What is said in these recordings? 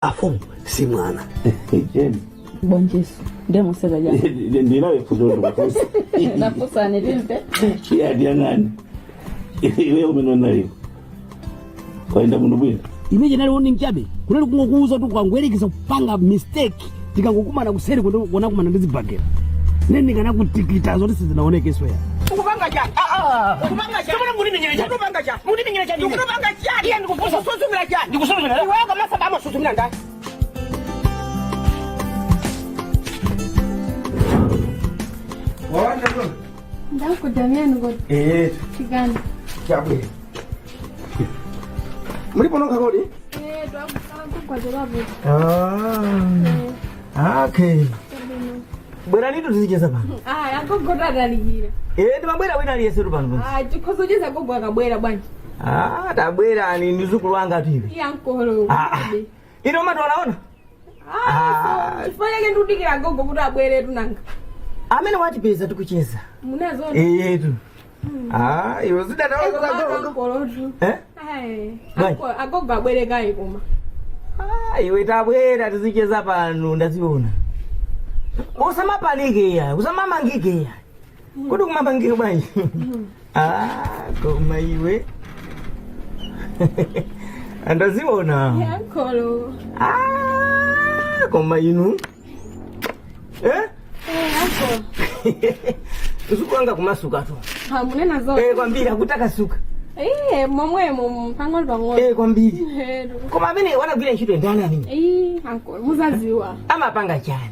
Afumu si mwana. Jeni. Bwanjiso ndiye museka jana. Ndinawe funso ndikufunsa. Nafunsani timve. Iya, ndiyang'ani iwe umene unalipo kwaenda muno bwino. Imene inali warning chabe, kunali kungokuuza kuti ukangoyerekeza kupanga mistake, tikangokumana kuseri kunakumana ndi zibagera, nene ndikanakutikita zoti sizinaonekeso ya. Ukupanga chani? Ukupanga chani? Mbona mukunimenyera chani? Ukupanga chani? Mukunimenyera chani? Ukupanga chani? Iye ndikufunsa. Ukusuzumira chani? Ndikusuzumira. Iwe kama sababu ususumira ndani? Wawanda bro. Ndakudamiyani kodi? Eh, Chikani. chabwino. Mulipo nokha kodi? Eh, twakugwazelapo. Ah. Okay. Bweranitu tizicheza pano. Ah, agogo tatalikira. Eh, ndimabwera wina aliyense tu pano. Ah, tikhozocheza gogo akabwera bwanji. Ah, tabwera ni mzukulu wanga tu iwe. Iye ankolo. Ah, ah. Ino matu wanaona? Ah, so chifukwa chake ndikudikira gogo kuti abwere tunanga. Amene watipeza tikucheza. Munazona. Eh, tu. Ah, iwe zidatawa gogo. Ankolo tu. Eh? Ai, Bwanji. agogo abwere kayi koma. Ah, iwe tabwera tizicheza pano ndaziona. Usamapanike ya, usamamangike ya. Kodi kumamangike bwanji? Ah, koma iwe. Ndaziona. Iye ankolo. Ah, koma inu. Eh? Eh, ankolo. Mzukulu wanga kumasuka tu. Ah, munena zona. Eh, kwambiri akutakasuka. Eh, momwemo pang'ono pang'ono. Eh, kwambiri. Eh, tu. Koma amene wanagwira ntchito ndani amene? Eh, ankolo, muzaziwa. Amapanga chani?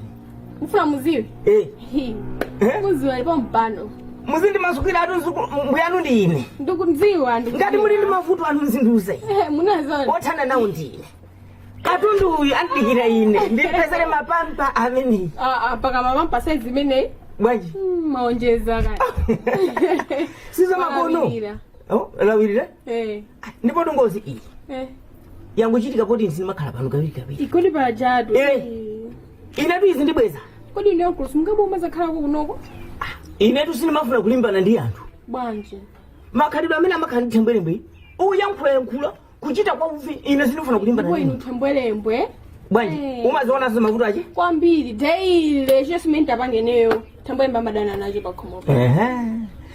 Mufuna muziwe? Eh. Hi. Eh? Muziwa alipo mpano. Muzindimasukira atu mzukulu mbuyanu ndi ine. Ndikudziwa. Ngati muli ndi mavuto anu muzindiuza ine. Eh, munazona. Othana nawo ndine. Katundu uyu andidikira ine. Ndipezere mapampa amene. Ah, ah, paka mapampa size imeneyi. Bwanji. Maonjeza kaya. Sizo makono. Malawirira. Oh, lawirira? Eh. Ndipo ngozi iyi. Eh. Yangochitika poti ndimakhala pano kawiri kawiri. Ikodi pajatu. Eh. Inetu izi ndibweza. Kodi ndiyo nkulusu mungaboma zakhalako kunoko? Inetu sindimafuna kulimbana ndi anthu. Bwanji. Makhalidwe amene amakhala ndi thembwerembwe. Uyankhulayankhula kuchita kwa uvi ine sindifuna kulimbana Ndipo ndi inu anthu. thembwerembwe. Bwanji. Eh. Umazionanso mavuto ache? Kwambiri daily chiyo simene tapangeneyo. Thembwerembwe amadana nacho pakhomo. Ehe.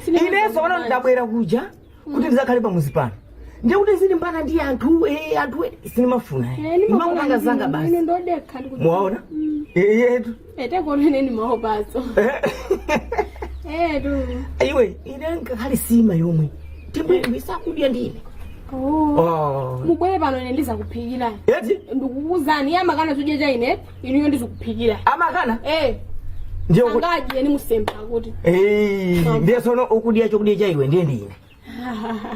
Sinema Inenso za pano bwanji. ndabwera kuja kuti ndizakhale pamuzi pano. Ndiye kuti zilimbana ndi anthu, eh, anthu eh, sindimafuna. Eh, Ndimangopanga zanga Ine basi. ndodekha ndikuti. Mwaona? Eh, yetu. Eh, tekonene ni maopaso. Eh. Eh, tu. Iwe, ine ngakhale sima yomwe. Thembwerembwe sakudya ndine. Oh. Oh. Mubwere pano ine ndizakuphikira. Eti? Ndikukuuzani iye amakana chudya cha ine, inuyo ndizikuphikira. Amakana? Eh, Ndiye kuti. angadye ni musemba kuti. Eh, ndiye sono ukudya chokudya cha iwe ndiye ndine.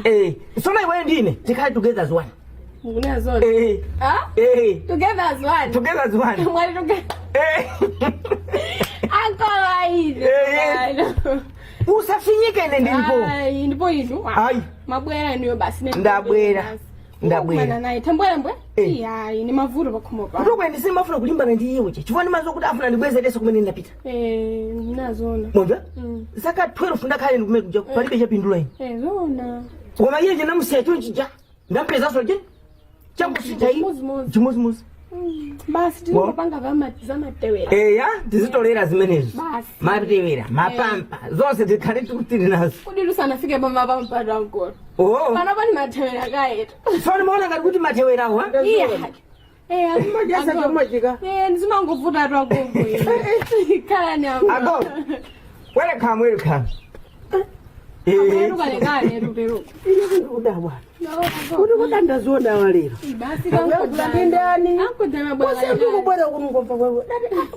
Eh, sono iwe ndine tikhale together as one. Mukunena zona. Eh, Ah? eh, Together as one. together as one. Mwali together. Eh. Ankolo aine. Eh, Usafinyike ine ndilipo. Ayi, ndipo inu. Ayi. Mabwera inuyo basi. Ndabwera. Basi. Ndabwera. Mukumana naye thembwerembwe. Eh. Iyayi, ni mavuto pakhomo pa. Kutokwe ndisimafuna kulimbana ndi iwe chifukwa ndimadziwa kuti afuna ndibwezereso kumene ndinapita. Eh, munazona. Mwamva? Mm. Zaka 12 ndakhale ndikumene kuja palibe chapindula ine. Eh, zona. Koma iye ndinamusiya chonchija. Ndampezanso je. Chakusintha iyi. Chimozimozi. Chimozimozi. Basi tizingopanga zamatewera. Eya, tizitolera zimenezo. Basi. Matewera, mapampa, zonse tikhale tikutili nazo. Kodi lusanafike pamapampa ankolo. Oh. Pano pani matewera kayetu. So ndimaona ngati kuti matewerawo ha? Iya. Eh, Majasa agogo. chomachika. Eh, ndizimangovuta tu agogo. Khala ni agogo. Agogo. Welcome, welcome. Eh, Abweru kalekale lutero. Ine kudabwa. Kuti kudandaziona walero. Basi Akuyakula ndani? Ankudame bwana. Kusenti kubwera kuno ngomva kwewe.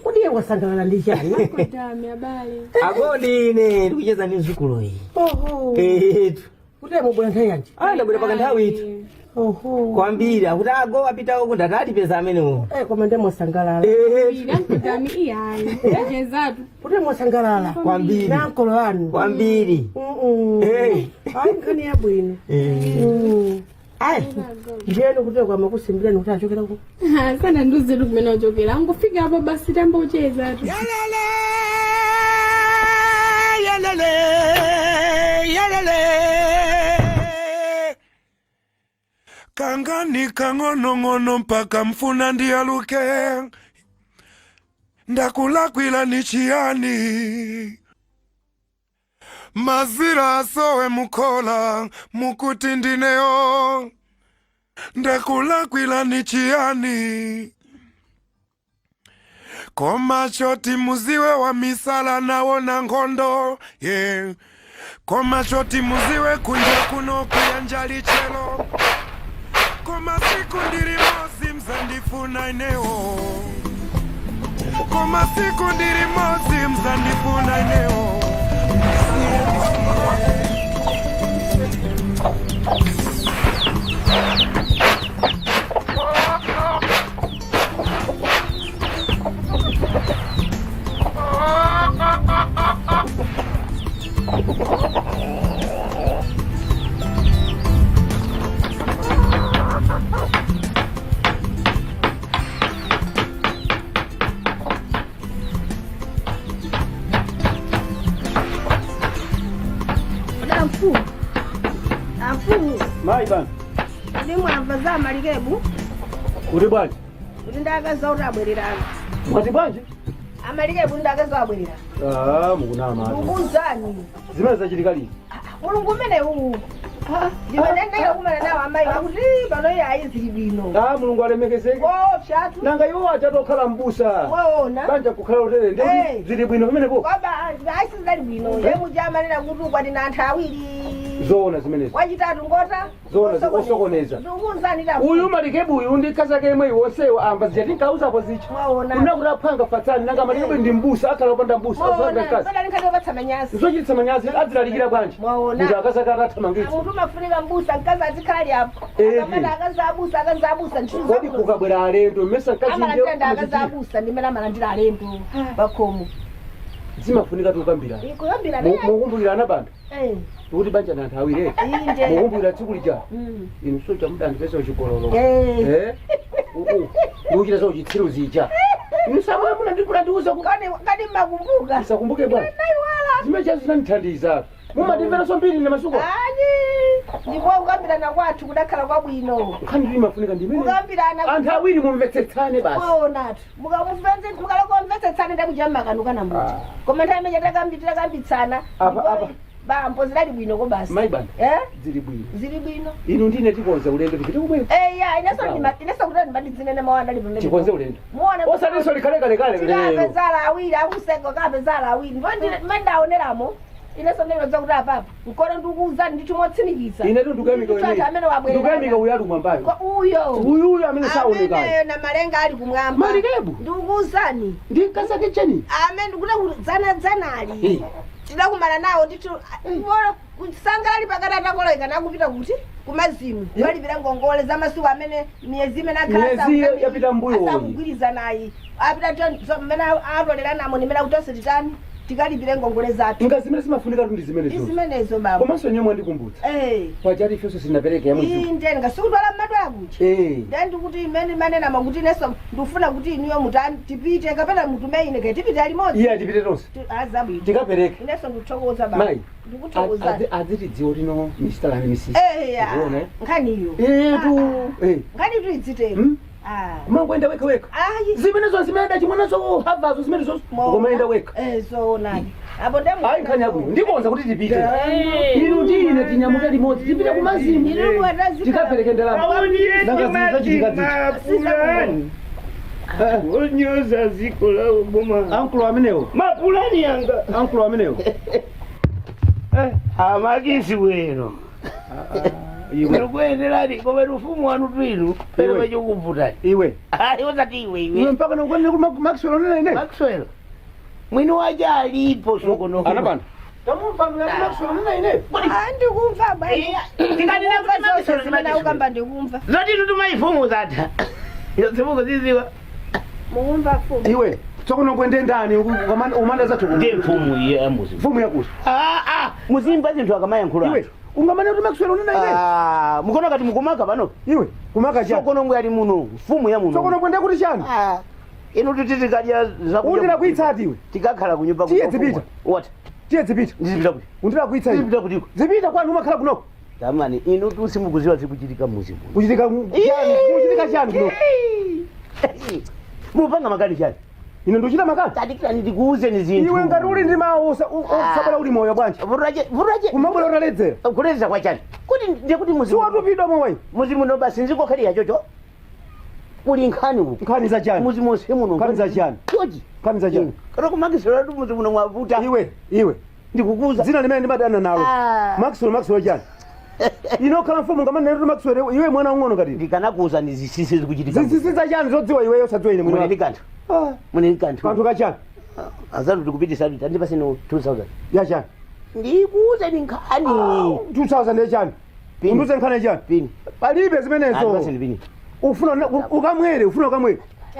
Kuti iye wasangalala ndi chani? Ankudame abale. Agodi ine ndikucheza ndi mzukulu iyi. Oho. Eh, Kuti mubwera nthawi yanji? ah, ndabwera pakanthawi itu. Oho. Kwambiri akuti ago apita uko ndatati peza amenewo. Eh, koma ndiye mwasangalala. Eh, Ankudame iyayi. Achezatu. Kuti mwasangalala. kwambiri. Nankolo anu. Kwambiri. Mm. Eh. Ayi nkhani yabwino. Eh. Mm. Ayi. Ndiyeni kuti kwama kusimbirani kuti achokera ku. Sana nduzetu kumene ochokera. Angofika apo basi tamba uchezatu. Yalele, yalele, yalele. Kangani kang'onong'ono mpaka mfuna ndiyaluke. Ndakulakwila ni chiyani? Mazira asowe mukola mukuti ndineyo. Ndakulakwila ni chiyani? Koma choti muziwe wa misala nawona nkhondo, yeah. Koma choti muziwe kunja kuno kuyanja lichelo. Koma siku ndili mozi mzandifuna inewo. Koma siku ndili mozi mzandifuna inewo. Amfumu, amfumu. Mayi bana. Kuti mwamva za Malikebu? Kuti bwanji? Kuti ndakaza kuti abwererana. Mwati bwanji? Amalikebu ndakaza abwererana. Ah, mukunama. Mukuuzani. Zimene zachitika liti? Mulungu umene uwu ndimene kumana nawo amayi akuti pano iye ayizili bwino. Ah, Mulungu alemekezeke. Kopsatu. Nanga iwo achatokhala mbusa. Mwaona. Banja kukhala utere ndi Eh. zili bwino pamenepo. Kwaba ayisizali bwino. Ye mujamanena kuti ukwati anthu awiri. Zoona zimenezo. Wachitatu ngota. Zoona osokoneza. Ndikuuzani ta. Uyu Malikebu uyu ndi kazake imwe iwonsewo amva zija tinkauzapo zicha. Mwaona. Kuna kuti aphanga fatsani nanga Malikebu ndi mbusa akhala opanda mbusa Mwaona. opanda mkazi. Pano nkhati yopatsa manyazi. Zochititsa manyazi adzilalikira bwanji. Mwaona. Kuti akazake atathamangitsa. Munthu umafunika mbusa mkazi azikhala apo. Eh, Akamati akazi abusa akazi abusa ntchito Kodi zabwino. kukabwera alendo mmesa mkazi Amalandira ndi akazi amachitira. abusa ndimene amalandira alendo pakhomo. Zimafunika tukambirana. Kuyambira Mukumbukira ana banda. Eh. Kuti banja na anthu awiri. Inde. Mukumbukira tsiku lija. Mm. Inu soja mudandipesa uchigololo. Eh. Eh? Ndikuchita za uchitsiru zija. Inu samwe munandiuza ku Kani kani makumbuka. Ndisakumbuke bwana. Naiwala. Zimene chazo zinandithandiza. Mumandimveranso mbiri ine masuku. Ani. Ndipo kukambirana kwathu kudakhala kwabwino. Nkhani imafunika ndimene. Kukambirana Anthu awiri mumvetsetsane basi. kwaonatu. Mukamumvetse mukalakomvetsetsana ndakuja makanuka na munthu. Koma nthawi imene takambitsana. Apa, apa. Bambo zidali bwino ko basi. Mayi banda. Eh? Zili bwino. Zili bwino. Inu ndine tikonze ulendo tipite kumweko. Eh ya, ineso ndima ineso kuti ndimandidzinene mawa ndali pamene. Tikonze ulendo. Muone. Osatinso likhale kalekale lero. Tikapezala awiri akuseko kapezala awiri. Ndipo ndimandaoneramo. Ineso ndinodza kuti apapa. Mkono ndikuuzani ndithu motsimikiza. Ine tu ndikuyamika Ndithu anthu amene wabwerera. Ndikuyamika uyu ali mwambayo. Kwa uyo. Uyu uyu amene saonekayo. Ameneyo na malenga ali kumwamba. Malikebu. Ndikukuuzani. Ndi mkazake cheni. Amene ndikuti kuti dzana dzanali. Eh. Tidakumana nawo ndithu kusangalali pakati atakoleka nakupita kuti kumazimu kukalipira ngongole za masiku amene miyezi imene akhala Miyezi yapita mbuyo uyi. asakugwirizanayi apita mmene atoleranamo nimene akutonse titani tikalipire ngongole zathu. Nga zimene zimafunika tu ndi Ndi zimenezo. zimenezo baba. Komanso nyemwe ndikumbutsa. Eh. Pajati ifenso sinapereke ya mwezi. Inde ngasikutwala mmadwala kuja. Eh. Nde ndikuti imene manena kuti inenso ndikufuna kuti inuyo mutani tipite kapena mutume ine ke tipite alimodzi. Iye atipite tonse. Azabwino. Tikapereke. Inenso ndikuthokoza baba. Mayi. Ndikuthokozani. Adzitidziwa kuti no Mr. and Mrs. Eh ya. Ukuona, eh? Nkhaniyo. Eh tu. Eh. Nkhani tu idzitero. Hmm? Ah. Kumangoenda wekha wekha. Ayi. Zimenezo zimene dachimwenezo havazo zimenezo. Ukomaenda wekha. Eh zoonadi. Apo ndemu. Ayi nkhani yabwino. Ndikonza kuti tipite. Inu ndine tinyamuke limodzi tipite kumazimu. Inu mwatazi. Tikapereke ndalama. Nanga zinachitika ziti. Mapulani onyoza ziko lawo boma. Ankulu amenewo. Mapulani yanga. Ankulu amenewo. Amakisi bwino. Iwe. Ndikuyenderani koma ufumu wanu twinu pere Iwe. pachokuvutani. Iwe. Ayi osati iwe Iwe iwe. mpaka nokwanira kuti Maxwell onena ine. Maxwell. Mwini waje alipo sokono. Anapanda. Tamumva mwe Maxwell onena ine. Ah ndikumva bwana. Tikanena kuti Maxwell zimene Maxwell. ukamba ndikumva. Zoti inu tumayifumu zatha. Yonse ziziwa. Mukumva fumu. Iwe. Tsokono kwende ndani umanda zathu. Ndiye mfumu iye amuzi. Mfumu yakuti. Ah ah, muzimba zinthu akamayankhula. Iwe. Ungamane kuti Maxwell onena ine. Ah, mukono kati mukumaka pano. Iwe. Kumaka chani. Sokono ngwe ali muno, mfumu ya muno. Tsokono kwende kuti chani. Ah. Inu titi tikadya zakudya. Undira kuitsati iwe. Tikakhala kunyumba Tiye zipita. What? Tiye zipita. Ndizipita kuti. Undira kuitsa iwe. Ndizipita kuti. Zipita kwanu umakhala kunoko. Tamani inu tu simukuziwa zikuchitika muzi muno. Kuchitika chani? Kuchitika chani kuno? Mupanga makani chani? Ine ndochita makani. Tadikirani ndikuuzeni zinthu. Iwe ngati uli ndi mawu usabwera uli moyo bwanji. Vuraje vuraje. Kumabwera utaledzera. Kuledzera kwa chani? Kuti ndiye kuti muzi Siwatupidwa mowa iwe. muzi muno basi nzikokhalira chocho. Kuli nkhani uku. Nkhani za chani? Muzi monse muno. Nkhani za chani? Chochi. Nkhani za chani? Kana kumakisira tu muzi muno mwavuta. Iwe, iwe. Ndikukuuza. Dzina limene ndimadana nalo. Maxwell, Maxwell chani? Ine okhala mfumu ngamanene kuti Maxwell iwe mwana ung'ono ngati. Ndikanakuuza ni zisisi zikuchitika. Zinsinsi za chani zodziwa iweyo usadziwa ine mwini Mune ndi wako. kanthu. Ah, Mune ndi kanthu. Kanthu kachani? Azanu tikupitisa tu tandipaseni 2000. Ya chani? Ndikuuzeni nkhani. 2000 ya chani? Pini. Undiuze nkhani ya chani? Pini. Palibe zimenezo. Andipaseni pini. Ufuna ukamwere, ufuna ukamwere.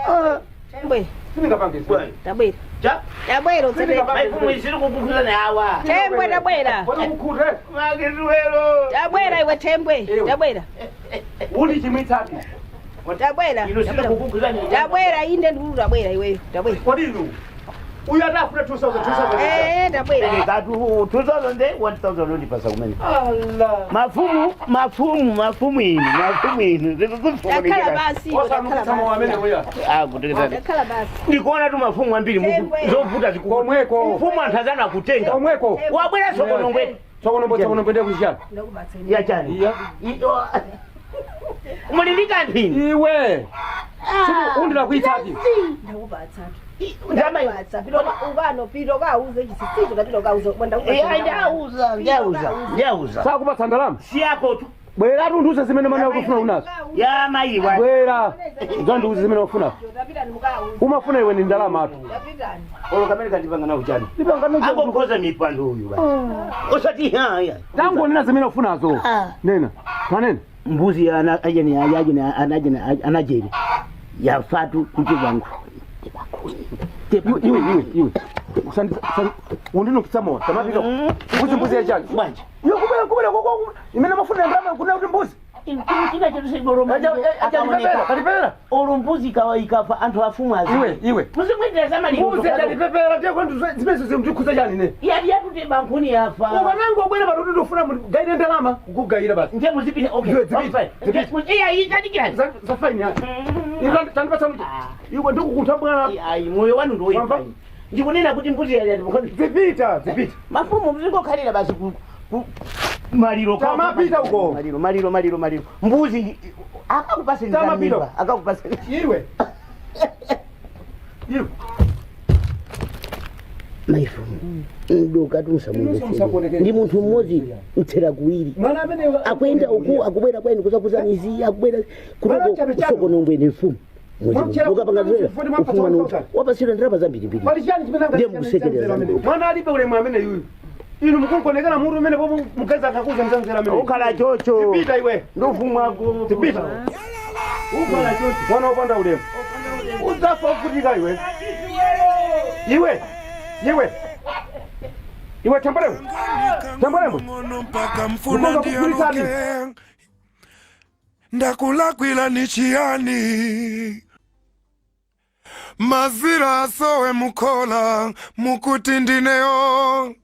Ah, Tembwe, sindingapange. tabwera. Cha. Tabwera utsatire. Maifumu isiri kukukhuzana awa. Tembwe tabwera. Kodi kukhute? Makiswelo. Tabwera iwe Tembwe. Tabwera. Uli chimwitsati. Tabwera. Ino siri kukukhuzana. Tabwera inde ndulu tabwera iweyo. Tabwera. Kodi inu? Uyu atafuna 2000, 2000. Eh, tabwera. Katu 2000 nde 1000 undipasa kumene. Allah. Mafumu, mafumu, mafumu inu, mafumu inu. Takhala basi. iwe, takhala Osanukitsa mowa amene basi. uya. Ah, kutekeza. Takhala basi. Ndikuona tu mafumu ambiri muku Tembwe. zovuta ziku. Komweko. Mfumu anthu azana akutenga. Komweko. Wabwera sokono ngwe. Tsokono tsokono mbwende kuchiyani. Ndakubatsa. Ya chani. Iya. Mulilika anthu inu. Iwe. Undira kuitsati. Ndakubatsa. Ndama Ndakubatsa. Pito ukano pito kauze chisisicho tapito kauze. Eh, ndauza, ndauza, ndauza. Sakupatsa ndalama. Siyako tu. Bwera tundiuze zimene mana ukufuna unazo. Ya mayiwa. Bwera. Nzandiuze zimene ufuna. Tapitani mukauze. Umafuna iwe ni ndalama atu. Tapitani. Olo kamene kandipanga nawo chani. Ndipanga Angokhoza mipando uyu basi. Osati haya. Tangu nena zimene ufunazo. Nena. Tanena. Mbuzi ana ajeni ajeni anajeni anajeni. Yafatu kuti vangu. Iwe iwe iwe. Usandi undinokitsa mowa. Tamapita. Mbuzi mbuzi ya chani. Bwanje. Iwe kubwera kubwera kwa imene mafuna ndalama kuna kuti mbuzi. China chetu sigoroma. Ajanipepera, kanipepera. Olo mbuzi ikawa ikafa anthu afumu azi. Iwe iwe. Muzimwendera zamaliro. Mbuzi ajanipepera ndiye kwantu zimene zimtikhuza chani ne. Yati yatute bankhuni yafa. Ukanango bwera patuti ndofuna gaire ndalama kukugayira basi. Ndiye muzipita okay. Ndiwe dzipita, Okay, dzipita. Iya itadikirani. Za faini yacho. Tandipatsa iwe ndikukuntha bwana. Ayi moyo wanu ndoyipa. Wamva? Ndikunena kuti mbuzi yali yati Zipita, zipita. mafumu muzingokhalira basi ku ku maliro Tamapita uko. maliro maliro maliro maliro mbuzi akakupaseni Tamapita. mimba akakupaseni Iwe. Iwe. maifumu ndoka Inonso musakuonekere. ndi munthu mmodzi mtsera kuwiri Mwana amene akuyenda uku akubwera kwenu kuzakuza mizi akubwera Mwana chabe chabe. kusokonombwene mfumu Mwamchera ukapanga zera futi mwapatsa ufumu wanu 1000. wapasira ndalama zambirimbiri Pali chani chimene anga- Ndiye mukusekerera amene. Mwana alibe ulemu amene yuyu. Inu mukunkonekera mutu umene pomwe mugeza akakuza mzanzera amene. ukhala chocho Zipita iwe. ndofumu ako Zipita. Ukhala chocho. Mwana wopanda ulemu. Udzafa kufutika iwe. Iwe. Iwe. Iwe tambalemo. Tambalemo. Ngono mpaka mfuna Ukonga kuphulitsani. ndiyaluke ndakulakwila ni chiyani mazira asowe mukola mukuti ndineyo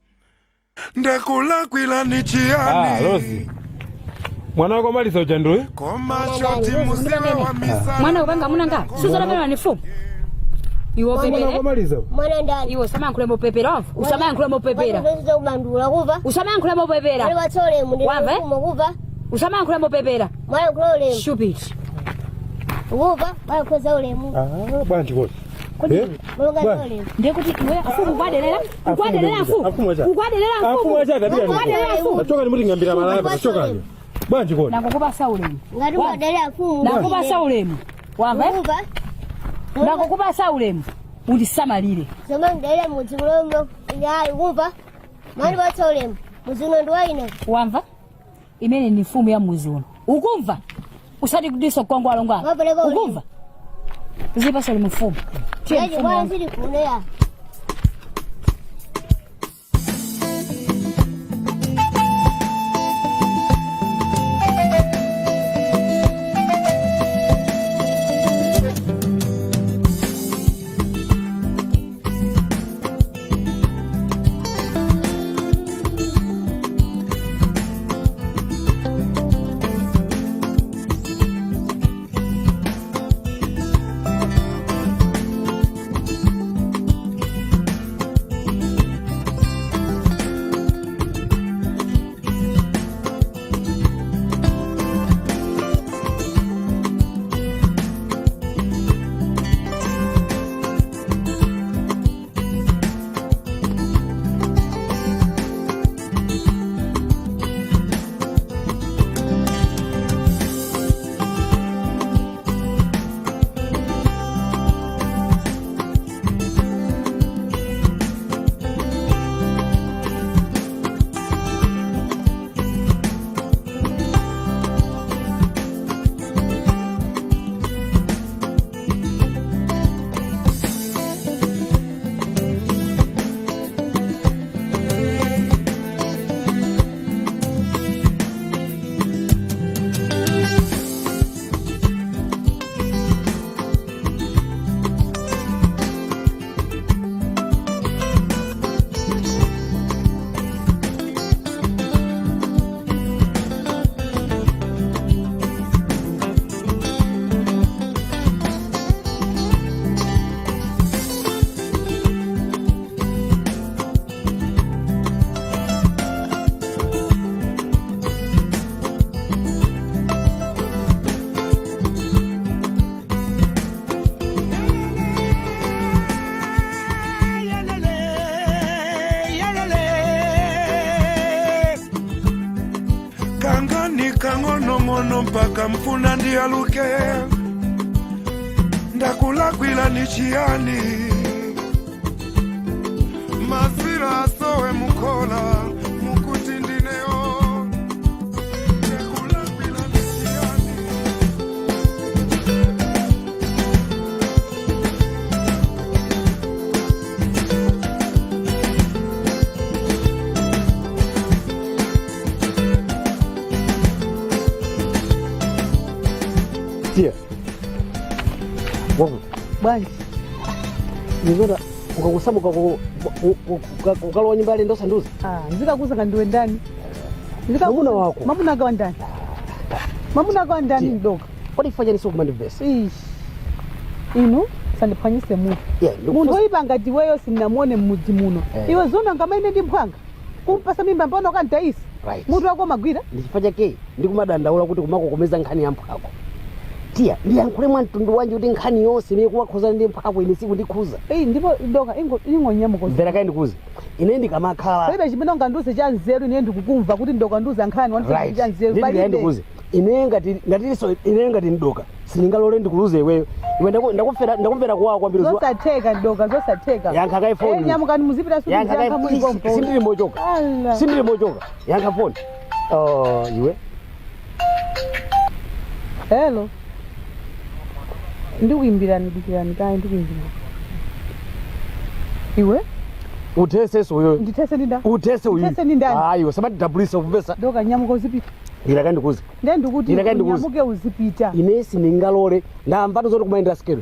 ndakulakwila ni Ah, chiyani Rosi. Mwana wako maliza uja ndiwe? koma choti muziwe wa misala Mwana upanga munanga. Suzana ni fumu. Iwe Mwana upepere. wako maliza. Mwana ndani. Iwe usamayankhule mopepera wamva. Usamayankhule mopepera. Watu kubandula kuva. Usamayankhule mopepera. Wali watsole mu Wamva, eh? ndikumo kuva. Usamayankhule mopepera. Mwana kula ulemu. Stupid. Kuva mwana koza ulemu. Ah, bwanji kodi. Eh? Mulunga Bwana. ulemu. Ndiye kuti iwe afumu ukwadelera. Ukwadelera Afumu afumu. acha. Ukwadelera afumu. Afumu acha tabia. Ukwadelera afumu. Tachoka ni muti ngambira malaya tachoka ni. Bwanji kodi. Nakukupasa ulemu. Ngati mwadali afumu. Nakupasa ulemu. Wamva? eh? Kuva. Nakukupasa ulemu. Undisamalire. Zoma ndale mudzi kulomo. Yayi kuva. Mwana watsa ulemu. Mudzi uno ndi waine. Wamva? Imene ni mfumu ya muzi uno. Ukumva? Usati kudiso kongwalongwala. Wapeleka ulemu. Ukumva? Zipasa ulemu mfumu. Tiye Yayi mfumu kwa wangu. sili kuno ya. Sono mpaka mfuna ndiyaluke, ndakulakwila ni chiyani? Mazira asowe mukola mukuti ndineyo, ndakulakwila ni chiyani? Tiya. Wakuti. Bwanji? Nizota ukakusamuka ukalowa nyumba yale ndosanduza. Ah, nzikakuza kandiwe ndani? Mwamuna wako. Mwamuna wako ndani? Mwamuna wako ndani mdoka? Kodi chifukwa chani sikumandivesa? Ish. Inu sandiphwanyise mutu. Yeah, Munthu oyipa ngati iweyo sindinamuone mmudzi muno. Eh. Iwe zona ngamaine ndi mphwanga. Kumpasa mimba mbono kantayisa. Right. Mutu wako magwira. Ndi chifukwa chake ndikumadandaula kuti kumakokomeza nkhani ya mphwako. Tiya, ndiyankhule mwa mtundu wanji kuti nkhani yonse imene kuwakhuzana ndi mphwako ine sikundikhuza? Eyi, ndipo doka ingo ingonyamuka. Mvera kaye ndikuuze. Ine ndikamakhala Palibe chimene ungandiuze cha nzeru, ine ndikukumva kuti ndokandiuza nkhani wandisa Right. cha nzeru. Nditi kaye Palibe. ndikuuze. Ine ngati ngatiso ine ngati mdoka sindingalole ndikuluze iweyo. Iwe ndakumvera kuwawa kwambiri zuwa. Zosatheka ndoka, zosatheka. Yankha kaye phone. Eh, nyamukani muzipita suli Yankha kaye yankha muli pompo. sindili mochoka. Allah. Sindili mochoka. Yankha phone. Oh, iwe. Hello. Ndikuimbirani, dikirani kaye ndikuimbirani. Iwe? Uthese uyo. Ndithese ndi ndani? Uthese uyu. Ndithese ndi ndani? Ah, iwe samatidabulisa kupesa. Doka nyamuka uzipita. Ndilaka ndikuuze. Ndiye ndikuti Ndilaka ndikuuze. unyamuke uzipita. Ine sindingalole ndamva zoti kumayendera sikelo.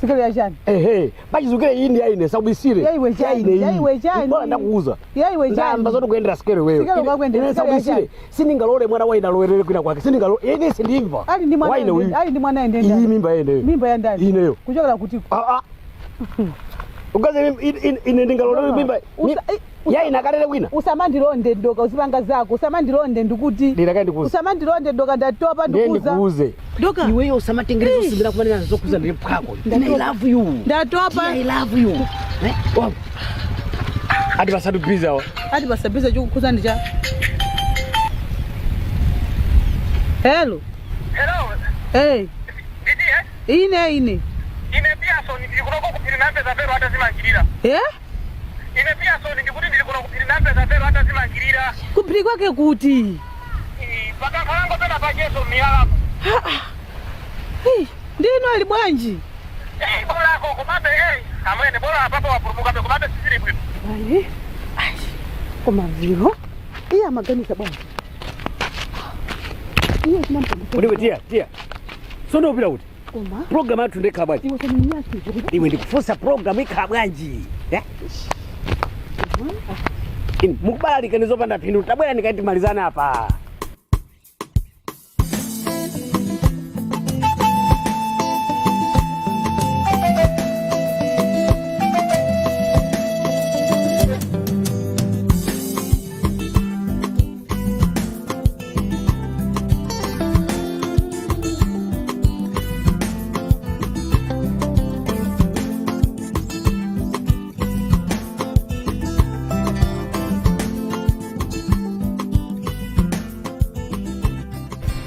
Sikelo ya chani? Ehe, pachizukire iyi ndi yaine saubisire. Yaiwe chani? Yaine iyi. Yaiwe chani? Bora ndakuuza. Yaiwe chani? Ndamba zoti kuyendera sikelo wewe. Sikelo kakuendera Ine sikelo ya saubisire. Sindingalole mwana waine alowerere kwina kwake. Sindingalole. Ine sindimva. Ali ndi mwana Waine uyu. ali ndi mwana ende Iyi ndani? mimba yeneyo. Mimba ya ndani? Ineyo. Kuchokera kuti? Ah ah. Ukaze ine ndingalole mimba. Yaine akalele kwina. Usamandilonde ndoka, uzipanga zako. Usamandilonde ndikuti. Ndilaka ndikuuze. Usamandilonde ndoka, ndatopa Ndiye ndikuza. ndikuuze. Doka. Iweyo usamatengereza usibira kumanena zokhuza ndi mphwako. Ine I love you. Ndatopa. I love you. Eh? Wa. Ati pasatu busy awa. Ati pasabiza chokukhuza ndi cha. Hello. Hello. Hey. Ndidiye. Ine ine. Ine Pearson ndili kunoko kuphiri nampeza vero atazimangirira. Eh? Ine Pearson ndikuti ndili kuno kuphiri nampeza vero atazimangirira. Kuphiri kwake kuti? Pakankhalango pena pacheso miyalapo. Hey, ndino ali bwanji? Eh, bolako komabe eh amwene bola apapo wapulumukabe komabe sisili bwino. Ayi. Ayi. Koma viro. Iye amaganiza bwanji. Iye chinampa. Udiwe tiya, tiya. Sono upita kuti. Koma. Program yathu ndekhala bwanji. Iwe saninyasi. Iwe ndikufunsa program ikhala bwanji. Eh? Ine mukubalalika ndizopanda phindu tabwera ndikati malizana apa.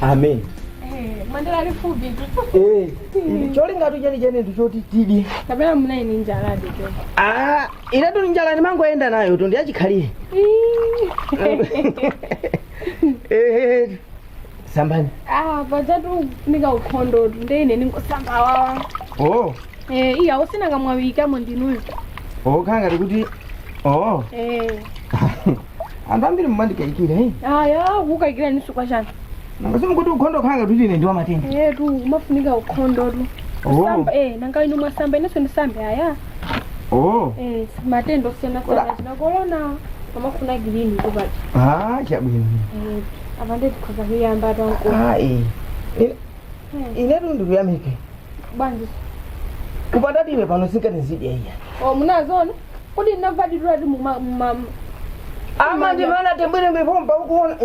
Amen. Mwandela lifupi. Eh, cholinga tu cheni chene ndichoti tidye. Kapena mnayi ni njala dito. Ah, inetu njala ndimangoyenda nayo tu ndiyachikhalire. Eh, sambani. Ah, pajatu nika ukhondo tu ndine ningosamba wawa. Oh, Eh, iya usina kamwawikamo ndinuyo. oh khanga ndikuti oh, Eh. anthu ambiri mumandikayikira eh. Aya, kukayikira nisu kwa chani. Nangasimu kuti ukhondo khanga kuti ine ndiwa matenda. Eh, tu umafunika ukhondo tu. Oh. Kusamba eh nanga inu mwasamba ineso ndisambe aya. Oh. Eh, matenda osiyana siyana china corona. Amafuna green kubachi. Ah, chabwino. Eh, apa ndikhoza kuyamba tanko. Ah, eh. Inetu ndikuyamike. Bwanji. Kupatati iwe pano sinkatizidya iya. Oh, munazona? Kodi ndinavadidwa ti muma Ama ndimana tembwere mbepompa ukuona.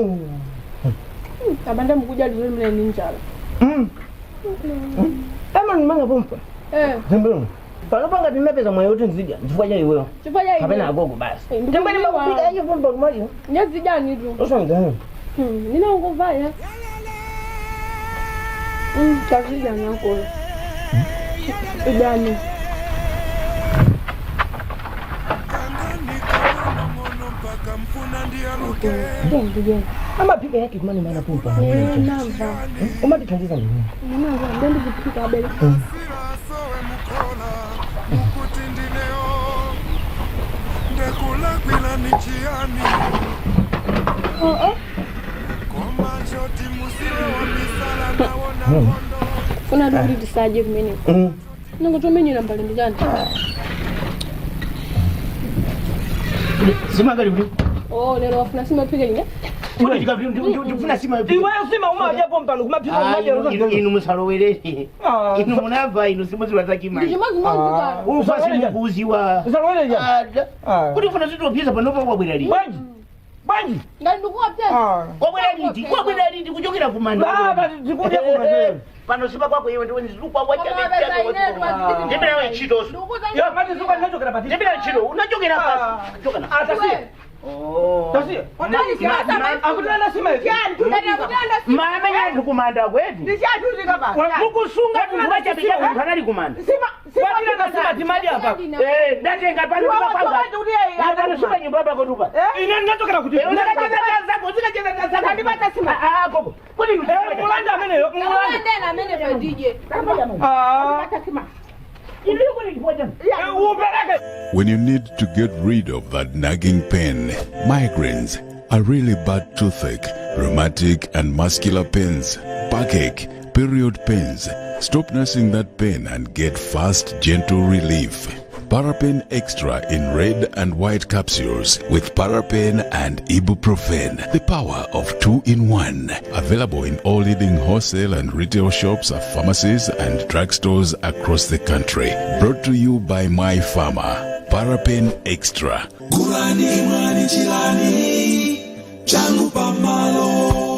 Apa ndamukudya lero mune ni njala. Ama ndimanga pompa. Eh, Tembwere. Pano panga ndinapeza mwayi kuti ndizidya chifukwa cha iweyo. chifukwa cha iwe. Kapena agogo basi. Eh, Tembwere ndikudziwa. makupika acho pompa kumaliyo. Nyazidya tu. Osonga. Ninangovaya. Tazidya nankolo. Idyani. Amaphika yake kumane mana pumpa. Namva. Umatithandiza nini? Namva ndendikuphika abele. Ndekulakwila ni chiyani koma choti musiwe wa misala nawona Funa kuti tisadye kumeneko. Nangotomenyera mbali ndi chani? Simangali kuti. Oh, lero wafuna simaphike ine? Ndikufuna sima. Iweyo sima umadya pompano kumaphika umadya. Inu musalowerere. Inu munabva inu simuziwa zakimani. Ndichimazimazika. Ufa simukuziwa. Usalowere chani? Kuti ufuna zitopyeza panopa wabwera liti. Bwanji. Bwanji. Ngati ndikuwapyeza. Wabwera liti. Wabwera liti kuchokera kumanda. Baba tikudya kumanda. Pano sipa kwako iwe ndiwe ndizukwa wacha. Ndibera ntchito. Ya mati zuka ndinachokera pati. Ndibera ntchito unachokera pasi. Choka na. Atasiya. Tasiya. Akutana sima izi. Mamenya anthu kumanda kwetu. Ndichatutika pa. Mukusunga munthu wachabechabe munthu anali kumanda. Sima Watirana sima timadi apa. Eh, ndatenga pano Iwe pa kwanga. watoka kuti iye Pano sipa nyumba pako tupa. Ine ndinachokera kuti. Uzikacheza zako, uzikacheza zako. Ndipata sima. Ah, gogo. Kodi Eh, mulanda ameneyo, mulanda. Ndena amene pandidye. Ah. Ndipata sima. Eh, upereke. When you need to get rid of that nagging pain, migraines, a really bad toothache, rheumatic and muscular pains, backache, period pains, stop nursing that pain and get fast, gentle relief. Parapen Extra in red and white capsules with Parapen and Ibuprofen. The power of two in one. Available in all leading wholesale and retail shops, pharmacies, and drugstores across the country. Brought to you by My Pharma. Parapen Extra. Gulani mwani chilani changu pamalo.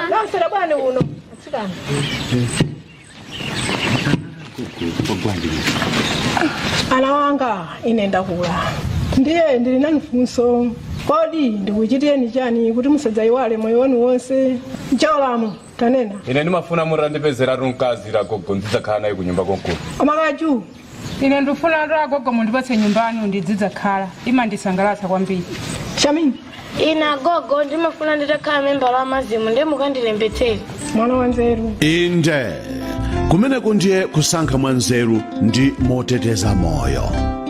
Lamsera bwana uno. Atsikana. Ana wanga ine ndakula. Ndiye ndili nanu funso. Kodi ndikuchitireni chani kuti musadzayiwale moyo wanu wonse? Jolamu tanena. Ine ndimafuna murandipezeratu mkazi ragogo ndidzakhala naye kunyumba konkulu. Amakaju. Ine ndifuna ndo agogo mundipatse nyumbani ndidzidzakhala imandisangalatsa kwambiri. Shamini. Ina gogo ndimafuna nditakhala memba la mazimu ndiye mukandilembetsere. Mwana wanzeru. Inde kumeneko ndiye kusankha mwanzeru ndi moteteza moyo.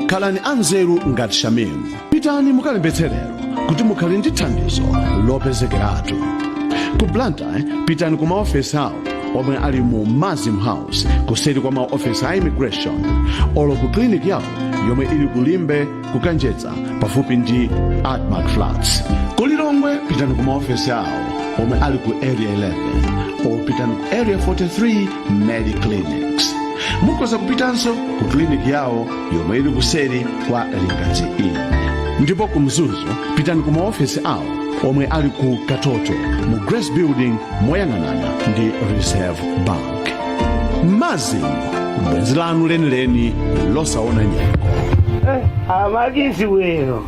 Khalani anzeru ngati Shamimu. Pitani mukalembetserero kuti mukhale ndi thandizo lopezekeratu. Ku Blantyre pitani ku maofesi awo omwe ali mu Mazim House kuseri kwa maofesi a immigration, olo ku clinic yawo yomwe ili ku Limbe kukanjedza pafupi ndi Admarc Flats. Ku Lilongwe pitani ku maofesi awo omwe ali ku Area 11 or pitani ku Area 43 Mediclinics. Mukhoza kupitanso ku clinic yawo yomwe ili kuseri kwa Lingadzi Inn. Ndipo ku Mzuzu pitani ku maofesi awo omwe ali ku Katoto mu Grace Building moyang'anana ndi Reserve Bank. Mazim, bwenzi lanu lenileni losaona nyengo. Amakisi weyo.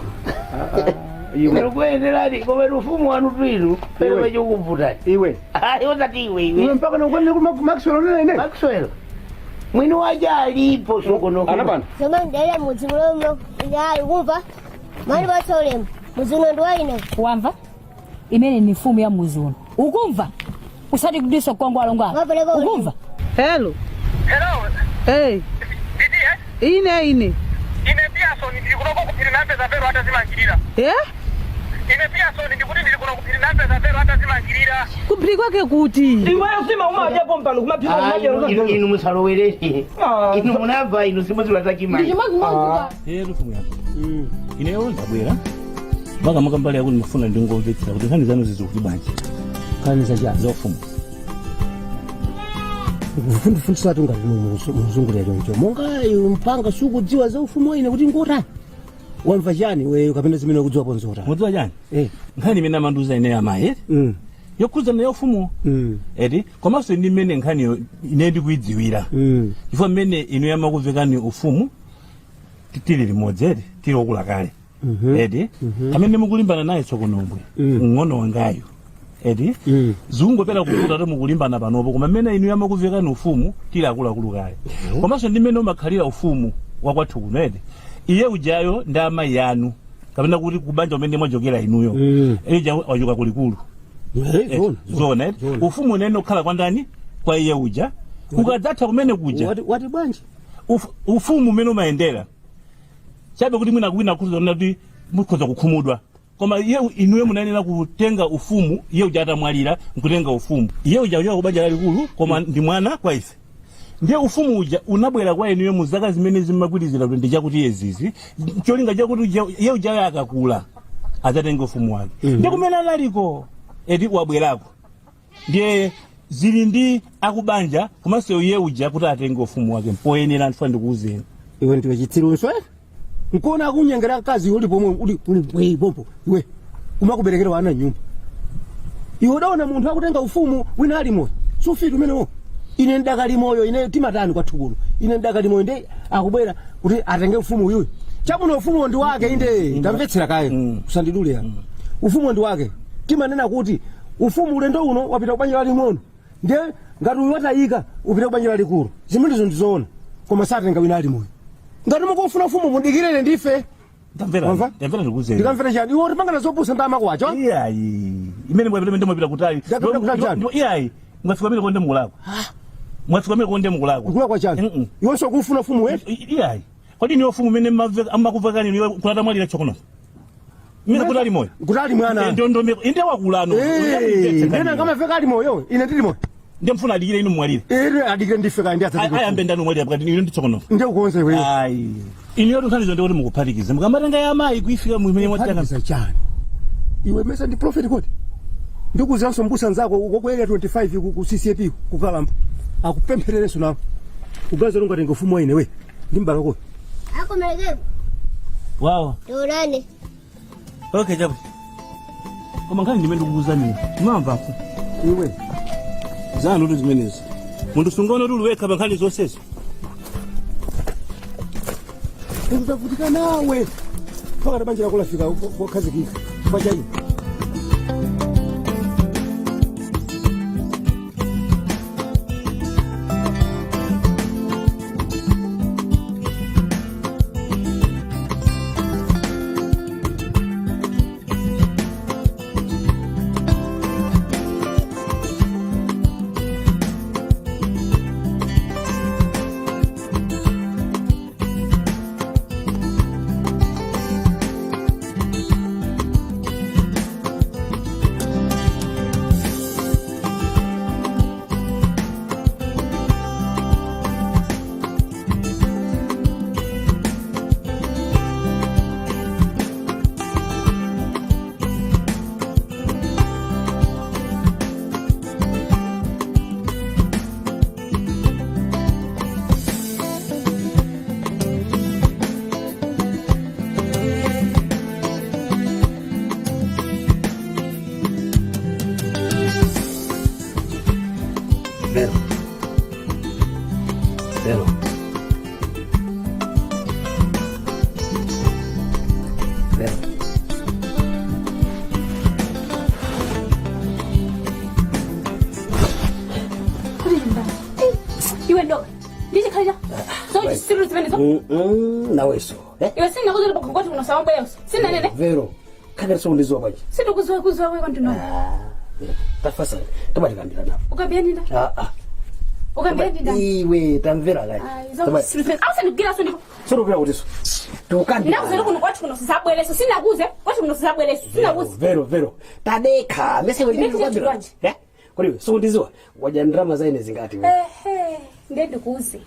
Iwe. Kuyenderani koma ufumu wanu twinu pere Iwe. pachikuvutani. Iwe. Ayi osati iwe Iwe iwe. mpaka nokwanira ku Maxwell onena ine. Maxwell. Mwini waja alipo sokono. Anapanda. Zomwe ndalira mudzi muno yayi kumva mandipatsa ulemu mudzi uno ndi wa ine. Wamva? Imene ni mfumu ya muzi uno. Ukumva? Usati kudiso kongo alongo. Ukumva? Hello. Hello. Hey. Ine ine. Ine Pearson ndili kunoko kuphiri napeza vero atazimangirira. Eh? Ine Pearson ndikuti ndili kuno kuphiri napeza vero atazimangirira. Kuphiri kwake kuti. Iweyo sima umadya pompano kumaphika Inu inu musalowerere. Inu munabva inu simuziwa zachimanga. Eh, mfumu yako. Ineyo ndabwera. Makamaka mbali yakuti ndifuna ndingomvetsera kuti nkhani zanu zizikuti bwanji. Nkhani zachani? Za ufumu. Kufundifundisatu ngati muzungulira choncho monga iwe mpanga sukudziwa za ufumu waine kuti ngotani wamva chani weyo kapena zimene ukudziwapo nzotani Mudziwa chani? Eh. Nkhani imene amandiuza ine amayi eti? Yokhudzana ya ufumu. Eti komanso ndi mmene nkhaniyo ine ndikuidziwira. Chifukwa mmene inu yamakuvekani ufumu tili limodzi eti tili okula kale. Eti amene mukulimbana naye tsokonombwe mng'ono wangayo. Eti zikungopera kukuta kuti mukulimbana panopo koma mmene inu yamakuvekani ufumu tili akuluakulu kale. Komanso ndi mmene umakhalira ufumu wakwathu kuno eti iye ujayo ndi amayi anu kapena kuti kubanja umene mwachokera inuyo iye uja wachoka kulikulu. Zona eti ufumu unene ukhala kwa ndani kwa iye uja ukadzatha kumene kuja wati bwanji ufumu umene umayendera chabe kuti mwina wina akhoza kuti mukhoza kukhumudwa koma iye inuyo munayenera kutenga ufumu iye uja atamwalira nkutenga ufumu iye uja uchoka kubanja lalikulu koma ndi mwana kwa ife ndiye ufumu uja unabwera kwa inuyo mu zaka zimene zimakwirizira kuti ndi chakuti izizi cholinga chakuti iye ujayo akakula adzatenga ufumu wake ndiye kumene analiko eti wabwerako ndiye zili ndi akubanja komanso iye uja kuti atenge ufumu wake mpoyenera anthu ndikuuzeni iwe ndiwe chitsiru eh? Nkuona akunyengera mkazi uli pomwe uli uli we popo iwe kumakuberekera wana nyumba iwe udaona munthu akutenga ufumu wina ali moyo sufiti umenewo ine ndakali moyo ine timatani kwathu kuno ine ndakali moyo ndi akubwera kuti atenge ufumu uyuyu chabuno ufumu ndi wake inde ndamvetsera kaye usandidule ya ufumu ndi wake timanena kuti ufumu ulendo uno wapita kubanja laling'ono ndiye ngati uyu watayika upita kubanja lalikulu zimenezo ndizoona koma satenga wina ali moyo ngati mukufuna ufumu mudikirere ndife ndamvera ndamvera ndikuuzeni ndikamvera chani iwe utipangana zopusa ndi amako acho iyayi imene mwapita mene mwapita kutali Ndakapita kutali chani? Iyayi mwafika mene konde mukulakwa mwafika mene konde mukulakwa kulakwa chani iwenso ukufuna ufumu wetu iyayi kodi ni ufumu umene amakuvekani niwe kulata mwalira chokono mene kuti ali moyo kuti ali mwana ndio ndio inde wakulano ndena ngamaveka ali moyo ine ndili moyo ndiye mfuna adikire inu mwalire ere adikire ndife kaya ndi adzati ayambe ndani mwalira pakati inu ndi tsokono ndiye ukuonza iweyo ayi inu yotu nkhanizo ndi kuti mukuphatikize mukamatenga ya amayi kuifika mumene mwatanga Kuphatikiza chani iwe mesa ndi prophet kodi ndikuuzanso mbusa nzako uko ku area 25 ku CCAP kukalamba akupemphererenso nawo ugaza ungatenga ufumu wa ine we ndi mbala ko Akumelekeko. wawo Tionane. okay chabu koma nkhani ndimene ndikukuuzani mwamvapo iwe zanu kuti zimenezi munthu sungaone kuti uli wekha pa nkhani zonsezo ndikuzavutika nawe mpaka banja lako lafika pokhazikika chifukwa cha ine Vero. Vero. Vero. Iwe ndoka. Ndichikhalira. So chisiru zimenezo. Naweso Iwe sina kuzula pakongoti kuno sawa bweyo. Sina nene. Vero khangati sokundiziwa bwanji. Sindikuziwa kuziwa wewe ndino. Tafasa tobatikambira napo. Ukambia nini? Ah, ah. Ukambia nini? Iwe tamvera kayi. Awusandigwira so ndipo. Sotopera kutiso tikukambira. Ndakuzela kuno kwathu kuno sizabweleso. Sinakuze. Kwathu kuno sizabweleso. Sinakuze. Vero, Vero, tadekha mese. Ndikuti chibwanji. Kodi iwe sokundiziwa wadya ndrama zaine zingati we? Ehe, ndiye ndikuuze.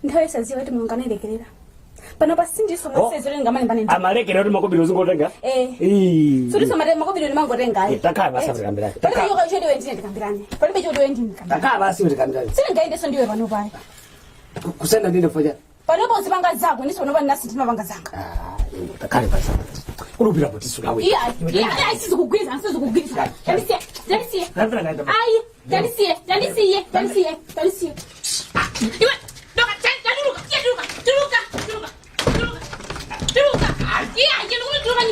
Nthawi yosaziwa kuti Mulungu analekerera. Pano pasindiso masezero ngamalimbane ndi. Amalekera kuti makobiri uzingotenga. Eh. Ii. Suliso mate makobiri ndimangotenga. Eh, takhala basi tikambirane. Palibe choka choti iwe ndine tikambirane. Palibe choti iwe ndine tikambirane. Takhala basi tikambirane. Sindingayendeso ndiwe pano payi. Kusenda ndine faja. Panopo uzipanga zako, ndiso panopa ndinasi ndimapanga zanga. Takhale basi kulupira kuti sulawe. Iya, iya, iya, sizikugwiza, sizikugwiza. Tandisiye, tandisiye. Ayi, tandisiye, tandisiye, tandisiye, tandisiye. Iwe, doka, tanduluka, tanduluka, tuluka, tuluka, tuluka, tuluka. Iya, iya, tuluka, tuluka,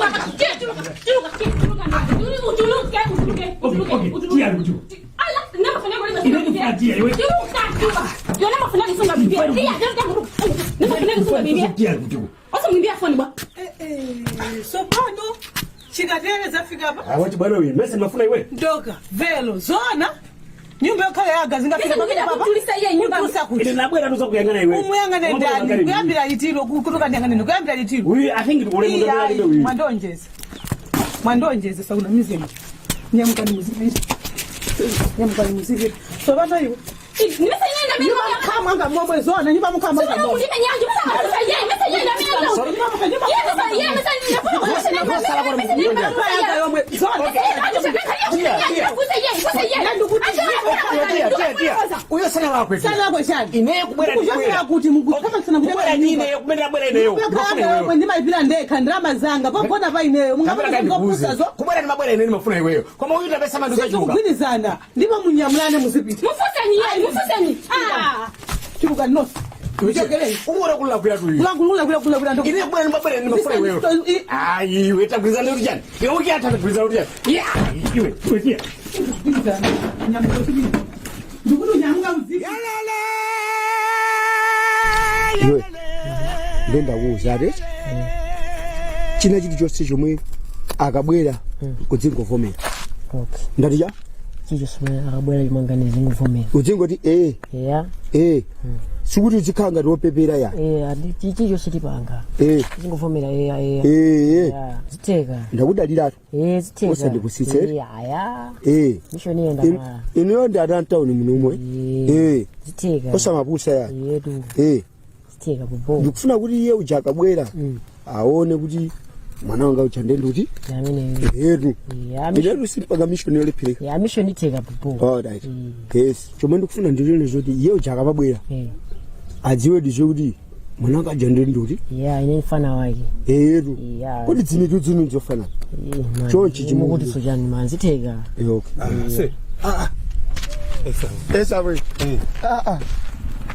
tuluka, tuluka, tuluka, tuluka, utuluke, utuluke, utuluke. Ala, nama fana kwa Ine ndikufatia, iwe. Tuluka, tuluka. Yo nama fana kisunga bibia. Iya, tuluka, nama fana kisunga bibia. Osamwimbia foni bwa. Sopano chikatere zafika pa. Awati bwana uyu mese mafuna iwe. Ndoka velo zona nyumba yokhala yaga zingafika Ise pamene ndikuda papa. kutulisa iye nyumba. Kutulisa kuti. Ine nabwera tuzokuyang'ana iwe. Umuyang'ane ndani? Kuyambira litiro kutoka ndiyang'aneni kuyambira litiro. Uyu I think ule mundu Iya, alibe uyu. Mwandonjeza, mwandonjeza sakuna mizima. Nyamukani muzipita, nyamukani muzipita. Sopano iwe nyumba mukhamwanga momwe zona nyumba mukhamwanga momwe. Uyo sana wakwe. Sana chani. Ineyo kubwera Kuchokera kuti mukuthamangitsana. Kubwera ndine kumene ndabwera ineyo. Yomwe ndimayipira ndekha ndirama zanga pogona pa ineyo. Mungakupusazo. Kubwera ndimabwera ine ndimafuna iweyo. Koma uyu tapesa mandu zachuka. Sizikugwirizana, ndipo munyamulane muzipita. Mufuseni yeye, mufuseni. Ah. Chuluka nosi. Muchokereni. Umora kulakwira tu uyu. Kulakwira, kulakwira. Ine kubwera ndimabwera ine ndimafuna iweyo. Ayi iwe tagwirizana kuti chani? Iwe ukiyatha tagwirizana kuti chani? Ya iwe iwe tiya. Ndikuti unyamuka uzipita. Iwe ndendakuuza ati china chilichonse chomwe akabwera udzingovomera. Ndati cha? Chicho akabwera chimangani zingovomera. Udzingoti ee. Ya. Ee, sikuti uzikhala ngati wopepera ya. Eh, adi chicho sitipanga. Ee. Zingovomera, eya eya. Ee. Ya, zitheka. Ndakudaliratu. Eh, zitheka. Usandipusitse. Eh, aya. Ee. Mission yenda mara. Inuyo ndi atantawuni munomwe. Ee. Zitheka. Osamapusa ya. Yetu. Ee. Zitheka bobo. Ndikufuna kuti iye uja akabwera aone kuti mwana wanga uja ndenduti. Amene. Etu. Ya, mission. Inetu simpanga mission yolephereka. Ya, mission itheka bobo. Alright. Yes, chomwe ndikufuna ndilene zoti iye uja akababwera adziwe dizo kuti mwana wanga uja ndenduti. Ya, ine mfana wake. Etu. Ya. Kodi dzimitu dzinu nzofanana chonchi? Chimukuti sojani man zitheka. Okay. Se. Ah, esawe. Ah ah,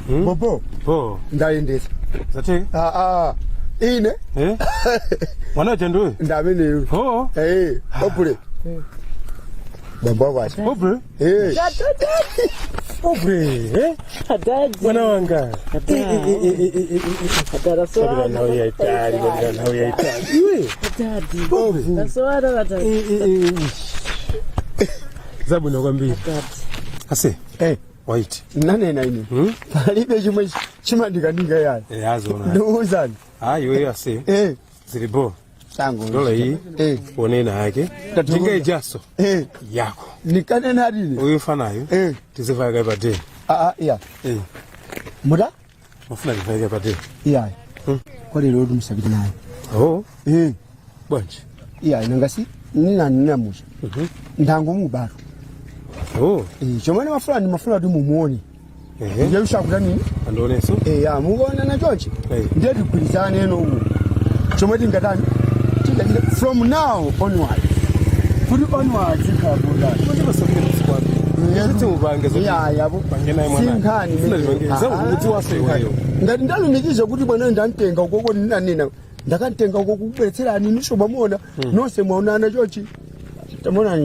bobo. Bo. Ndayendesa. Zatheka? Ah ah, ine. Eh? Mwana wacha ndiwe? Ndameneyo. Oh. Eh, opule. Bambo wako acha. Opule? Eh. Opule, eh? Mwana wanga. Sabira nawe yaitali, sabira nawe yaitali. Iwe. Bovu. Zabwino kwambiri. Ase. Eh. White. Nanena ine. Palibe chimwe chimandikaninga yani. Eh, azona. Ndiuzani. Ah, iwe ase. Eh. Zilibo. Tango. Dola iyi. Eh. Onena yake. Jinga ijaso. Eh. Yako. Nikanena rini. Uyu fanayo. Eh. Tizivaka pa day. Ah ah, iya. Eh. Muda? Mafuna tivaka pa day. Iya. Kwa lero musabiri naye. Oh. Eh. Bwanji. Iya, nangasi nina nina musha. Ndango mubaro. Oh. Eh, chomwe mafuna ndi mafuna kuti mumuone. Ndiye ushakuta nini? Andioneso. Eh, ya mukuona na chonchi. Eh. Ndiye tigwirizane eno umu. Chomwe tingatani? Tingachite from now onward. Kuti onward zikhabuda. Kuti pasafike masiku ano. Kuti upange zoti. Ya, yabo. Pange naye mwana. Sinkhani. Funa tipange. Zakukudziwaso iweyo. Ngati ndalumikiza kuti bwana ndamtenga ukoko ndinanena ndakantenga uko kubweretserani niso mwamuona nonse mwaonana chochi tamona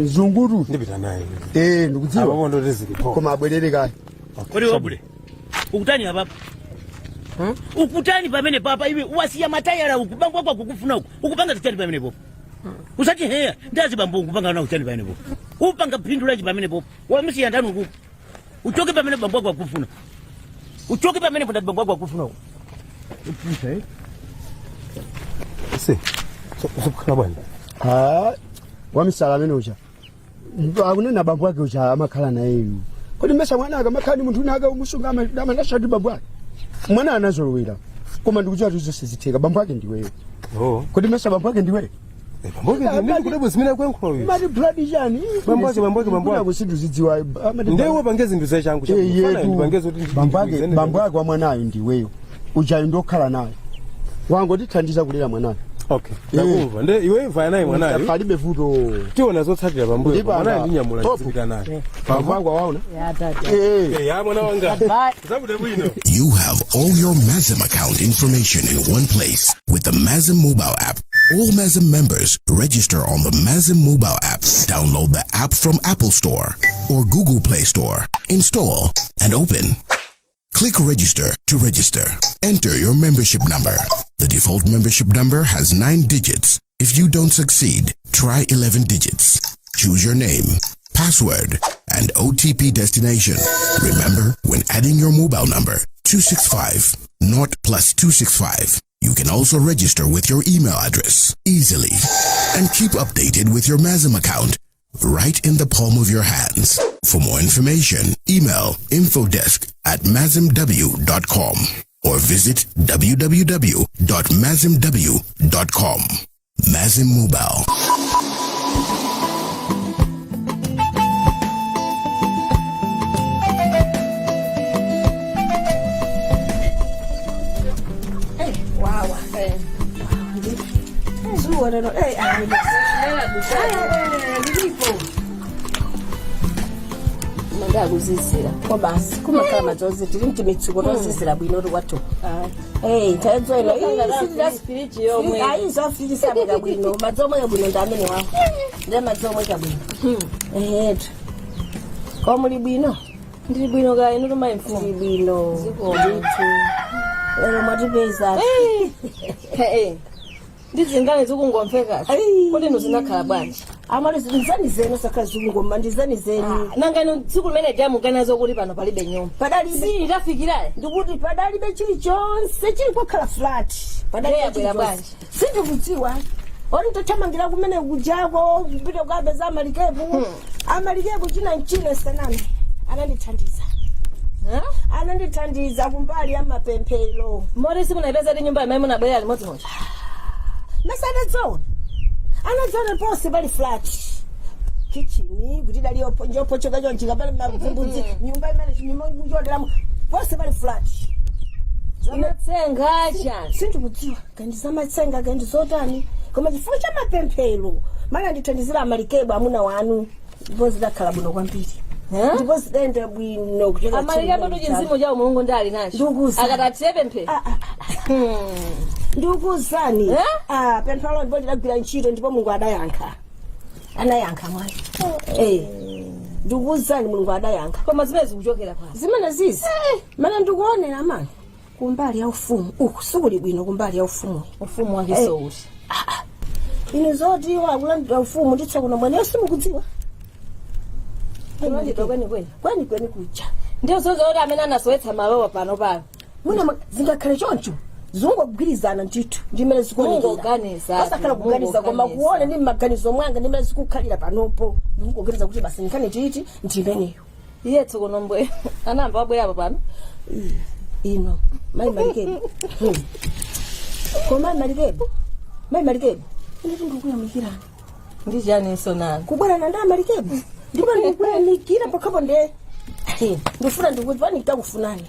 zunguru. Ndipita naye. Eh, ndikudziwa. Apo ndoti zilipo. Koma abwerere kaye. Kodi wabule. Ukutani apapa? Ukutani pamene papa iwe? Wasiya matayala uku, bambo wako akukufuna uku. Ukupanga zitani pamene popo? Usati heya ndazi bambo, ukupanga na utani pamene popo? Upanga phindu lanji pamene popo? Wamsiya ndani uku? Uchoke pamene, bambo wako akufuna. Uchoke pamene ndati, bambo wako akufuna uku. Se zikukhala bwanji? Ah, wamisala amene uja akunena bambo ake uja amakhala nayeyu. Kodi mesa mwana akamakhala ndi munthu unaka umusunga amanasati bambo ake? Mwana anazolowera, koma ndikudziwa kuti zonse zitheka. Bambo ake ndiweyo. Kodi mesa bambo ake ndiweyo? Bambo ake ndi kudabwa zimene akuyankhula uyu. Mati blood chani? Bambo ake, bambo ake, bambo ake. Kusinduzidziwa. Ndiye upange zinthu zachangu Eh, yetu. ndipange zoti Bambo ake, bambo ake wa mwanayo ndiweyo. Ujayo ndokhala naye, wangotithandiza kulera mwanayo. Okay, ndakumva. Nde iwe vaya naye mwanayo. Palibe vuto. Tiona zotsatira pambuyo. Ndipo Mwanayo anga- ndinyamula Topu. ndizipita naye. Bambo wako waona. Eh, ya mwana wanga. Zabute bwino. You have all your MASM account information in one place with the MASM mobile app. All MASM members register on the MASM mobile app. Download the app from Apple Store or Google Play Store. Install and open. Click Register to register. Enter your membership number. The default membership number has 9 digits. If you don't succeed, try 11 digits. Choose your name, password, and OTP destination. Remember, when adding your mobile number, 265, not plus 265. You can also register with your email address easily and keep updated with your MASM account right in the palm of your hands. For more information, email infodesk@masmw.com or visit www.masmw.com. MASM Mobile. Wawa zuwa lero, lilipo. Mandakuzizira. Ko basi kumakhala madzozi tili mti mitsuko tozizira bwino uri kwathu. Tadzoina. Friji yomwe. Ayi, za friji samweka bwino. Madzi omweka bwino ndi amene wawo, ndiye madzi omweka bwino. Ehetu, ko muli bwino? Ndili bwino kaya inu, mayi mfumu? Ndili bwino. Zikomo. Ndithu lero mwatipeza. Ndizingane zikungomveka kuti inu zinakhala bwanji? Amali ndizani zenu sakhala zikungoma, ndizani zenu. Nanga inu tsiku limene jamukanazo kuti pano palibe nyumba? Padalibe. Si tafikirayi? Ndikuti padalibe chilichonse, chili kokhala flat. Padalibe Ndiye yabwera chilichonse. bwanji? Sindikudziwa, ori nditothamangira kumene kujako kupita kukapeza amalikepu. Amalikepu china mchina sanami anandithandiza, anandithandiza kumbali ya mapemphero. Moti simunayipeza ti nyumba imene munabwerera limodzimodzi? Mesa anadzaona, anadzaona ponse pali flat, kitchen kuti dali yopochoka chonchika, pali mavumbudzi, nyumba imene nyumba kuchoderamo ponse pali flat. Zamatsenga chani? Sindikudziwa kandi zamatsenga kandi zotani, koma chifukwa cha mapemphero mana ndithandizira amalikebu amuna wanu, ndipo zidakhala bwino kwambiri, ndipo zidayenda bwino kuchoka Amalikebu tsiku tu chinzimu cha Mulungu ndi ali nacho. Ndikuza. Akatatiye pemphero. Ndikuwuzani, ah, pemphero ndipo lidagwira ntchito, ndipo Mulungu adayankha, anayankha mwana. Ndikuwuzani, Mulungu adayankha. Koma zimene zikuchokera pa zimene zizi mana ndikuonera mani kumbali ya ufumu uku sikuli bwino, kumbali ya ufumu. Ufumu wake souti? Inu zoti wakulandira ufumu nditso kuno mwene simukudziwa. Kulandidwa kwenikweni? Kwenikweni kuja. Ndiyo zozoti amene anasowetsa malowa pano pano. Mwina zingakhale choncho, zingogwirizana ndithu ndimene zikuonekera. Mungoganiza. Osakhala kuganiza, koma Mungoganiza. kuona ndi mmaganizo mwanga ndimene zikukhalira panopo, ndikuganiza kuti basi nkhani titi ndimeneyo. Iye tsokono mbwe anayamba wabwerapo pano. Ino mayi Malikebu. Koma mayi Malikebu, mayi Malikebu, nditi ndikuyamikirani. Ndi chaninso nani? Kubwera na nda Malikebu, ndipo ndikuyamikira pakhapo. Nde ndifuna ndikuti nditakufunani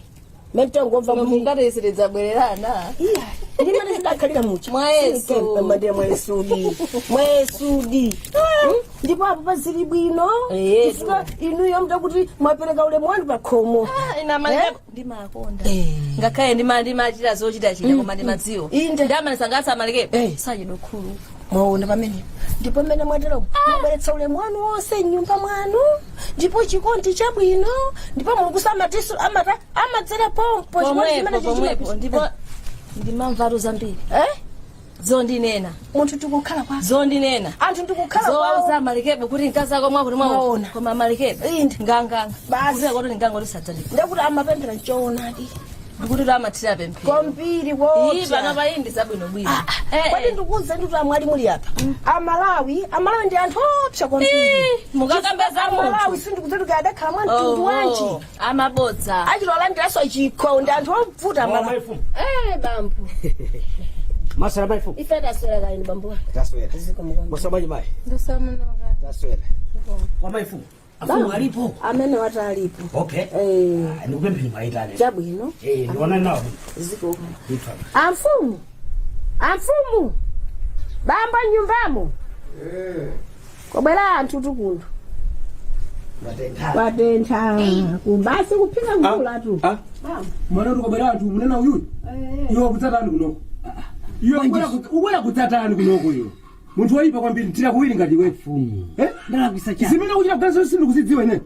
mentengomva. Mungatisiridza bwererana. Iya, ndimene zidakhalira mucha. Mwayesu. Mande mwayesudi, mwayesudi. Ndipo apo pazili bwino chifukwa inuyo mdakuti mwapereka ulemu wanu pakhomo. Ndimakonda ngakhale ndimachita zochitachita, koma ndimadziwa ndamanisangatsa amalikepo sachidokhulu. Mwaona pamenepo, ndipo mmene mwateromo mwabweretsa ulemu wanu wonse mnyumba mwanu, ndipo chikondi chabwino, ndipo Mulungu samatisu amata amadzera pompo chikondi chimene Pomwepo, pomwepo. chichimapita. Ndipo ndimamvatu zambiri. Eh? Zondinena. Munthu tikukhala kwa Zondinena. Anthu ndikukhala kwawo. Zoza malikebe kuti mkazi ako mwakuti mwakuti. Mwaona. Koma malikebe. Inde. Nganganga. Basi. Kuti kuti nganga kuti sadzandipha. Ndekuti amapemphera nchoonadi. Ndikuti amathira pemphero. Kwambiri Iyi kuopsa. pano pa iyi ndi zabwino bwino. Kodi ndikuuze ndikuti amwali muli apa, Amalawi, Amalawi ndi anthu opsa kwambiri. Mukakamba za munthu. Amalawi sindikuti adakhala mwa mtundu wanji. Amabodza. Achitolandiranso chikho, ndi anthu ovuta Amalawi. Eh, bambo. Maswera mai mfumu. Ife taswera kaya inu bambo wanga. Taswera. Maswera bwanji mai? Ndasamunoka. Taswera. Kwa mai mfumu. Afumu alipo. Amene wati alipo. Okay. Eh. Ndikupempheni mwaitane. Chabwino. Eh, ndiona nawo. Ziko. Ndithu. Amfumu, amfumu, bambo nyumbamo kobwera anthu tukuno. Kwatentha kubasi kuphika mvula tu. Mwana uri kubera anthu munena uyuyu, iwe wakutsatani kunoko? Iwe ubwera kutsatani kunoko iwe? Munthu woyipa kwambiri, mthira kuwiri ngati iwe. Eh? Zimene ukuchita kuganiza sindikuzidziwa ine.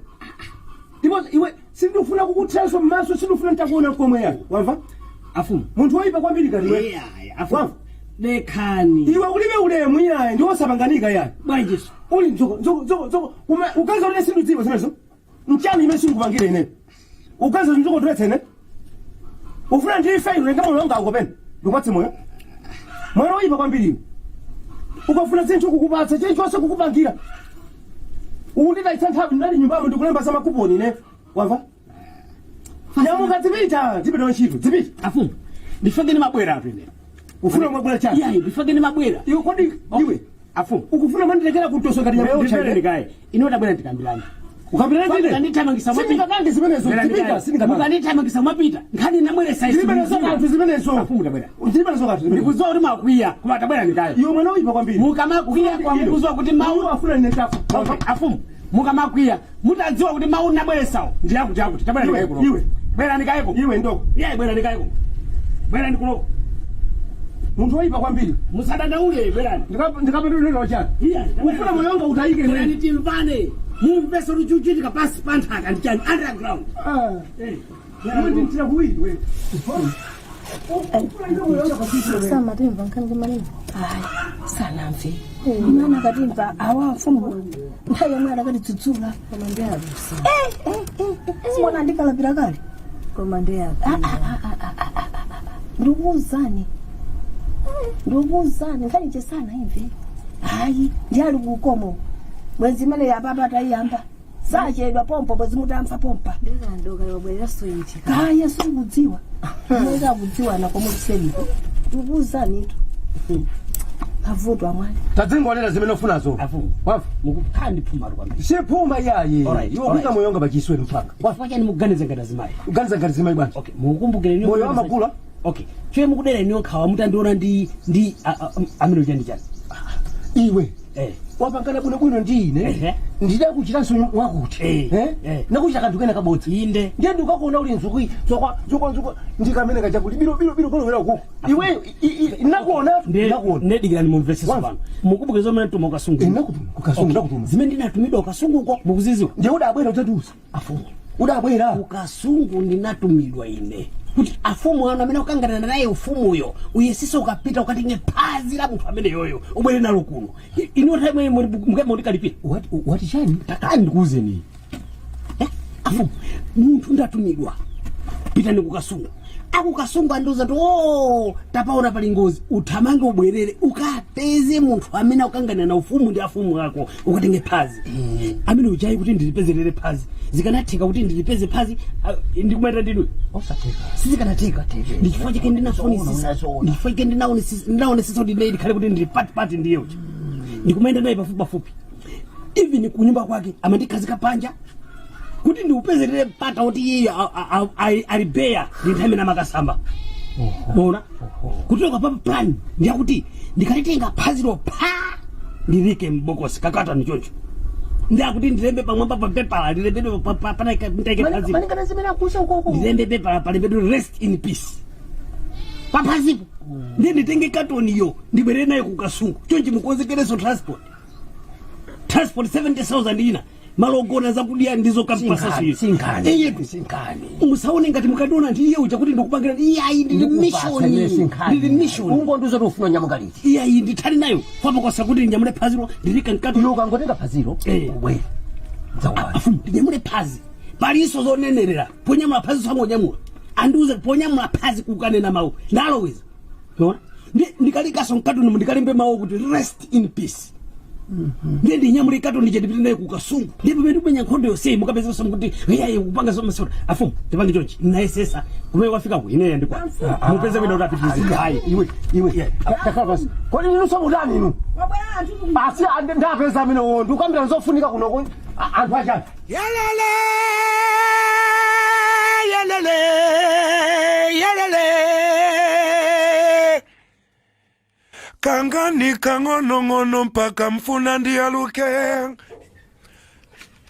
Ndipo iwe sindikufuna kukuthiranso m'maso, sindikufuna nitakuona komwe yani. Wamva? Afumu. Munthu woyipa kwambiri ngati iwe. Yeah, afumu. Wamva? Dekhani. Iwe ulibe ulemu iyayi, ndi wosapanganika iyayi. Bwanjiso. Uli nzoko nzoko nzoko nzoko. Ukaza ine sindidziwa zimenezo. Nchani imene sindikupangire ine? Ukaza nzoko ndiletse ine? Ufuna ndife iwe nga moyo wanga ukopena. Ndikupatse moyo. Mwana woyipa kwambiri iwe. Ukafuna zinthu kukupatsa, chilichonse kukupangira. Ukunditayitsa nthawi, ndinali nyumbamo ndikulemba za makuponi ine. Wamva? Nyamuka dzipita, dzipita ntchito, dzipita. Afumu. Ndifake ndimabwera atu ine. Ufuna mwabwera chani? Iyayi, ndifake ndimabwera. Iwe kodi iwe Afumu. Ukufuna manditekera kutoso ngati nyama yocha ine? Ndikaye. Ino tabwera tikambirane. Ukambirana ndine? Mukandithamangisa mwapita. Sindingapange zimenezo, dzipita, sindingapange. Mukandithamangisa mwapita. Nkhani nabweresa isi. Ndilibe nazo kanthu zimenezo. Afumu tabwera. Ndilibe nazo kanthu zimenezo. Ndikudziwa kuti mwakwiya, koma tabwera ndikaye. Iwe mwana woyipa kwambiri. Mukamakwiya kwa mukudziwa kuti mawu afuna ine tafa. Okay, afumu. Mukamakwiya mutadziwa kuti mawu nabweresawo ndi akuti akuti tabwera Iwe, ndikaye kuno. iwe. Bwera ndikaye kuno. Iwe ndoko. Iyayi, bwera ndikaye kuno. Bwera ndikuloko. Munthu woyipa kwambiri. Musadandaule, bwerani. Ndikapindulira chani? Iyayi, Ufuna moyo wanga utayike ine. Bwerani timvane. Mumveso luchuchitika pasi pa nthaka ndi chani underground. Ah. Iwe ndintira kuwiri we. Ufuna ine moyo wanga pasisi we. Samatimva nkhani zimanena. Ayi, sanamve. Imana akatimva awa mfumu nthawi yomwe adakatidzudzula. Koma ndi alusa. Simona ndikalapira kale. Koma ndi Ndikuwuzani, ndikuwuzani nkhani chesana imve. Hayi, ndi ali kukomo bwezi imene yapapa atayiyamba sachedwa pompo bwezi mutamva pompa. Ndikandoka yobwerera iti. Kaya sikudziwa eka kudziwana komwe kuseriko. Ndikuwuzanitu mavuto amwali. Tadzingolera zimene ufunazo. Afumu. Wamva? Mukukhala ndi phuma kwambiri. Siphuma iyayi. Alright, Iwe alright. kuika moyo wanga pachiswe mpaka. Chifukwa chani mukuganiza ngati azimayi? Kuganiza ngati azimayi bwanji? Okay, mukukumbukire niyo. Moyo wamakula. Okay. Chwe mukudera niyo nkhawa mutandiona ndi amene uja ndi chani? Iwe. Eh. Wapangana bwinobwino ndi ine. Ehe. Ndidakuchitanso wakuti. Eh. Eh? Eh. Nakuchita kanthu kena kabodzi. Inde. Ndiye ndikakuona uli nzuki, zokwa zokwa zokwa ndikamene kachakuti biro biro biro kolowera uku. Iwe nakuona, nakuona. Ndedikirani mumvetsese Wamva? pano. Mukumbuke zomwe ndinatuma ukasungu. Ndinakutuma kukasungu, Okay. ndakutuma. Zimene ndinatumidwa ukasunguko mukuziziwa. Ndiye udabwera utatiuza. Afumu. Udabwera. Ukasungu ndinatumidwa ine kuti afumu anu amene ukangana naye ufumuyo uyesese ukapita ukatenge phazi la munthu amene yoyo ubwere nalo kuno. Ino nthawi imene mukalipira. Wati chani? Takani ndikuwuzeni. Afumu, munthu ndatumidwa pitani kukasungu. Akukasungu andiuza kuti o tapaona pali ngozi, uthamange ubwerere ukapeze munthu amene akukangana na ufumu ndi afumu ako ukatenge phazi amene ujayi kuti ndilipezerere phazi. Zikanatheka kuti ndilipeze phazi ndikumaita ndidwe Osatheka. Sizikanatheka. Ndichifukwa chake ndinafunisisa, ndichifukwa chake ndinaonesesa kuti ine ndikhale kuti ndili patipati ndiye uja ndikumayenda naye pafupi pafupi, even kunyumba kwake amandikhazika panja kuti ndiupezerere mpata kuti iye alibeya ndi nthawi imene amakasamba. Mona kutoka pa plan ndiyakuti ndikalitenga phazilo pha ndilike mbokosi kakata ndichoncho, ndiyakuti ndilembe pamwamba pa pepala ndilembedwe panaike phazilo. Malingana zimene akuuza ukoko. Ndilembe pepala palembedwe "Rest in peace." Paphazipo ndiye nditenge katoniyo ndibwere nayo kukasungu. Chonchi mukonzekereso transport, transport 70,000 ina, malo ogona, zakudya ndizo. Sinkhani, sinkhani, Eyetu. Sinkhani. Musaone ngati mukadiona ndi iye uja kuti ndikupangira. Iyayi, ndili mission, ndili mission. Ungondiuza kuti ufuna nyamuka liti. Iyayi, ndithani nayo kwapakwasa kuti ndinyamule phazilo ndilika mkati. Iwe ukangotenga phazilo ubwere. Afumu, ndinyamule phazi, palinso zonenerera ponyamula phazi. Sangonyamula, andiuze ponyamula phazi kukanena mawu ndaloweza. Ona? Ndikalikaso mkatoni ndikalembe mawu kuti "Rest in peace". Ndiye ndinyamule katoni je, ndipite naye kukasungu. Ndiye pamene ndimenya nkhondo yonseyi mukapezanso kuti iyayi, kupanga zomasewera. Afumu, tipange chonchi, nayesesa kumene kwafikako ineyo ndikwa mupeze kwina kuti apitirize. Hayi. Iwe, iwe, takhala pansi. Kodi inu somutani inu? Basi, ndapeza amene wo ndikukambira zofunika kunoko, anthu achani? Yalele, yalele, yalele. Kangani kang'onong'ono mpaka mfuna ndiyaluke,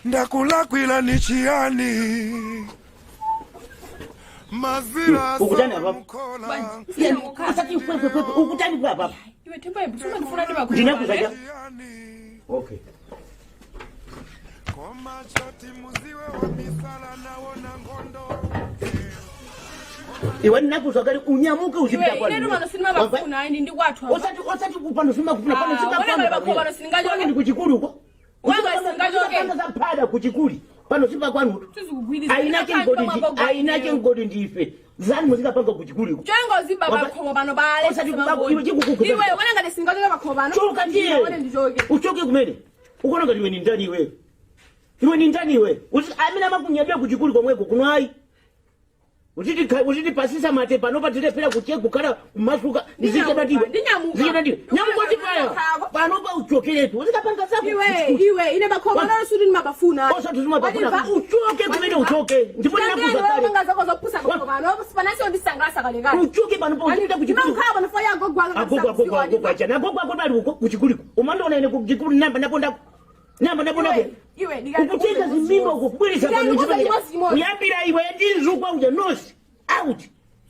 ndakulakwila ni chiyani? Mazira. Ukutani apa? Usati kwekwe, ukutani kwa apa? Iwe Themba, ibu sumandifuna ndi Ndinakuzaja. Okay. Koma choti muziwe wamisala nawo na ngondo. Iwe, ndinakuza kale unyamuke uzipita Iwe, kwanu. ine pano sindimabafuna, ayi, ndi kwathu apa. Osati pano simakufuna pano. Ah, Simakufuna. wona pali pano sindingachoke. Kwanu ndi kuchikulu uko. Wanga singachoke. Zaphada kuchikuli pano sipakwanu. Sizikugwirizana. Ainake ngodi ainake ngodi ndife zanu muzikapanga kuchikuli uko. Chongo ziba pakhomo pano bale. Osati iwe chikukuku. Iwe, wona ngati singachoke pakhomo pano. Choka ndiye. Wona ndichoke. Uchoke kumene ukuona ngati iwe ni ndani iwe? Iwe ni ndani iwe? Amene amakunyadira kuchikuli komweko kuno ayi. Uziti pasisa mate pano patilephera kuche kukhala kumasuka. Ndinyamuka, ndinyamuka. Ndizichedatiwe nyamuka paya panopa uchokeretu uzikapanga zako. Iwe, iwe, ine pakhomo pano suti ndimabafuna. Osati simabafuna. Uchoke kumene, uchoke. Ndipo ndinakuza kale. Panga zako zopusa pakhomo pano. Panasi ndisangalasa kale kale. Uchoke pano pa uzipita kuchikuli. Ndimakhala pano fo yango gwanga. Agogo, agogo, agogo achana agogo agogo ali uko kuchikuliko. Umandiona ine kuchikuli namba napondako, namba napondako. Iwe, Ukutenga zimimba uko kubweresa pano. Ndikakuuza chimodzi. Kuyambira iwe ndi nzukwa uja nosi out.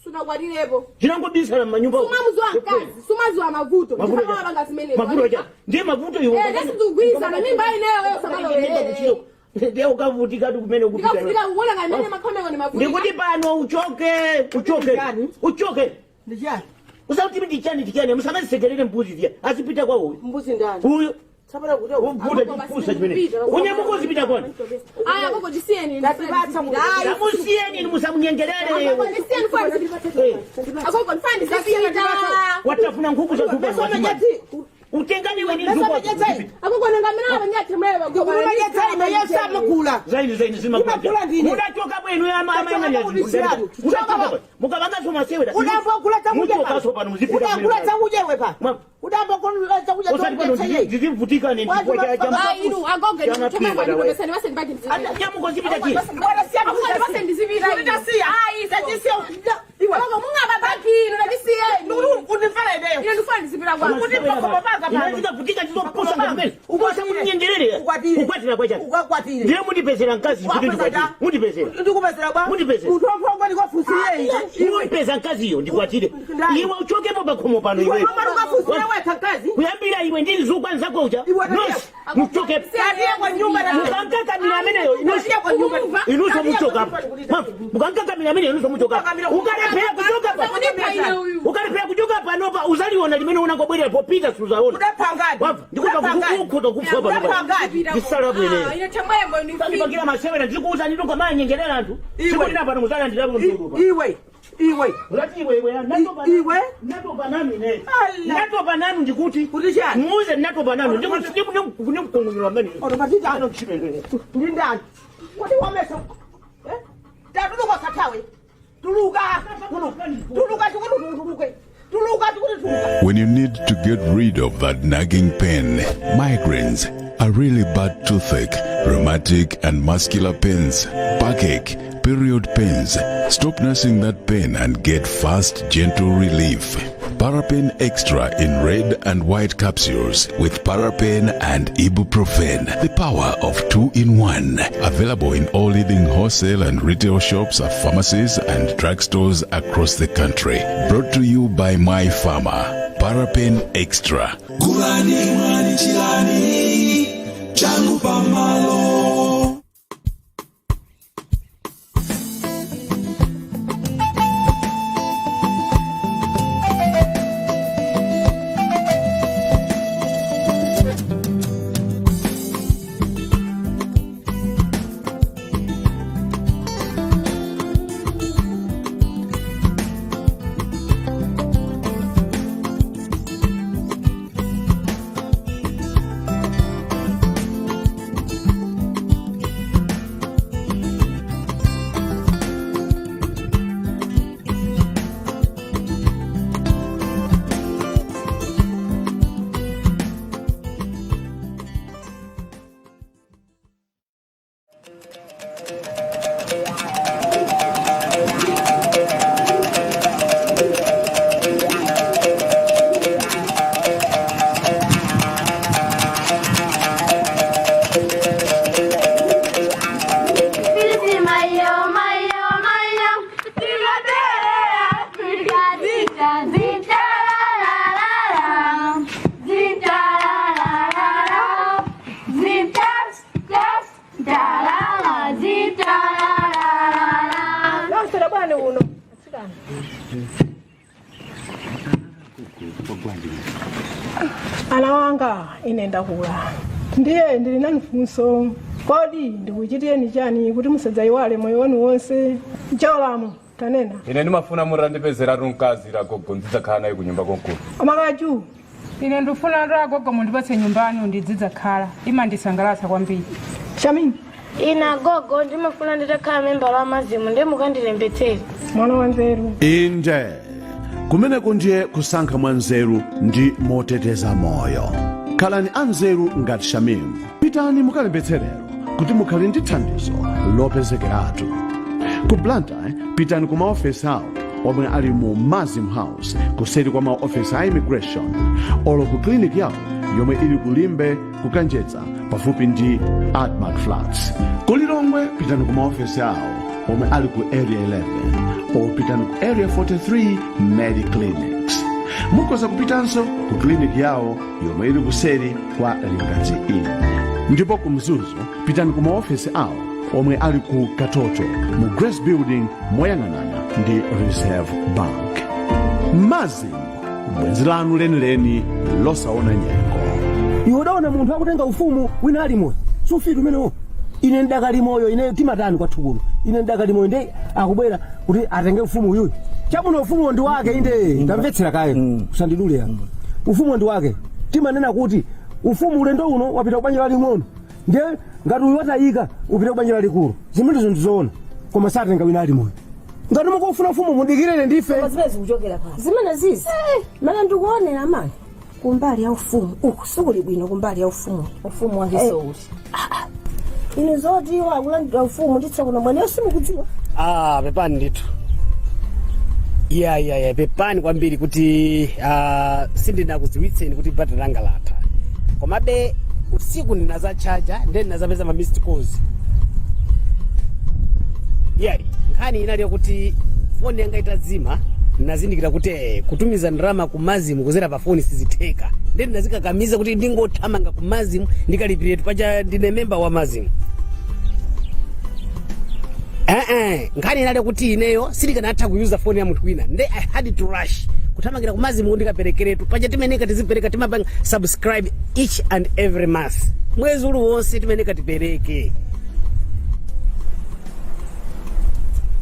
Sunakwatirepo. Zinangobisala m'manyumba uko. Sumamuziwa mkazi, sumaziwa mavuto. Mavuto Ndifana aja. wapanga zimenezo. Mavuto aja ndiye mavuto iwo. Eh, ndesizikugwirizana mimba ineyo wewe samalowelere. Ndiye ukavutika tu kumene ukupita. Ndikavutika kuona ngati mene makhomeko ni mavuto. Ndikuti pano uchoke, uchoke, uchoke. Ndichani? Usauti ndichani, ndichani. Musamazisekerere mbuzi ziya azipita kwa uyu. Mbuzi ndani? Uyu. Tsapana kuti uvuta chipusa chimene unyamuka uzipita kwani. Aya koko, tisiyeni. Tatipatsa mu- Tamusiyeni, musamunyengerere. Akoko, tisiyeni fani. Akoko, ndifani ndizipita. Watafuna nkhuku za zupa. Meso amajadzi. Utengani iwe ni Meso zupa. amajadzi. Akoko, nanga mina abanyathemele bakoko. Ndikuluma ine yesu amakula. Zaini zaini zimakula. Imakula ndine. Mudachoka bwenu ama ama. Tachoka kudisirani. Mudachoka mukavanga somasewera. Udambo kula chakudya. Muchokaso pano muzipita. Udakula chakudya iwe pa. Udambo kula chakudya. Osati pano ndizivutika ne chifukwa cha Ayi inu agoge ndikuthoma kwani ndopesani base ndibaki ndizipita. Nyamuka uzipita chi. Akoko, ndibase ndizipita. Ndasiya. Ayi, Ndasiya. Iwe. Akoko, mungababaki inu ndandisiyeni. Undimvera ineyo. Ine ndifuna ndizipita kwanu. Kuti pakhomo panga pano. Inazikavutika ndizopusa ngamene ukosa munyengerere. Ukwatire. Ukwatira kwacha. Ukakwatire. Ndiye mundipezera mkazi kuti ndikwatire? Mundipezera? Ndikupezera bwa. Mundipezera? Munthu wamphongo ndikofunsire. Mundipeza mkaziyo ndikwatire? Ndani? Iwe uchokepo pakhomo pano. Iwe Iwe mama ukafunsire wekha mkazi. Kuyambira iwe ndi nzukwa nzako uja Iwe tatiya. nosi muchoke. Tatiya kwa nyumba na- Mukankakamira ameneyo Tatiya kwa nyumba. inuso muchoka. Mukankakamira ameneyo inuso muchoka. Ukalephera kuchoka pa ukalephera kuchoka panopa uzaliona limene unangobwerera popita suzaona. Udapangadi. Wabva ndikuza ukhoza kupfa panopa. Udapangadi. Ndisala bwene. Ine themwembo ndi Sandipangira masewera, ndikuuza ndituka manyengerera anthu. Iwe. Sikulina pano muzalandirapo mturupa. Iwe. Iwe. Ulati iwe, iwe natopa. Iwe. Natopa nanu ine. Allah. Natopa nanu ndikuti. Kuti chani? Muuze natopa nanu. Ndikukungulira mene. Onomatita. Ndi ndani? Kuti wamesa. Eh? Tatuluka sathawe. Tuluka. Tuluka. Tuluka chikuti tuluke. Tuluka chikuti tuluka. When you need to get rid of that nagging pain, migraines, a really bad toothache, rheumatic and muscular pains, backache, period pains, stop nursing that pain and get fast, gentle relief. Parapen Extra in red and white capsules with Parapen and ibuprofen. The power of two in one. Available in all leading wholesale and retail shops, pharmacies, and drugstores across the country. Brought to you by My Pharma. Parapen Extra. Gulani mwani chilani changu pamalo. Nosera bwana uno asikana. Ana wanga ine ndakula ndiye ndili nanu funso kodi ndikuchitireni chani kuti musadzayiwale moyo wanu wonse Jolamu tanena Ine ndimafuna mutandipezeratu mkazi agogo ndidzakhala naye kunyumba konkuno. Amakaju Ine ndifuna ndo agogo mundipatse nyumba yanu ndidzidzakhala, imandisangalatsa kwambiri. Shamini. Ine agogo ndimafuna nditakhala membala wa MASM ndiye mukandilembetsere. Mwana wanzeru. Inde kumeneko ndiye kusankha mwanzeru ndi moteteza moyo. Khalani anzeru ngati Shamim. Pitani mukalembetse lero kuti mukhale ndi thandizo lopezekeratu. Ku Blantyre pitani ku maofesi awo omwe ali mu MASM House kuseri kwa maofesi a immigration, olo ku clinic yawo yomwe ili ku Limbe ku Kanjedza pafupi ndi Admarc Flats. Ku Lilongwe pitani ku maofesi awo omwe ali ku Area 11 or pitani ku Area 43 Mediclinics. Mukhoza kupitanso ku clinic yawo yomwe ili kuseri kwa Lingadzi Inn. Ndipo ku Mzuzu pitani ku maofesi awo omwe ali ku Katoto mu Grace Building moyang'anana ndi Reserve Bank. MASM, bwenzi lanu lenileni losaona nyengo. Iwe udaona munthu akutenga ufumu wina ali moyo? Sufiti umenewo. Ine ndakali moyo, ine timatani kwathu kuno, ine ndakali moyo nde akubwera kuti atenge ufumu uyuyu. Chabwino, ufumu ndi wake inde, tamvetsera kaye, usandidule apa. Ufumu ndi wake. Timanena kuti ufumu ulendo uno wapita kubanja laling'ono, ndiye ngati uyu watayika upita kubanja lalikulu. Zimenezo ndizoona, koma satenga wina ali moyo. Ngati mukufuna ufumu mudikirire ndife. Koma zimene zikuchokera pano zimene zizi mana ndikuonera mani kumbali ya ufumu uku sikuli bwino kumbali ya ufumu. Ufumu wake souti? Inu zoti iwo akulandira ufumu nditsokono mweneyo simukudziwa. Ah, pepani ndithu. Iya, pepani kwambiri kuti sindinakudziwitseni kuti battery langa latha. Komabe usiku ndinazatchaja ndiye ndinazapeza ma missed calls. Iyayi, nkhani inali yokuti foni yanga itazima ndinazindikira kuti kutumiza ndalama ku MASM kuzera pa foni sizitheka, ndiye ndinazikakamiza kuti ndingothamanga ku MASM ndikalipiretu, paja ndine memba wa MASM. Nkhani inali kuti ineyo sindikanatha kuyuza foni ya munthu wina, nde I had to rush kuthamangira ku MASM kuti ndikaperekeretu, paja timeneka tizipereka, timapanga subscribe each and every month, mwezi uliwonse timeneka tipereke.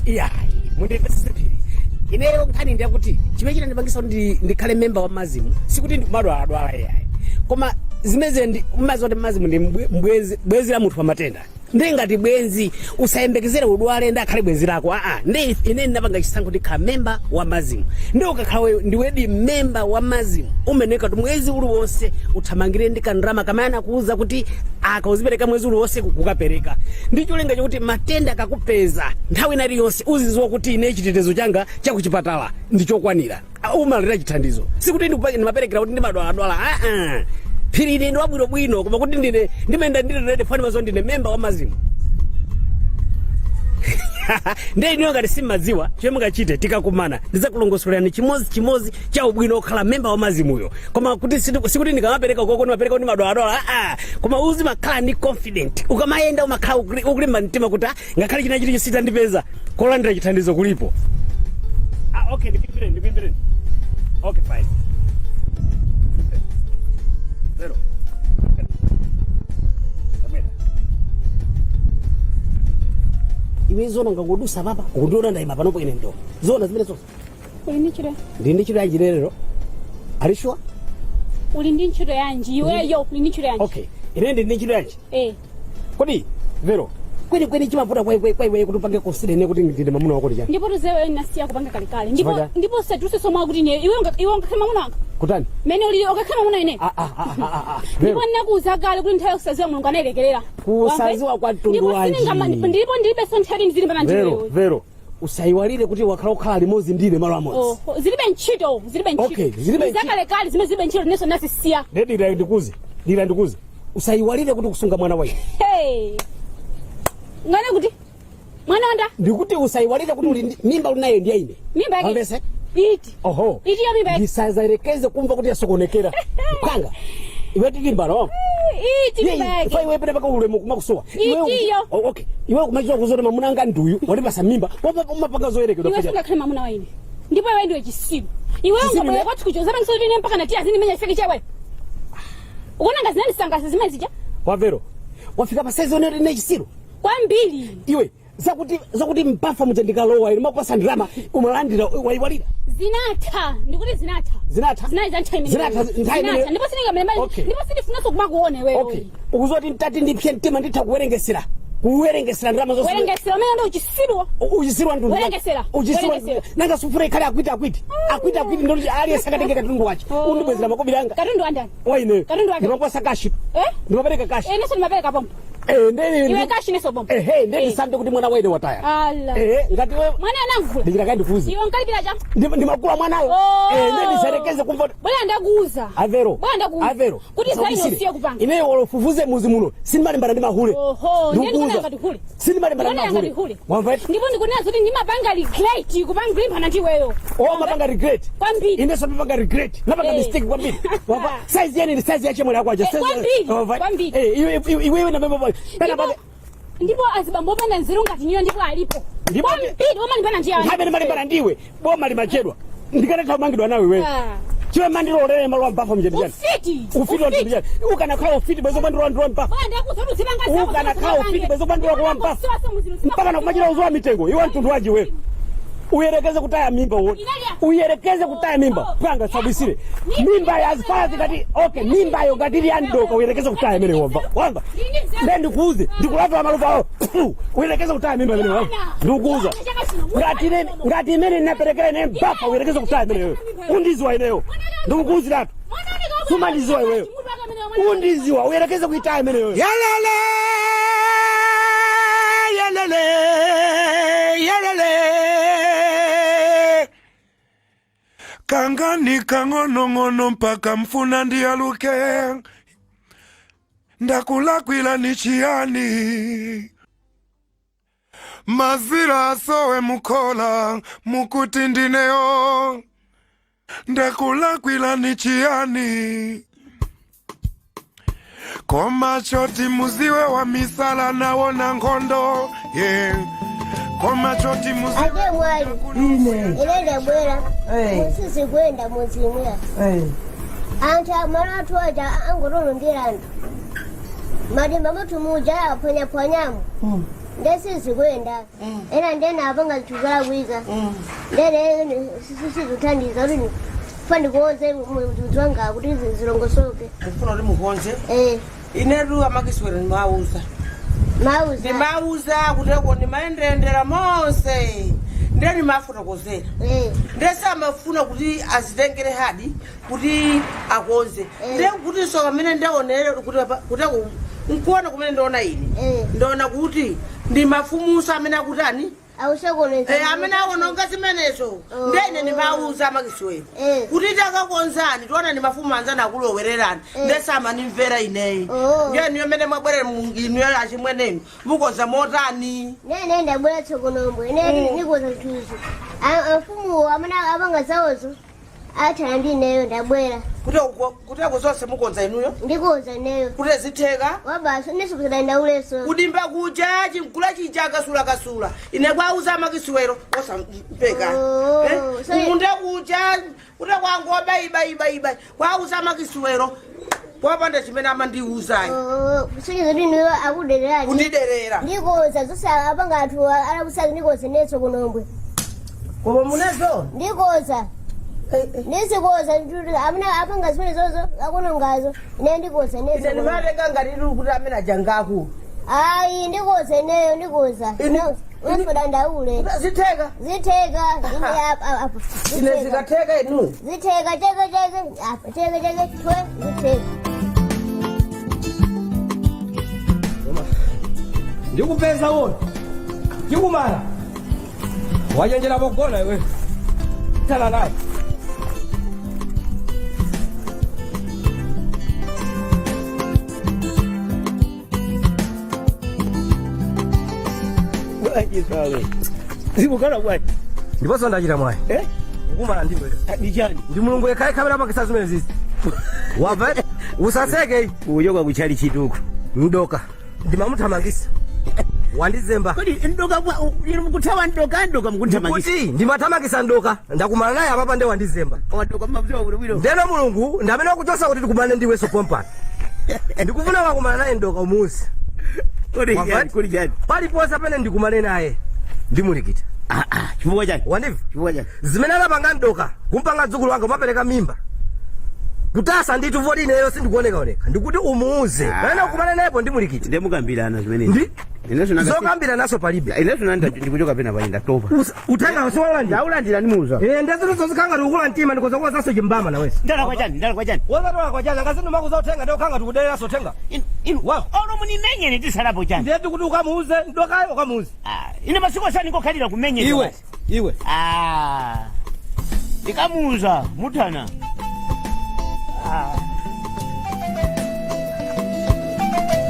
Iyayi, mundimvetsetse phiri, ineyo nkhani ndiyakuti chimene chinandipangisa kuti ndikhale memba wa MASM sikuti ndikumadwaladwala iyayi, koma zimeze ndi mmazi kuti MASM ndi bwezi la munthu wa matenda. Ndi ngati bwenzi usayembekezere udwale ndi akhale bwenzi lako. Aa, ndi ine ndinapanga chisankho, ndikhala memba wa MASM. Ndi ukakhala ndiwedi memba wa MASM, umeneka kuti mwezi uliwonse uthamangire ndi kandrama kamene anakuuza kuti aka uzipereka mwezi uliwonse kukapereka, ndi cholinga chokuti matenda akakupeza nthawi ina iliyonse uziziwa kuti ine chitetezo changa chakuchipatala ndi chokwanira. Umalira chithandizo, sikuti ndimaperekera kuti ndimadwaladwala. Aa, phiri ine ndi wabwinobwino, koma kuti ndine ndimayenda ndili ready fani mazo, ndine memba wa MASM. Ndiye inuyo ngati simmadziwa chomwe mungachite, tikakumana ndidzakulongosolerani chimodzi chimodzi cha ubwino okhala memba wa MASM-uyo. Koma kuti sikuti ndikamapereka koko ndimapereka kuti madwaladwala, aa, koma uzimakhala ndi confident ukamayenda, umakhala ukulimba mtima kuti ngakhale china chilichonse chitandipeza, kolandira chithandizo kulipo. Ah, okay, ndikuimbireni, ndikuimbireni. Okay, fine. Zero. Kamera. Iwe zona ngangodusa papa ukundiona ndayima panopo ine ndo zona zimene zonse. Uli ndi ntchito? Ndi ndi ntchito yanji lero? Are you sure? Uli ndi ntchito yanji iweyo? Uli ndi ntchito yanji? Okay, ine ndi ndi ntchito yanji? Eh. Kodi Vero, kwenikweni chimavuta kwa iwe kuti upange consider ine kuti ndine mwamuna wako ndi chani? Ndipo tuzewe nasiya kupanga kalekale, ndipo Chifukwa? ndipo satuse somwa kuti ine iwe ungakhale mwamuna wanga. Kutani? Mene uli ungakhale mwamuna ine. Vero. Ndipo ndinakuuza kale kuti nthawi yakusaziwa Mulungu anayilekerera. Kusaziwa kwa mtundu Ndipo wanji? Ndipo ndilibe so nthawi ndizilimbana ndi Vero, iweyo. Vero, usayiwalire kuti wakhala ukhala limodzi ndine malo amodzi. Oh, zilibe ntchito, zilibe ntchito. Okay, zilibe ntchito. Zakalekale zimene zilibe ntchito nenso nasisiya. Ndedira ndikuze, dira ndikuze, usayiwalire kuti kusunga mwana wa ine. Hey. Ngane kuti mwana wanda. Ndikuti usayiwalire kuti uli mimba uli nayo ndiye ine. Mimba yake. Wamvese? Iti. Oho. Iti ya mimba yake. Ndisazayerekeze kumva kuti yasokonekera mphanga iwe, tilimbana wamva? Iti mimba yake. Fa iwe pene paka ulemu kumakusowa. Itiyo. Oh, okay, iwe kumachita kuzoti mamuna anga nduyu wandipasa mimba, umapanga zoyerekedwa. Iwe sungakhale mamuna wa ine. Ndipo iwe ndiwe chisiru. Iwe Chisiru ungabwera ne? kwathu kucho zapangisa kuti ine mpaka natiya zinimenya chifeke chawe. Ukuona ngazi nandisangasa zimene zija? Wavero, wafika pa size onero ine chisiru? Kwambiri. Iwe zakuti mpafa muja ndikalowa ine makupasa ndalama umalandira, waiwalira? Zinatha, ndikuti zinatha. Zinatha? Zinali za nthawi imeneyo. Zinatha nthawi imeneyo. Zinatha. Ndipo sindingamene Okay. ndipo sindifunanso kumakuona iweyo. Okay, ukuzoti ntati ndipye mtima nditha kuwerengesera ndalama zonse. Werengesera umene ndi uchisiruwo. Uchisiru wa mtundu wanji? Werengesera. Uchisiru wa Werengesera. nanga sufuna ikhale akwiti akwiti akwiti akwiti, ndoti aliyense akatenge katundu wache, undibwezera makobiri anga. Katundu wandani? Wa ineyo. Katundu wake. Ndimakwasa cash. Eh? Ndimapereka cash. Eh, nenso ndimapereka pompo. Eh, ndeni Iwe cash, nenso pompo. Ehe, ndeni Eh. sambe kuti mwana waine wataya. Ala. Eh, ngati wewe Mwana anangula. Ndikira ndikuuze. Iwe nkalipira cha. Ndimakula mwanayo. Oh. Eh, ndeni sarekeze kumva. Bwana ndakuuza. Avero. Bwana ndakuuza. Avero. Kuti zaino Usabisire. usiye kupanga. Ineyo walofufuze muzi muno. Sindimalimbana ndi mahule. Oho, ndiye Ndikuuza. ndikuona ngati hule. Sindimalimbana ndi Ndikuona mahule. ngati hule. Wamva eti? Ndipo ndikunena kuti ndimapanga regret kupanga kulimbana ndi iweyo. Oh, mapanga regret. Kwambiri. Ine sapapanga regret. Napanga Eh. mistake kwambiri. Wamva? Size yeni ni size ya chemwele yako aja. Eh, Size. kwambiri, Wamva? kwambiri. Eh, iwe iwe na baba. Pena Ndipo ndipo azibambo opanda nzeru ngati niyo ndipo alipo. Ndipo Kwambiri omalimbana ndi ana. Nthawi imene malimbana ndiwe, boma limachedwa. Ndikanatha kumangidwa nawe iweyo. Ah. Chiwe mandilolere malo ambafa mcheti chani. Ufiti. Ufiti wa mcheti chani. Ukanakhala ufiti bwezo mandilola ndilola mpafa. Bwana ndakuuza kuti uzipanga zako. Ukanakhala ufiti bwezo mandilola kuwa mpafa. Mpaka nakumachita uzowa mitengo. Iwe mtundu waji wewe. Uyerekeze kutaya mimba uone. Uyerekeze kutaya mimba. Panga sabisire. Mimba ya as far as ngati okay, mimba yo ngati ili yandoka uyerekeze kutaya imene wamva. Wamva? Ndiye ndikuuze, ndikulavula maluva awo. Uyerekeze kutaya mimba imene wamva. Ndikuuza. Ngati imene ndinaperekera ine mpaka uyerekeze kutaya imene wewe. Undiziwa ineyo. Ndikukuuziratu. Sumandiziwa iweyo. Undiziwa, uyerekeze kuitaya imene wewe. Yalele, yalele, yalele. Kangani kang'onong'ono mpaka mfuna ndiyaluke, ndakulakwila ni chiyani? Mazira asowe mukola mukuti ndineyo, ndakulakwila ni chiyani? Koma choti muziwe wa misala nawona nkhondo, yeah. Koma choti muziwe Ate mwali ine ndabwera musisi kuyenda muzimwe anthu amalo athu aja angotolongera anthu matimba muthu muja aphwanyaphwanyamo ndesizi kuyenda ena ndena apanga zithukalakwika ndene sizikuthandiza kuti fa ndikuonze mudzi wanga kuti zilongosoke. Mufuna kuti mukonze? Eh. Inetu amakiswera ndimawauza Mauza. Ndimauza kuteko ndimayendeyendera monse ndiye ndimafotokozera ndiye samafuna kuti azitengere hadi kuti akonze ndiye kutinso pamene ndaonere kuti kuteko nkuona kumene ndaona ine ndaona kuti ndi mafumuso amene akutani Ausokoneza. Amene awononga zimenezo ndiye ine ndimauza amakisiwero kuti takakonzani tiona ndi mafumu anzanu akulowererani ndiye samanimvera ineyi ndiye niyo mene mwabwerera inuyo achimwenenu mukonza motani. Nene ndabwera tsokonombwe ine ndikoza zinthuzo. Amfumuwo amene apanga zawozo athana ndi ineyo ndabwera. Kuteko zonse mukonza inuyo? Ndikoza ineyo. Kuti zitheka? Wabaso inenso kusadandaulutso. Kudimba kuja chimkula chija kasulakasula ine kwauza amakisiwero osampeka. Kumunda kuja kuti kwangoba iba kwauza amakisiwero popanda chimene amandiuzayi. Kusonyeza kuti inuyo akudererani. Kundiderera. Ndikoza zonse apanga anthu alakusazi ndikoza ineyo tsokonombwe. Koma munezo? Ndikoza. Ndizikoza amene apanga zimene zozo akunongazo ine ndikoza ineyo. Ine ndimatenga ngati ili kuti amene ajangaku. Ayi ndikoza ineyo ndikoza. Usadandaule. Zitheka? Zitheka. Ine apa apa. Ine zikatheka inu? Zitheka cheke cheke apa cheke cheke twe zitheka. Ndikupeza wona ndikumana wachenjera pogona iwe tana naye. Zikukhala bwanji? Ndiponso ndachita mwayi kukumana ndiwe. Ndichani? Ndi Mulungu yekha yekha amene amapangitsa zimene zizi wamva usaseke. Uyoka kuchali chituku. Mdoka ndimamuthamangisa wandizemba. Kodi ndoka inu mukuthawa ndoka ndoka mukuthamangisa? Kuti ndimathamangisa ndoka ndakumana naye apapa nde wandizemba. Wadoka mmadziwa kuti bwino. Ndeno Mulungu ndamene wakuchosa kuti tikumane ndiwenso pompano. Ndikufuna wakumana naye ndoka umuzi. Kodi Wamva? chani, kodi chani? Paliponse pamene ndikumane naye ndimulikita. Chifukwa chani? Wandimva? Chifukwa chani? Zimene anapanga ndoka kumpanga dzukulu wanga umapereka mimba kutasa ndithu voti ineyo sindikuonekaoneka ndikuti umuuze pamene ukumane nayepo ndimulikita. Ndemukambirana zimene. Ndi Ineso nanga zokambira naso palibe. Ineso nanda ndikuchoka pena pali ndatopa. Uthenga siwaulandira. Ndaulandira ndimuuza. Ndezinthu zikanga tikukula mtima ndikoza zaso chimbama nawese. Ndalakwa chani? Ndalakwa chani? Wozatola kwa chani ngasi ndimakuza uthenga ndi ukhanga tikudereraso uthenga. Inu olo munimenyene tisalapo chani? Ndiye tikuti ukamuuze ndokayo ukamuuze. Ine masiku asani ngokhalira kumenyedwa. Iwe iwe. Ndikamuuza mutana.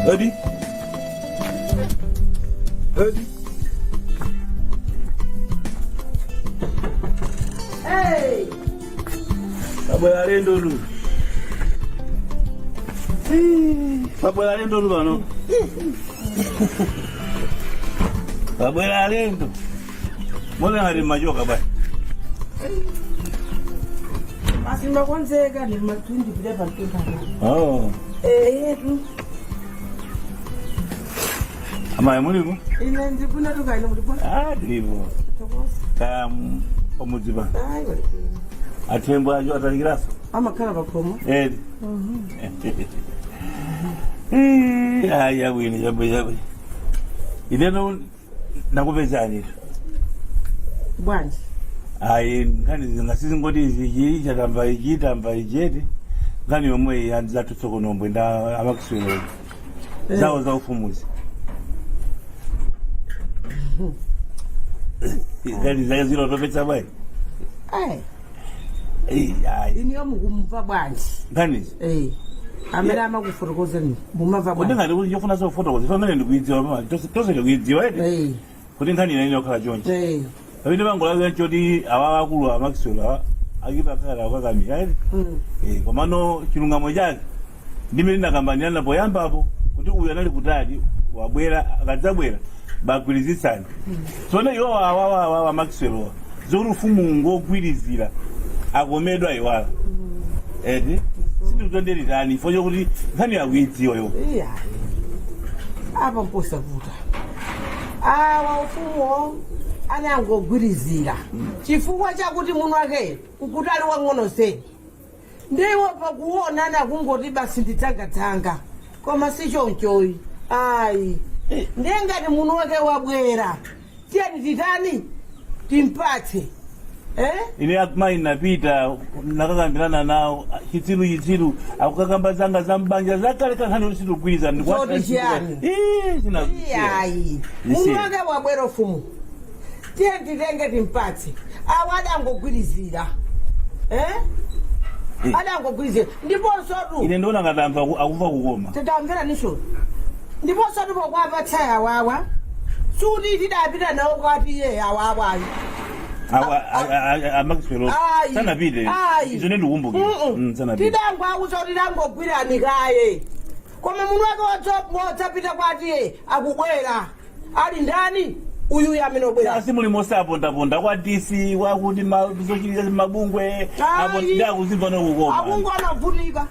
Odi. Odi. Hey! Pabwera alendo lu. Pabwera alendo lu pano. Pabwera alendo. Mbona ngati machoka bwana? Basi makonzeka ndimatundipire pamtundana. Oh. Eyetu. Amayi mulipo? Ine ndikuna tukaine mulipo. Ah, ndilipo. Kaya pamudzi pano. Ayi. Athembo acho atalikiraso. Amakhala pakhomo. Eh. Eh, ayi yabwino chabwino chabwino. Ineno nakupezani. Bwanji? Ayi nkhani zingasizingoti ichi chatamba ichi tamba icheti nkhani yomwe yanzathu tsokonombwe nda amakiswero zawo za ufumuzi nkhani zake zilotopetsa bwanji. Ayi. Ayi. Iniyo mukumva bwanji? Nkhanizi Amene amakufotokozani mumamva kuti bwanji? ngati kuti chofuna sofotokoza pamene ndikuidziwa pama tonse ndikuidziwa eti kuti nkhani ine inokhala chonchi pamene pangolazira choti awa akulu amakiswero awa akipakhala akakamira eti. Komano chilungamo chake ndimene ndakambanirana poyambapo kuti uyu anali kutali wabwera akadzabwera bagwirizitsani. Tsono iwo awawawawa amakiswerowa zokuti ufumu ngogwirizira akomedwa iwala eti sindikutonderitani ifo chokuti nkhani yakuidziwa iwo. Iya, apa mposavuta awa ufumuwo anangogwirizira chifukwa chakuti muno ake nkuti ali wang'ono zedi ndiwo pakuonana kungoti basi ndidzangadzanga koma si chonchoyi ayi. Ndiye ngati munthu wake wabwera, tiyeni titani, timpatse, eh? Ine amayi napita nakakambirana nawo, chitsiru chitsiru akukakamba zanga za mbanja zakale, kankhani kuti sitikugwirizana. Zoti chiyani? Iyayi, munthu wake wabwera ufumu, tiyeni titenge timpatse. Awo adangogwirizira, eh? Adangogwirizira ndiponso tu Ine ndiona ngati amva akumva kukoma. Titamvera nisho, ndiponso tipokwapatsa awawa, suti tidapita nawo kwati iye awawayi. A Maxwell Ayi. sanapite. Ayi. Izo ndikukumbukira. Sanapite. Tidangwauza kuti tangogwirani kaye, koma munthu wake wodzapita kwatiye akubwera ali ndani? Uyuyu amene obwera. Asi muli mosapondaponda kwa DC kwakuti zochitika mabungwe apo. Ayi. Ndakuzimva nokukoma. Akungu anavutika,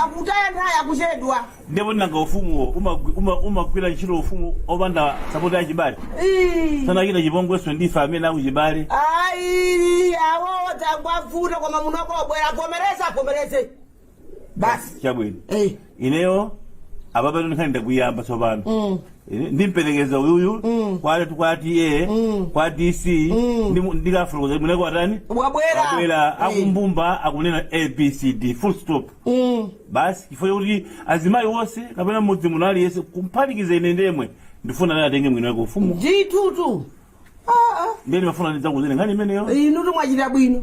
akutaya nthawi, akuchedwa. Ndipo nanga ufumuwo umagwira ntchito ufumu opanda support ya chibale? Ii. Sanachita chipongweso ndife amene akuchibale. Ayi, awo tangwavuta, koma munthu wake wabwera, avomereze, avomereze basi. Chabwino, ineyo apapa ndikhani ndakuyamba tsopano. Ine ndimperekeza uyuyu kwa TA, kwa DC, ndikafotokoza mwene kwatani. Wabwera. Wabwera, akumbumba akunena ABCD, full stop, basi. Chifukwa chokuti azimayi wonse kapena mudzi muno aliyense kumphatikiza ine ndemwe ndifuna naye atenge mwini wake ufumu. Nditutu. Ndiye ndimafuna ndidzakuzeni nkhani imeneyo. Inu tumwachita bwino.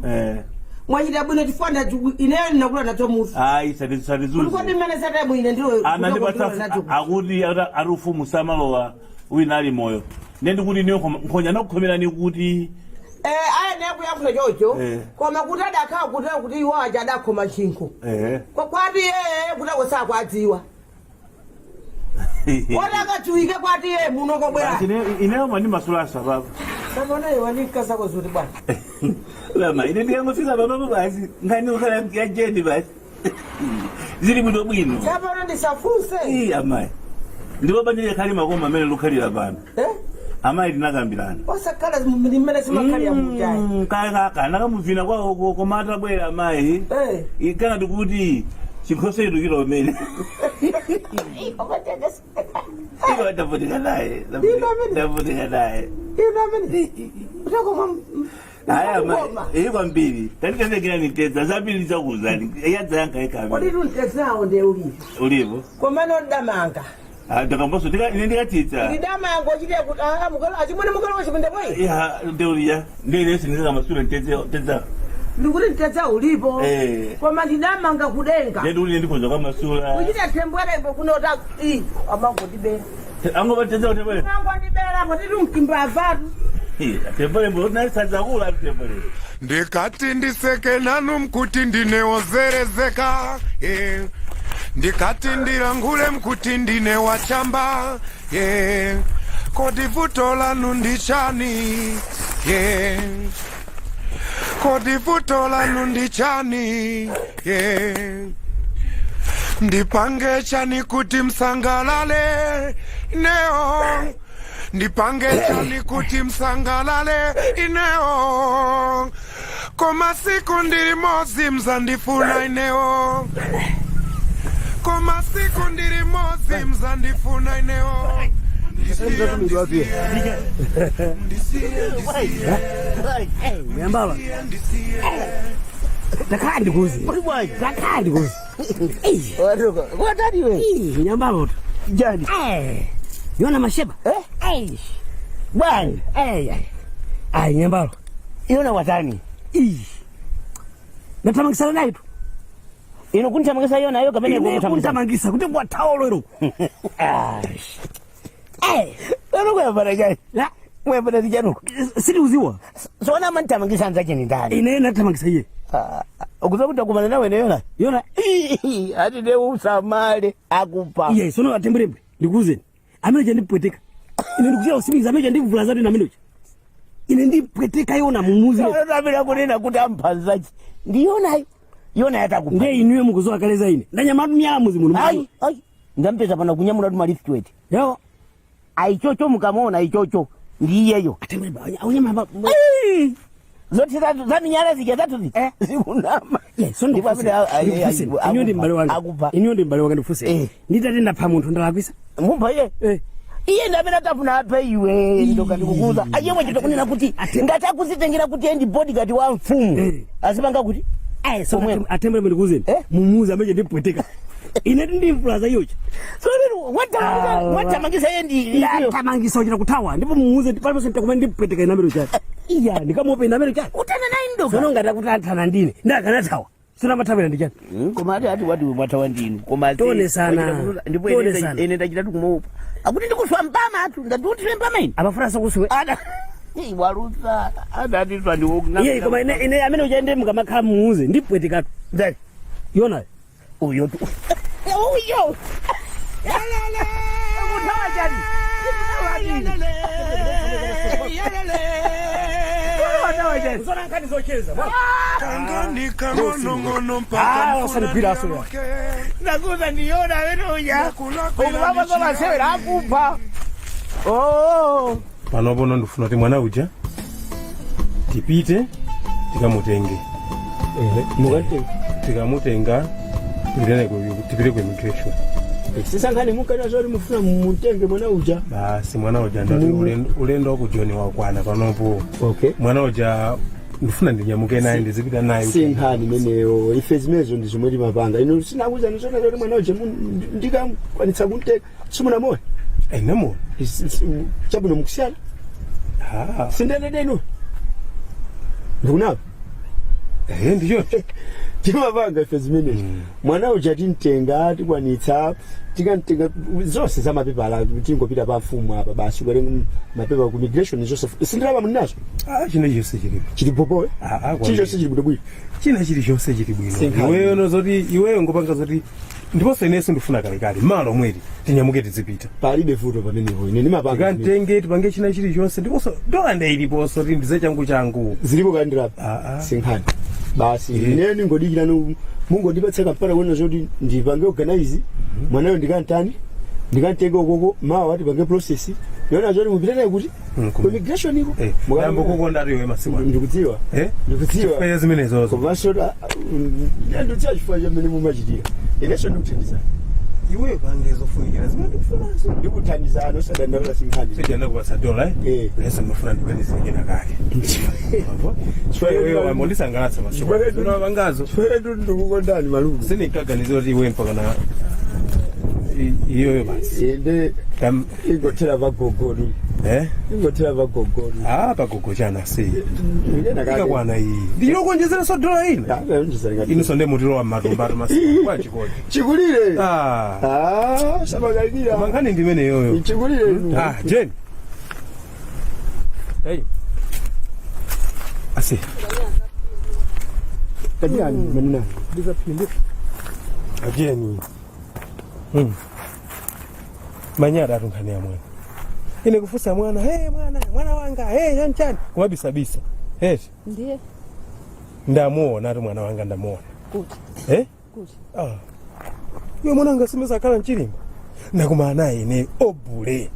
Mwachita bwino chifukwa ineyo ndinakula nacho mutu. Ayi, satizuze. Kodi mmene satebwino ine ndilo Anandipatsa akuti ari ufumu samalowa wina ali moyo. Ndiye ndikuti niyo nkhonya nakukhomerani kuti Eh, aya kuyankhula chocho. Koma kuti adakhala kuti iwo aja adakhoma chinkho kwati yeye kuti akosakwadziwa kodi akadziwike kwati ye muno kobwera. Basi, ineyo mandimasulaso apapa. Sapona iwe ndikasako zuti bwana. Lama ine ndikangofika papapo basi, nkhani ukhala yajeni basi, zili bwino bwino. Sapona ndisafunse. Ii, amayi, ndipo banja khali makoma amene lukhalira pano. Eh? Amayi, tinakambirana. Osakhala mmene simakhalira mujayi. Kana kamuvina kwawo, koma atabwera amayi ikana tikuti chikhoso idukira umene iko ndavutika naye, ndavutika naye. Ino amene utakoma. Haya amayi, iyi kwambiri tanditendekera nitedza zambiri zakuzani yadzayankha Kodi ikabe. tuntezawo ndiye ulipo? Ulipo. Komano ndamanga. Ndakamboso ine ndikatitsa. Ndidamanga uchite kuti achimwene mukalo chipinde bwe. Ya, ndeuliya ndine sindikamasula ntedza. Ndikuti mtedza ulipo. Koma ndidamanga kudenga. Ndikuti ndikhoza kwamasula. Kuchita thembwerembo kunota i amangondibera. Angobatedza kutembere. Amangondibera potiti mkimbavatu. Temberembo naisadzakula temberembo. Ndikati ndiseke nanu mkuti ndinewozerezeka, eh. Ndikati ndilangule mkuti ndine wachamba, yeah. Kodi vuto lanu ndichani, yeah. Kodi vuto lanu ndichani, yeah. Ndipange chani kuti msangalale neo? Ndipange chani kuti msangalale ineo? Koma siku ndili mozi mzandifuna ineo, koma siku ndili mozi mzandifuna ineo. Ndisiye, ndisiye, ndisiye, ndisiye. Muyambala. Ndakhala ndikuzi. Ndakhala ndikuzi. Watani we? Nyambalo. Jani. Yona masheba. Eh? Bwana. Ai, nyambalo. Yona watani? Ndatamangisana naye tu. Ino kuntamangisa yona yo kamene? Ine kuntamangisa kuti kwathawo lero. Lero kuyambana chani? La. Muyambana tichanuko. Sitiuziwa. Sona amantamangisa anzache ni ndani? Ine natamangisa iye. Ukuza kuti akumana nawe ne yona? Yona. Ati ne usamale akupa. Iye sono atemberembe ndikuuzeni. Amene chandipweteka. Ine ndikuchira usimikiza amene chandivula zatu ine amene. Ine ndipweteka yona mumuzi. Amene kunena kuti amphanzachi. Ndi yonayo. Yona yatakupa. Ndiye inuyo mukuzowa kaleza ine. Ndanyamatu myala muzi muno. Ai, ai. Ndampeza pano kunyamula tu malift wete. Yawo. Aichocho mukamona ichocho ndiyeyo. Atemberembe aunyama. Ai! Zoti zatu zaminyala zija zatu zija. Zikunama. Yes, sono Ndipo amene Inuyo ndi m'bale wanga. akupa. Inuyo ndi m'bale wanga, ndifuse. Nditati ndapha munthu ndalakwisa? Mupha iye? Eh. Iye ndi amene atafuna aphe iwe ndoka, ndikukuuza. Aye, chita kunena kuti ngati akuzitengera kuti iye ndi bodyguard wa mfumu, azipanga kuti So atembere, ndikuuzeni, mumuuze amene ndipweteka ine ndimvulaza iyochi. So lero watamangisa iye ndi Ndatamangisa, uchita kuthawa, ndipo mumuuze paliponse ntakumene ndipweteka ine amene chati iya ndikamuope ine amene chati. Utana naye ndoka. Sono ngati akuti athana ndine, ndakanathawira sinamatthawira ndi chani? Koma ati wati mwathawa ndinu, koma Tionesana. Ndipo Tionesana. ine ndachita tikumuopa, akuti ndikuswa mpama atu, ndatiutire mpama ine. Amafuna sokusiwe. Ada walusa, adatiswa ndiwo. Iye, koma ine amene uchaende mukamakhala mumuuze ndipwetekatu. Ndani? Yona. Uyo tu, uyo kuthawa chani? Kuthawa chani? Zona nkhani zocheza. Kangani kang'onong'ono mpaka Ah, usanigwira aso ya. Nakuza ndiyona amene uja ukulapa zamasewera akupha, oh. Panopono ndifuna kuti mwana uja tipite tikamutenge. Mukatenga? Tikamutenga tipite ku immigration. Sisankhani mukana zoti mufuna mutenge mwana uja. Basi, mwana uja ndati ulendo wa kujoni wakwana panopo. Okay. Mwana uja ndifuna ndinyamuke naye, ndizipita naye. Sinkhani imeneyo, ife zimenezo ndi zomwe timapanga. Ino sinakuza nizona zoti mwana uja ndikakwanitsa kumteka simunamoyo. Namo. Chabwino, mukusiyana sindendedenu ndikunapa. Ndicho. Timapanga ife zimenezi. Mwana uja timtenga, tikwanitsa, tikamtenga zonse za mapepala, tingopita pa mfumu apa basi, ukatenga mapepa ku immigration zonse. Sindalama muli nazo? Ah, china chonse chilipo. Chili popoe? Chilichonse chili bwinobwino. China chilichonse chili bwino. Sinkhani. Iweyo no zoti iweyo ngopanga zoti, ndiponso inenso ndifuna kalekale malo mweri tinyamuke tizipita. Palibe vuto pamenepo, ine ndimapanga. Tikamtenge, tipange china chilichonse, ndiponso dola ndeyiliponso ti ndize changu changu. Zilipo kandirapa, sinkhani basi. Ineyo ningodikira mungondipatsa kampata kuona zoti ndipange organize mwanayo, ndikantani, ndikantenge ukoko mawa, tipange process yona zoti mupite naye kuti ku immigration iko. Ndambo kukonda iwe masiku ano. Ndikudziwa. Eh? Ndikudziwa. Chifukwa zimenezozo. Komanso ndikudziwa chifukwa chamene mumachitira, inenso ndikuthandizana. Iweyo pange zofunikira zimene ndikufunazo. Ndikuthandizana, usadandaula, sinkhani. Sija ndakupatsa dola, eh, leso ndimafuna ndiganizire kake. Iweyo wambondisangalatsa masiku ano. Pangazo ndikukondani malume. Sindinkaganizira kuti iwe mpaka na iyoyo basi. Ende ingothera pagogodu. Eh? Ingothera pagogodu. Ah, pagogo chana si ikakwana iyi, ndilokonjezeranso dola ina. Inunso nde mutilowa mmatumba masiku kwachikodi. Chikulire. Ah. Ah, sabakalikira. Koma nkhani ndimene yoyo. Chikulire inu. Ah, Jane. Hey. Asi. Kajani manina. Ndizaphinde. Ajeni. Manyara atunkhani ya mwana. Ine kufusa mwana, hey mwana, mwana wanga, hey chani chani. Kumabisabisa. Hey, Ndiye ndamuona ati mwana wanga ndamuona. Kuti? Eh? Kuti? Ah. Iwe mwana wanga simeza akhala mchilimba. Ndakumana naye ine obule.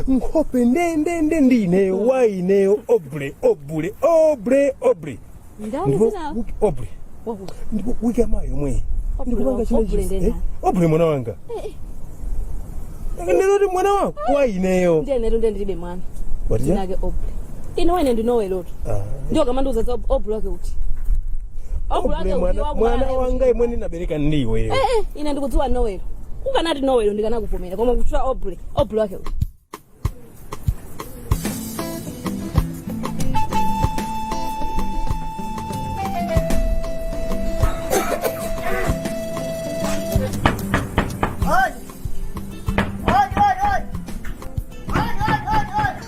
Nkhope ndendende ndi ineyo wa ineyo obule obule obule obule. Ndani? Ndipo Zina? Obule. Wakuti? Ndipo wiki amayo yomwe. Ndikupanga china Obule? chisi. Ndena? Eh? Obule mwana wanga. Ndinoti mwana wako wa ineyo. Ndiye netu ndiye ndilibe mwana. Wati? Dzina ake Oble. Ine wene ndinowelotu. Ah. Ndiyo kamandiuza za Oble wake uti? Oble wake Obule uti? mwana, mwana wanga imwe ndinabereka ndiwe. Eh eh, ine ndikudziwa Nowelo. Ukanati Nowelo ndikanakuvomera, koma kuchula Oble, Oble wake uti? Odi. Odi, odi, odi. Odi, odi, odi, odi.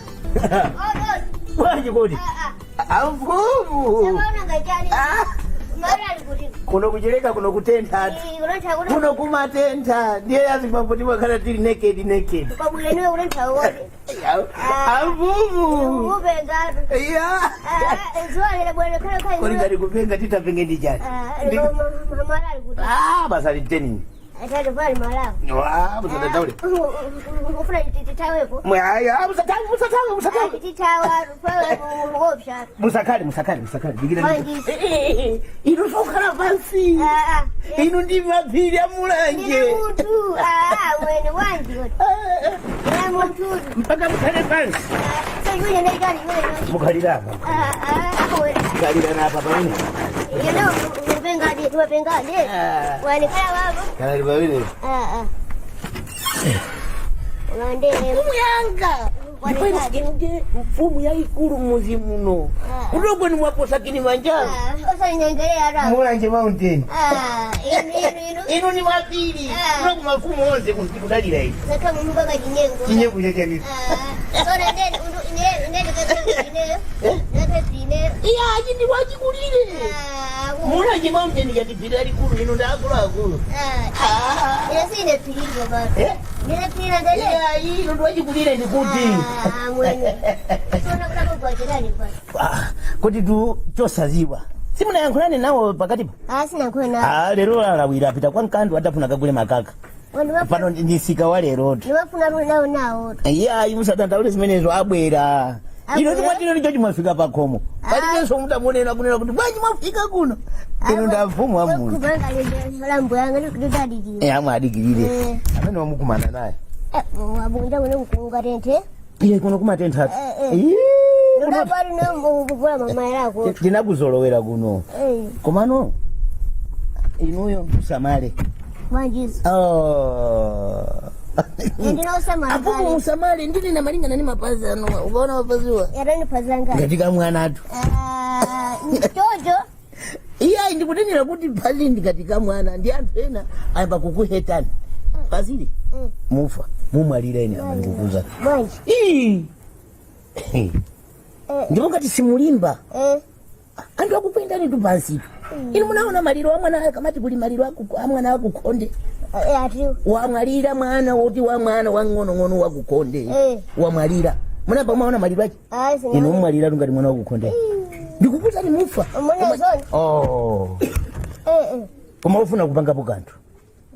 Odi, odi. Bwanji kodi amfumu? Samaona ngachani. Mara ali kuti. Kuno kuchereka, kuno kutentha. Unotha kuti. Kuno kumatentha, ndiye azimambo timakhala tili naked naked. Pabwino niwe unotha wodi. Amfumu. Kupengatu. Iya. Zuwa lile bwana khala khala. Kodi ngati kupenga titapenge ndi chani? Mara ali kuti. Ah, basa litenini. Atatu pali malawo. Wa, musadandaule. Ufuna titawepo. Mwaya, musathawe, musathawe, musathawe. Titawa ruopsha. Musakhale, musakhale, musakhale. Dikira. Wangi. Inu sokhala pansi. Inu ndi mapiri a Mulanje. Ndine munthu. Ah, wene wangi. Ndine munthu. Mpaka mukhale pansi. So yule ndani gani yule. Mukhalira apa. Ah, ah, wene. Mukhalira na apa pamene. You know, upengadi, upengadi. Wene khala baba. Khalali pamene. Ah, ah. Wande. Mfumu yanga. Ndipo inu ndiye mfumu yayikulu mmuzi muno. Kudogwe ni mwaposa Kilimanjaro. Osanyengerera ra. Mulanje Mountain. Ah, inu inu inu. Inu ni mapiri. Kuno kumafumu onse kudalira inu. Saka mpaka chinyengo. Chinyengo chachani. Ah, so nende ine ine ine ine ine. Iya, achindi wachikulire. Mulanje Mountain yatipiri alikulu inu ndaakuluakulu. Ah, ine sine phiri baba. Eh? Ndine phiri ndene. Iya, inu ndiwachikulire ndikuti. Ah, mwene. So nakula kwa chidani kwa. Ah, kuti tu chosaziwa. Simunayankhulane nawo pakati pa. Ah, sina kwena. Ah, lero alawira apita kwa mkandu atafuna kagule makaka. Pano ndisika wa lerotu. Ndimafuna nawo nawo. Iya, ayi musadandaule zimenezo abwera. Ino Abwera? timwatino ndicho chimwafika pakhomo. Palibenso mutamunena kunena kuti bwanji mwafika kuno. Inu ndamfumu wa munthu. Kupanga lambo yanga ndikudadikira. Eh, amwe adikirire. Eh. Amene wamukumana naye. Eh, wabunja kuno kukunga tenthe. Iye kuno kumatenthatu. Eh, eh. Ndapari nomukuvula mama yako. Tinakuzolowera kuno. Eh, Komano inuyo musamale. mwanjizo. Oh. Ndinosamala. Afumu musamale ndili na malingana ni mapazi ano. Ukaona mapaziwa. Yarani pazanga. Ngatika mwanatu. Ah, chocho. Iya ndikutenera kuti phazi ndikatika mwana ndi anthu ena ayamba kukuhetani. Phazili mufa mumwalira ine apa ndikukuza. Bwanji. Ii. Ndipo ngati simulimba. Eh. Anthu akukwendani tu pansitu. Inu munaona maliro a mwana akamati kuli maliro a mwana akukhonde. Eh, atiyo. Wamwalira mwana woti wa mwana wang'onong'ono wakukhonde. Eh. Wamwalira. Munapa mwaona maliro ake? Ah, sina. Inu mumwalira ngati mwana wakukhonde. Ndikukuzani mufa. Mwana zona. Oh. Eh, eh. Koma ufuna kupangapo kanthu.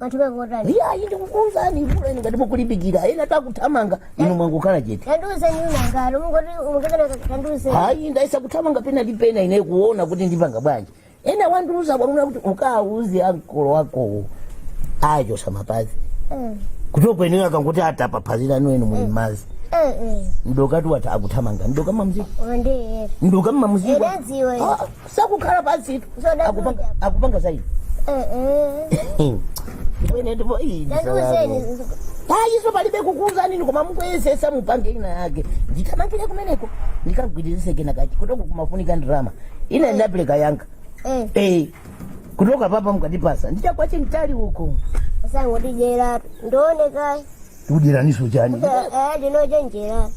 Katume kotani. Iya, ine ndikukuuzani mvula ine ngati mukulimbikira. Ena takuthamanga inu mwangokhala chete. Tanduze ni unangalo. Mungoti mungekana tanduze. Hayi ndaisa kuthamanga pena ndi pena ine kuona kuti ndipanga bwanji. Ena wandiuza bwanuna kuti ukauze ankolo wakowo achosa mapazi. Eh. Kuti okweneyo akangoti atapa phazi lanu enu muli m'madzi. Eh, eh. Mdokatu wati akuthamanga. Mdoka mamziwa. Wande. Mdoka mmamuziwa. Ndadziwa. Ah, sakukhala pansitu. Akupanga akupanga zaidi. Eh, eh. Ndipo ine ndipo iyi Tanduzeni. Ayiso palibe kukuuzani inu koma mukuyesesa mupange ina yake. Ndithamangire kumeneko. Ndikagwirizise kena kachi. Kutoko kumafunika ndrama. Ine ndinapereka yanga. Eh. Eh. Kutoka papa mukatipasa. Ndichakwache mtali uko. Sangotijera. Ndioneka. Tikudiraniso chani. Eh, ndinochenjera.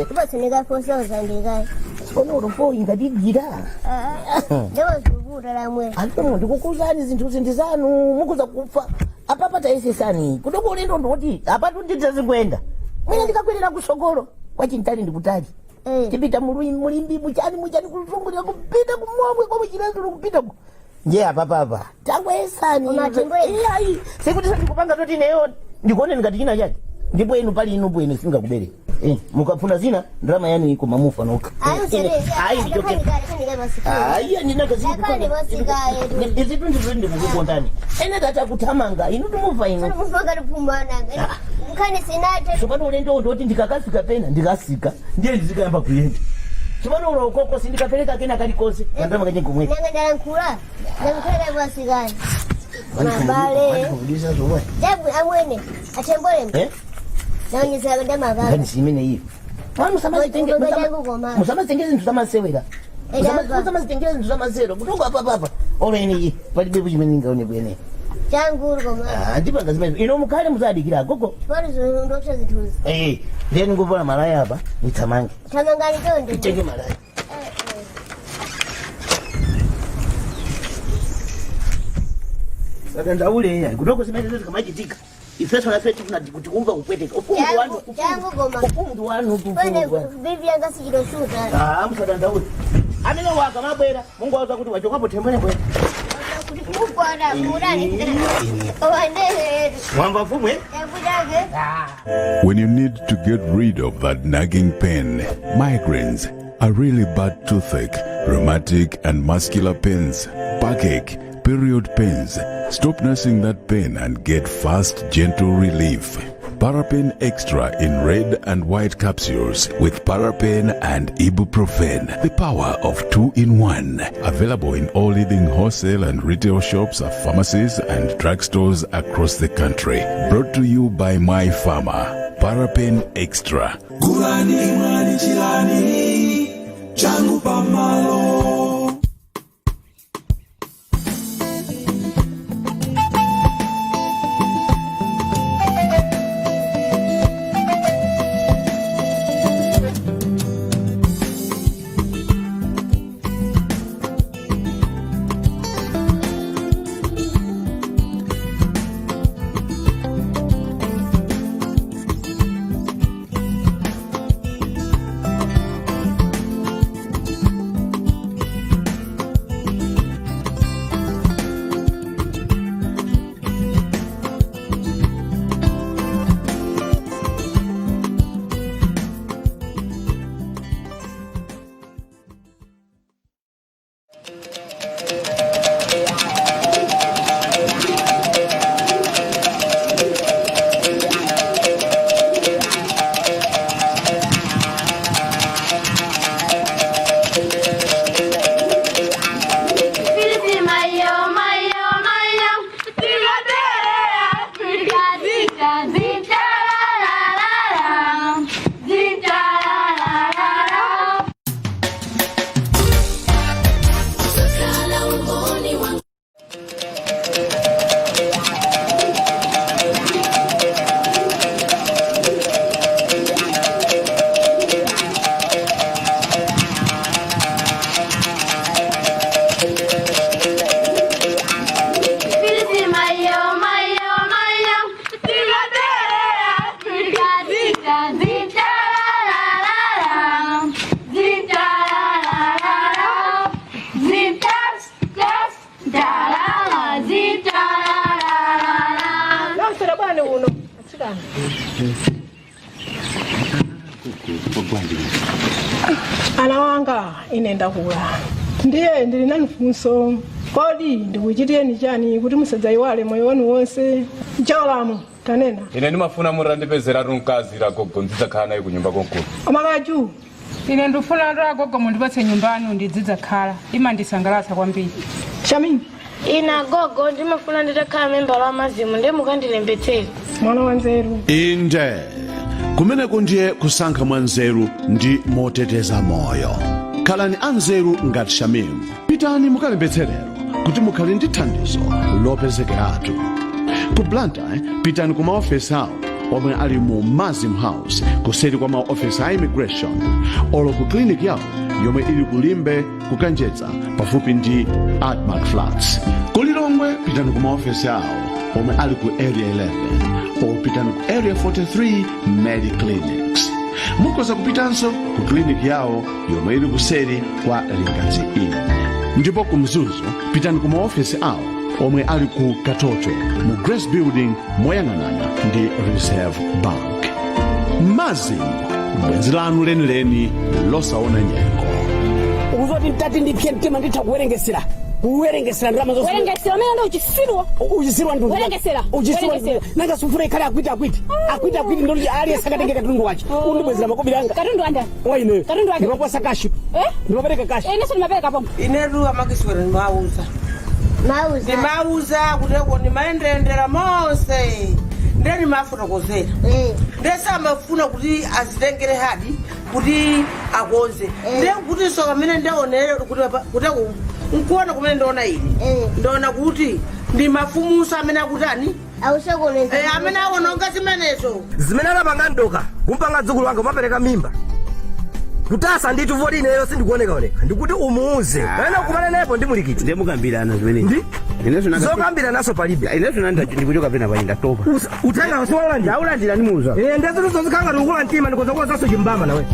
Kubatsunika 4000 kai. Sono ulofo ingatigira. Ndewazvuvuta lamwe. Anthu ndikukuuzani zinthu zinthu zanu mukuza kufa. Apapa tayesesani. Kutoko ulendo ndoti apatu nditazikuenda. Mwina ndikakwerera kusogolo. Kwachintali ndikutali. Tipita mulimbi muchani muchani kuzungulira kupita kumomwe kwa muchilanzulo kupita ku. Nje apapapa. Tangwesani. Koma tingwe- Iyayi. Sekuti sandikupanga toti neyo ndikuone ngati china chake. Ndipo inu pali inu bwino singakubere. Eh, mukafuna zina drama yanu iko mamufa noka. Ayi ndichoke. Ayi ndinaka Yakani masikayo. Izitu ndizvo ndikukukondani. Ene tata kuthamanga inu timufa inu. Nkhani sinate. Tsopano ulendo ndoti ndikakafika pena ndikasika ndiye ndizikayamba kuyenda. Tsopano ulokoko sindikapereka kena kalikonse. Kandama kache kumwe. Nanga ndalankhula. Ndamukhala masikani. Mabale. Mandikuvudisa zomwe. Jabu amwene. Atembole. Eh? Naonyesa ndamaka. Nkhani simene iyo. Pano musamazitengere zinthu zamasewera. Musamazitengere zinthu zamasewera. Kutonga apa papa. Oleni iyi palibe chimene ndingaone bwene. Changuru koma. Ah, ndipanga zimene. Ino mukhale muzadikira gogo. Pali zondotsa zinthuzi. Eh, ndiye ndingovala malaya apa ndithamange. Thamangani chonde. Nditenge malaya. Sadandaule iya kutoko zimene zikamachitika. Ifeso nafe tifuna kuti kumva kupweteka. Ufumu ndi wanu. Changu koma. Ufumu ndi wanu. Ufumu Pene ndi wanu. bibi yanga sichitoshuta. Ah, musadandaule. Amene waka mabwera mungu auza kuti wachokapo thembwene bwera. Kuti Mugwada murani. Owandereru. Mwamva mfumu eh? Yakudage. When you need to get rid of that nagging pain, migraines, a really bad toothache, rheumatic and muscular pains, backache, period pains, stop nursing that pain and get fast, gentle relief. Parapain Extra in red and white capsules with Parapain and ibuprofen. The power of two in one. Available in all leading wholesale and retail shops, pharmacies, and drugstores across the country. Brought to you by My Pharma. Parapain Extra. Gulani imwani chilani changu pamalo. Sisi mayo mayo mayo. Tigatere Afrika zita zita la la la la. Zita la la la la. Sisi mayo mayo mayo. Tigatere Afrika zita zita la la la la. Zita la la la la. Zita zita la la zita la la la la. Lasera bwana uno atsikana. Ana wanga ine ndakula ndiye ndili nanu funso kodi ndikuchitiyeni chani kuti musadzayiwale moyo wanu wonse Jolamu tanena Ine ndimafuna mutandipezeratu mkazi agogo ndidzakhala naye kunyumba konkuno. Omakaju Ine ndifuna ndo agogo mundipatse nyumba yanu ndidzidzakhala imandisangalatsa kwambiri. Shamim. Ine agogo ndimafuna nditakhala membala wa MASM ndiye mukandilembetsere. Mwana wanzeru. Inde kumeneko ndiye kusankha mwanzeru ndi moteteza moyo. Khalani anzeru ngati Shamim. Pitani mukalembetse lero kuti mukhale ndi thandizo lopezekeratu. Ku Blantyre pitani ku maofesi awo omwe ali mu MASM House kuseri kwa maofesi a immigration, olo ku clinic yawo yomwe ili ku Limbe ku Kanjedza pafupi ndi Admarc Flats. Ku Lilongwe pitani ku maofesi awo omwe ali ku Area 11 or pitani ku Area 43 Mediclinics. Mukhoza kupitanso ku clinic yawo yomwe ili kuseri kwa Lingadzi Inn. Ndipo ku Mzuzu pitani ku maofesi awo omwe ali ku Katoto mu Grace Building moyang'anana ndi Reserve Bank. MASM, bwenzi lanu lenileni losaona nyengo. Ukuzoti ntati ndipye mtima nditha kuwerengesera kuwerengesera ndalama zonse. Werengesera umene ndi uchisiruwo. Uchisiru wandu. Werengesera. Uchisiru wandu. Werengesera. Nanga sufuna ikhale akwiti akwiti akwiti akwiti ndoti aliyense akatenge katundu wache undibwezera makobiri anga. Katundu wandani? Wa ineyo. Katundu wake. Ndimapasa cash. Eh? Ndimapereka cash. Inenso ndimapereka pomwe. Inetu amakiswera ndimauza ndimauza kuteko ndimayendeyendera monse nde ndimafotokozera nde samafuna kuti azitengere hadi kuti akonze nde kutinso pamene ndaonere kuti kuteko nkuona kumene ndaona ine ndaona kuti ndi mafumuso amene akutani amene awononga zimenezo. Zimene anapanga ndoka kumpanga dzukulu wanga umapereka mimba kutasa ndithu voti ineyo sindikuonekaoneka ndikuti umuuze pamene ukumane nayepo ndimulikiti Ndiye mukambirana zimene ndi Ineso nanga zokambira naso palibe. Ineso nanda ndikuchoka pena payi ndatopa. Uthenga usiwalandira. Aulandira ndimuuza. Eh, ndezitu zozikhala ngati ukula mtima ndikozakuwa chimbama nawe.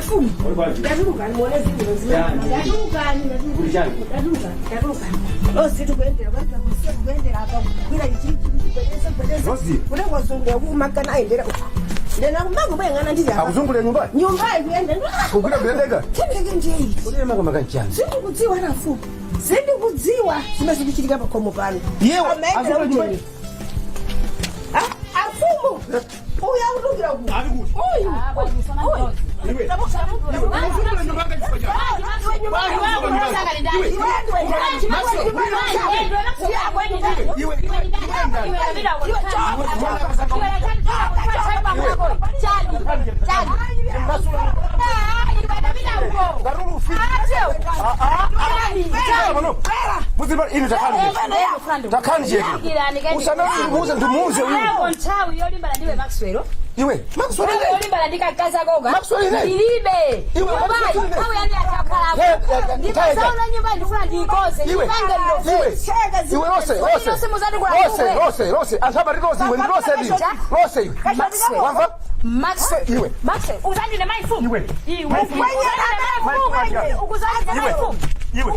Afumu. Tatulukani muone zinthu zimene. Tatulukani, tatulukani. Tatulukani, tatulukani. Lonse tikuyendera kwambira kusiya kuyendera apa kugwira ichi kugwedeza kugwedeza. Kuti kwazungulira kumakana ayendera uku. Ndena kumango bweng'ana ndili apa. Akuzungulira nyumbayi? Nyumbayi kuyendera. Kugwira kuyendeka? Tendeke ndiye iyi. Kuti makamaka nchani? Sindikudziwa afumu. Sindikudziwa zimene zikuchitika pakhomo pano. Yewe, Amayendera azungulira nyumbayi? ujeni. Ah, afumu. Uyu akutulukira uku. Uyu. Uyu. Takhani chete. Usanauze ndimuuze uyu. Nthawi yolimbana ndiwe Maxwell. Iwe, Maxwell ine. Yolimbana ndi kakazi akoka. Maxwell ine. Ndilibe. Iwe, Nyumbayi, Maxwell ine. nthawi yani atakhala. Eh, eh, eh, Ndimazaona nyumba ndifuna ndiyikoze. Iwe, Ndipange iwe, iwe, Rose, Rose. Rose, Rose, Rose. Anthu amati Rose, iwe ndi Rose ndi. Rose iwe. Maxwell. Wamva? Maxwell. Iwe. Maxwell, uzandine mai mfumu. Iwe. Iwe. Mai mfumu. Uzandine mai mfumu. Uzandine mai Iwe. mfumu. Iwe.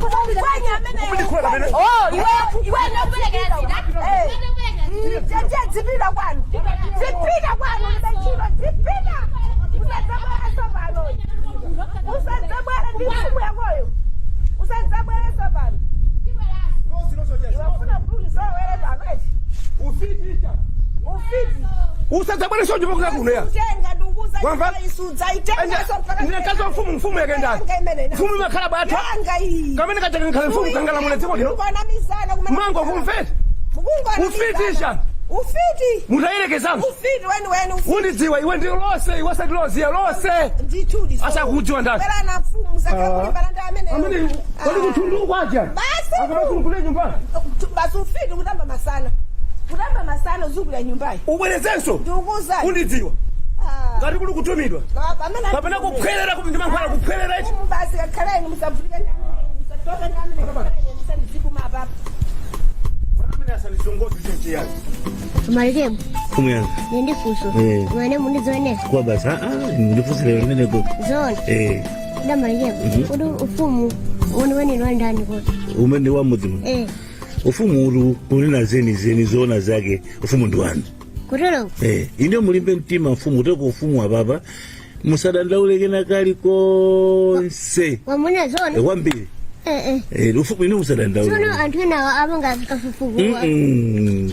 Umundikula kapena? Oh, iwe iwe ndikuperekera zida. Zipita kwanu. Zipita kwanu ndachiro zipita. Usadzabwera tsopano. Usadzabwera ndi mfumu yakoyo. Usadzabwera tsopano. Iwafuna kuti uzowere pano eti. Ufiti. Ufiti. Usadzabwere nyumba kuno kuno ya. Tenga ndikuza Wamva? isudza itenga so mpaka. Ndine mkazi wa mfumu, mfumu yakendani. Yanga imene ina. Mfumu imakhala bata. Yanga iyi. Kamene kaja ngakhale mfumu kangalamula dziko lino. Mukungonamizana kumene. Mango kumvera. Mukungonamizana. Ufitisha. Ufiti. Mutayerekezanso. Ufiti weni weni ufiti. Undidziwa iwe ndi Rose, iwe osati Rose, Rose. Ndithudi. Asakudziwa ndani. Bwera na mfumu musakhala ndi amene. Amene kodi kuthundu kwaja. Basi. Akamasungule nyumba. Basi ufiti kutamba masana. Kutamba masana uzungulira nyumbayi. Ubwerezenso. Ndikukuza. Undidziwa. Ngati kuli kutumidwa. Pamene Kapena kuphwerera kuti ndimankhwala kuphwerera ichi. Mfumu basi kakhaleni musavulike ndi amene musatope ndi amene kakhaleni musandidzikuma apapa. Malekemu, Mfumu yanga. ndi funso. Eh. Mwene mundizoonera. Kwa basi, ah, ah, ndifunsire limeneko. Zoona. Eh, Kuda malekemu. Kuti ufumu weniweni wa ndani kuti. umene wa mudzi muno. Eh, Ufumu ulu kunena zeni zeni zoona zake, ufumu ndi wanu. kutero Eh, ine mulimbe mtima mfumu uteko ufumu wa baba musadandaule kena kalikonse. wamuna zoona. Eh, kwambiri. Eh, eh. Eh, ufumu ine musadandaule. Tsono anthu ena apanga kafukufuku.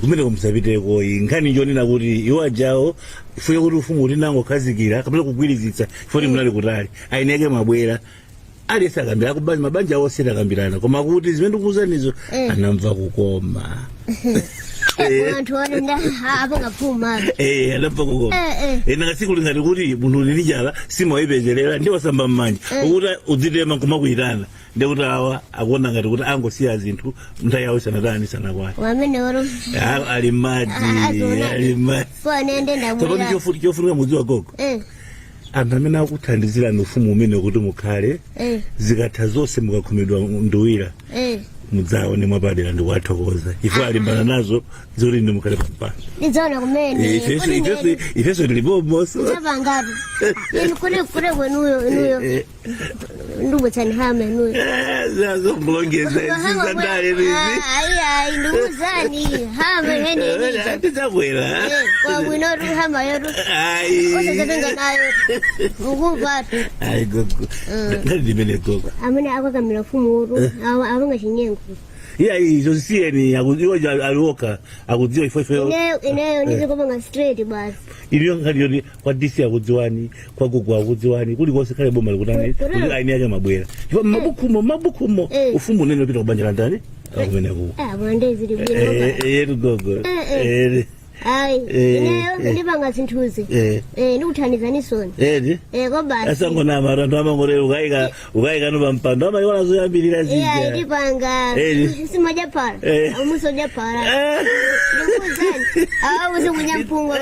Kumeneko musapiteko nkhani njonena kuti iwo ajawo fuye kuti ufumu utinangokhazikira kapena kugwirizitsa chifukwa munali kutali aineke mabwera aliyense akambira akubanja mabanja awo osati akambirana koma kuti zimene ndikuwuzanizo anamva kukoma. Eh, anthu onena apanga phuma. Eh, anamva kukoma. Eh, eh. Eh, nanga siku lingati kuti munthu uli ndi njala simawayipezerera ndi wasamba m'manja ukuti udzitema nkumakuyitana ndikuti awa akuona ngati kuti angosiya zinthu nthawi yawo isanatani isanakwane. Wamene oro. Ah, ali madzi. Azona. Ali madzi. Fo nende Tsopano ndabwera. chofunika mudziwa gogo, anthu amene akuthandizirani ufumu umene kuti mukhale, zikatha zonse mukakhumidwa nduwira, mudzaone mwapadera ndikuwathokoza ife alimbana nazo zoti ndi mukhale pampando. Ndidzaona kumene. Eh, ifenso tilipomonso. Zapangatu. Inu kule kule kwenuyo inuyo. Ndubwetsani hama inuyo. Zazomulongeza zizandale izi. Ayi ayi ndikuzani hama hene ija. Tidzabwera. Kwa bwinotu hama yotu. Ayi. Osazatenga nayo. Mukupatu. Ayi gogo, ngati ndimene gogo. Amene akakamira ufumu wotu awanga chinyengo. Iya, izo zisiyeni, iwo aliwoka akudziwa ifo ifo. Ineyo ineyo ndizikupanga straight basi. Iliyo nkhani yoti kwa DC akudziwani, kwa gogo akudziwani, kulikonse khale boma likutani kuti aini yake mabwera chifukwa mmabukumo mmabukumo ufumu unene upita kubanja la ndani akumeneko. Ah, bwana zili bwino. Yetu gogo. Ayi, ineyo ndipanga zinthuzi. Eh, ndikuthandizani soni. Edi. Eh, ko basi. Asangonama anthu amangorero ukayika ukayika pampando amayiona zoyambirira Iya, zija. ndipanga. Simadya phala. Amuso phala. Ndikuzani. Awu sikunya mpunga.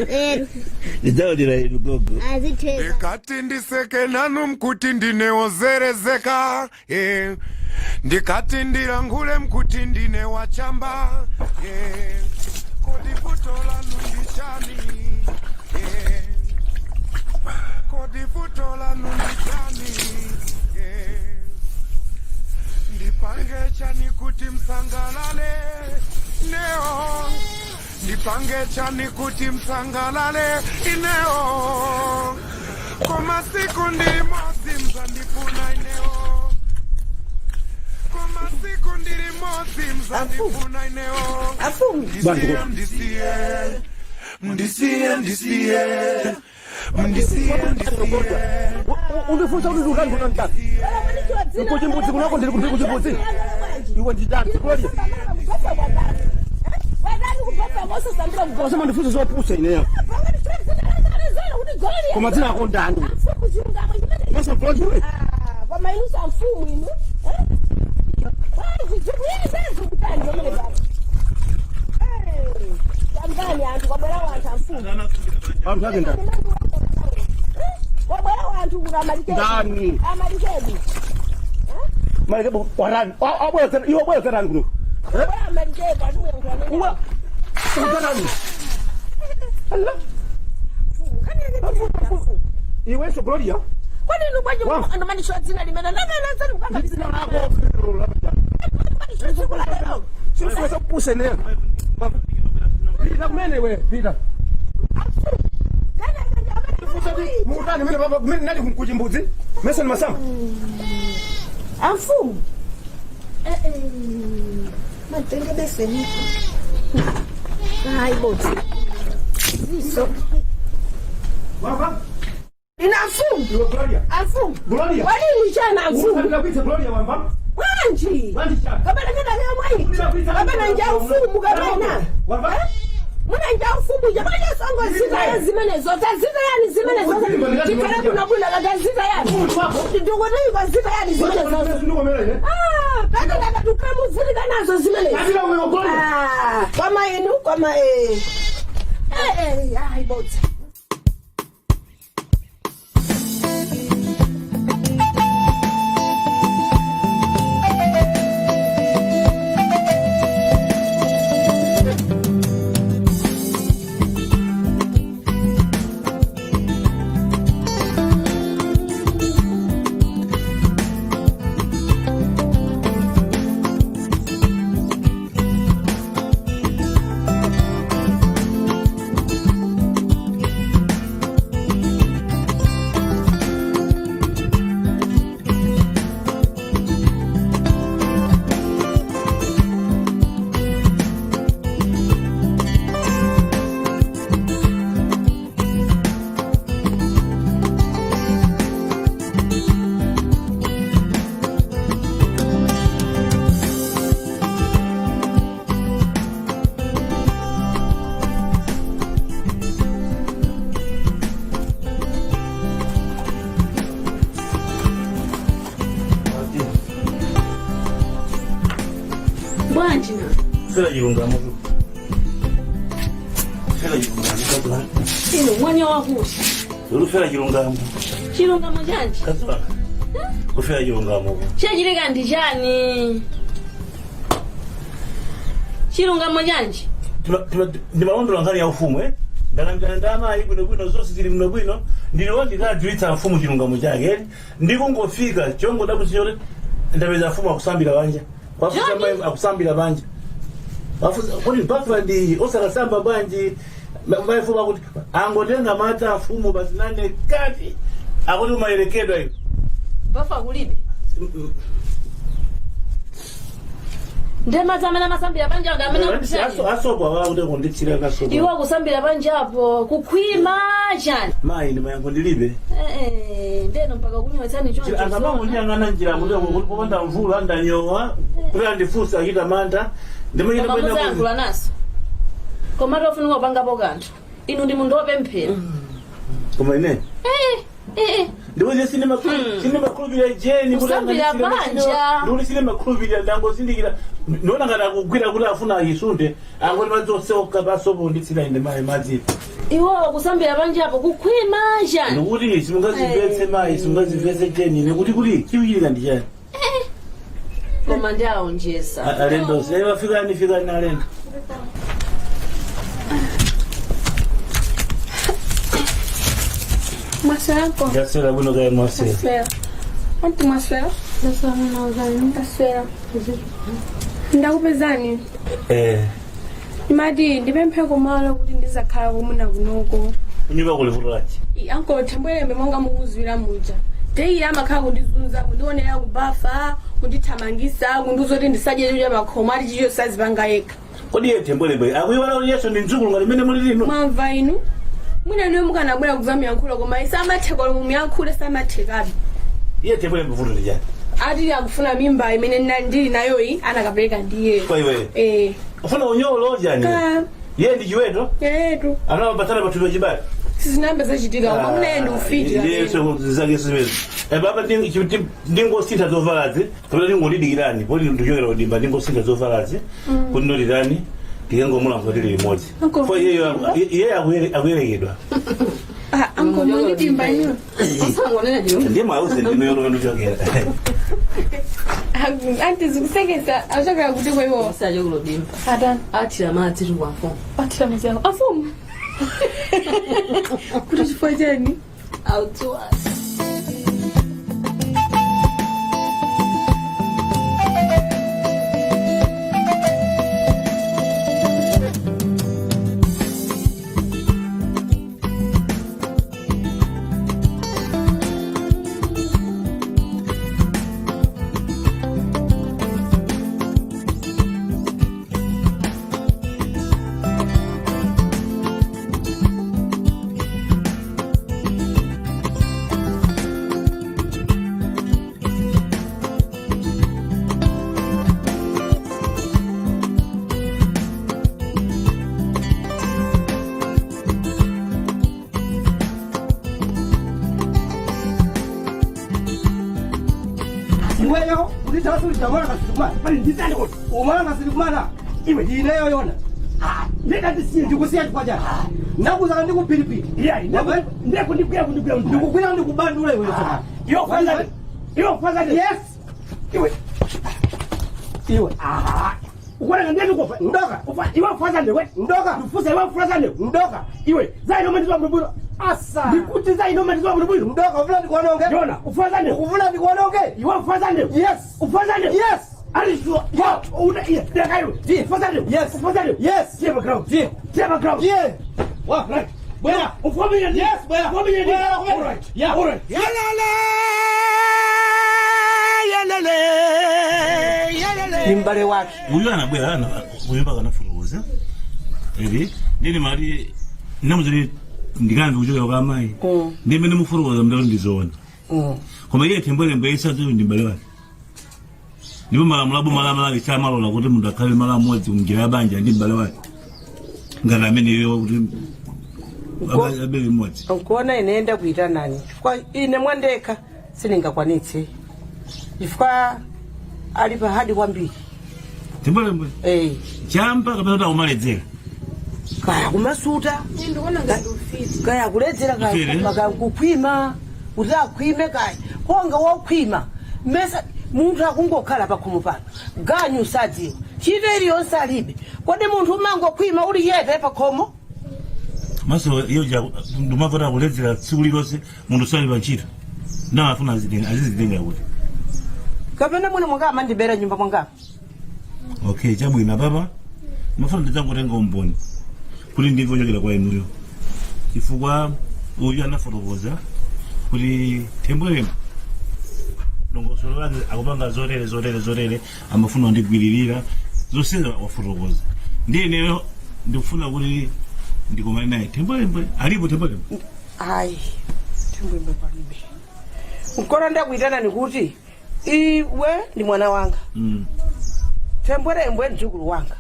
Eh, Ndidzaonera inu gogo. azitheka. Ndikati ndiseke nanu mkuti ndinewozerezeka, eh. Ndikati ndilangule mkuti ndine wachamba, eh. Kodi vuto lanu ndichani, eh. Kodi vuto lanu nditani? Yeah. Ndipange chani kuti msangalale neo, ndipange chani kuti msangalale ineo, koma siku ndi limodzi mzandifuna ineo, koma siku ndi limodzi mzandifuna ineo. Ndisiye, ndisiye, ndisiye, ndisiye, ndisiye, ndisiye. Undifunsa kuti ndikutani kuno nditani? Kuchimbudzi kunako ndiri kuti kuchimbudzi. Iwe nditani? Gloria. Osama ndifunsa zopusa ineyo. Koma dzina lako ndani? Masa Gloria. Koma inu samfumu inu tamvani anthu kwabwera wanthu amfumu. Anthu ake ndani? Kwabwera wanthu kuti amalikebu. Ndani? Amalikebu. Malikebu warani? Abwera tena, iwe abwera tena kuno. Kwabwera amalikebu atimuyankhula nene. Uwa. Utarani? Allah. Iwenso Gloria. Kwani inu bwanji andamandisho dzina limene lamene mukanga dzina lako? Sikuweza kupusa ineyo. Pita kumene iwe, pita. Mukutani mene papa kumene nali kuchimbudzi? Mesa ni masamba. Amfumu. Matenge beseni. Hayi boti. Ziso. Wapa? Ina amfumu. Iwe Gloria. Amfumu. Gloria. Wali mchana amfumu. Ndinakuita Gloria wamba. Bwanji. Bwanji chana. Kapena ngenda leo mwayi. Kapena nja ufumu kapena. Wamba? Muna nja ufumu ja mwana songo zita ya zimene zota zita yani zimene zota. Tikala kuna kuna kata zita yani. Ndikuti kwa zita yani zimene zota. Ah, kata kata tukamu zita nazo zimene. Kabila wewe Gloria. Ah, kama inu kama eh. Eh eh, hayi boti. Bwanji na Fela chilungamo tu. Fela chilungamo kabla. Inu mwanya wakuti Ulufela chilungamo. Chilungamo chanji? Kazola. Kufela chilungamo. Chachitika ndi chani? Chilungamo chanji? Ndimalondola nkhani ya ufumu eh? Ndalambira ndamayi bwinobwino zonse zili bwinobwino ndiliwo ndikadziwitsa mfumu chilungamo chake eh? Ndikungofika chongo ndakuchiyoti ndapeza mfumu akusambira banja. Kwafusa mayi akusambira banja. Wafusa kuti mpaka ndi osakasamba bwanji mayi mfumu akuti angotenga madzi a mfumu basi nane kati akuti umayerekedwa iwe. Bafa kulibe. Ndiye madzi amene amasambira panja ndi amene akuchani. Asopo awa kuti kunditsira kasopo. Iwo akusambira panja apo kukhwima chani. Mayi ndi mayankho ndilibe. Eh, ndeno mpaka kunywetsani choncho. Akamangondiyang'ana njira kuti kuti popanda mvula ndanyowa kuti andifunsa achita mantha. Ndimachita Koma kwenda muzayankhula naso. Koma tofunika kupangapo kanthu. Inu ndi munthu wopemphera. Koma ine Eh, eh. ndikuti sindimakhulupirira jeni kuti Kusambira banja. ndikuti sindimakhulupirira ndangozindikira ndiona ngati akugwira kuti afuna ayisunde angoti madzi onse pasopo nditsira ine mayi madzi. Iwo kusambira panja apo kukhwima chani. Ndikuti simungazimvetse mayi simungazimvetse jeni nekuti kuti chikuchitika ndi chani. Koma ndi aonjeza. Alendo sevafikani fikani alendo. Mwaswera nko. Ndaswera bwino kaya mwaswera. Mwaswera. Anti mwaswera? Ndaswera mwana uzani. Ndaswera. Ndakupezani. Ndimati ndipemphe kumalo kuti ndizakhala kumuna kunoko. Kunyumba kuli vuto lanji? Anko Thembwelembe monga mukuziwira muja. Daily amakhala kundizunza, kundionera kubafa, kundithamangisa, kundiuza kuti ndisadye chakudya pakhomo ati chicho sazipanga yekha. Kodi iye Thembwelembe akuiwala kuti Yesu ndi mdzukulu ngati mmene muli inu? Mwamva inu? Mwina inuyo mukanabwera kudzamuyankhula koma iye samatheka olo mumuyankhule samathekabe. Iye Thembwelembe vuto ndi chani? Ati akufuna mimba imene ndili nayoyi anakapereka ndiye. Kwa iweyo? Eh. Ufuna unyolo chani? Ka Iye ndi chiweto? Etu. Anawapatsana pathupi pachibale? Sizinayambe zachitika koma mwina iye ndi ufiti. Ndiye zake zimenezo. Baba ndingosintha zovalazi kapena ndingondidikirani poti ndikuchokera kudimba ndingosintha zovalazi kuti ndotitani tikangomulankhula tili limodzi. Uncle. Fo iye akuyerekedwa. Ah, uncle mundidimba inu. Ndiye mwauze ndimeyo ndikuchokera. Anti zikusekesa achokera kuti kwa iwo. Osachokera kudimba. Atani. Athira madzi tu kwa mfumu. Athira madzi awo. Afumu. Kuti chifukwa chani? Autuwa. Iweyo kundithawa umaona ngati sitikumana pali ndizani kuti umaona ngati sitikumana iwe ndineyo yona ndikandisiye ndikusiya chifukwa chani nakuzaka ndikuphiripiri ndiye kundigwira ndikugwira ndikubandula iwe iwe kwanza iwe kwanza yes iwe iwe ukuona ndiye kufa ndoka ufa iwe kwanza ndiwe ndoka ndifusa iwe kwanza ndiwe ndoka iwe zai noma ndizwa bwino asa ndikuti zai noma ndizwa bwino ndoka ufuna ndikuononge yona ufanza ndiwe ufuna ndikuononge iwe ufanza ndiwe yes ufanza ndiwe yes ari sure yo una iya ndaka iwe ufanza ndiwe yes ufanza ndiwe yes tie background tie tie background tie wa right bwera ufamile yes bwera ufamile bwera all right yeah all right Ni mbale wake. Uyu anabwera ana uyu mpaka anafotokoza. Eri ndini mari namuziri ndikamve kuchokera kwa amayi. Ndi mmene mufotokoza mndalo ndizoona. Koma iye Thembwelembe isadzo ndi mbale wake. Ndipo malamulo aboma la Malawi samalola kuti munthu akhale malo amodzi kumnjira ya banja ndi mbale wake. Ngati amene iye kuti abele mmodzi. Nkuona ine ndakuitanani chifukwa ine mwandekha sindingakwanitse chifukwa ali pa hard kwambiri. Thembwelembe. Chamba kapena kuti akumaledzera. Kaya kumasuta. Ndikuona ngati ufiti. Kaya kuledzera kaya Ufiti? kaya kukhwima kuti akhwime kaya konga wokhwima mesa munthu akungokhala pakhomo pano ganyu sadziwa ntchito iliyonse alibe kodi munthu umangokhwima uli chete pakhomo Maso iyo ja ndumavota kuledzera tsiku lilonse munthu sali pa ntchito. Ndamafuna azizitenga kuti. Kapena mwina mwanga amandibera nyumba mwanga. Okay, chabwino papa. Mafuna ndidzangotenga umboni kuti ndimve kuchokera kwa inuyo. Chifukwa uyu anafotokoza kuti Thembwelembe dongosolo lake akupanga zotere zotere zotere amafuna kundigwiririra zonsezo wafotokoza. Ndiye ineyo ndikufuna kuti ndikomane naye Thembwelembe alipo Thembwelembe. Ayi, Thembwelembe palibe. Nkona ndakuitana nikuti iwe ndi mwana wanga. Thembwelembe mdzukulu wanga.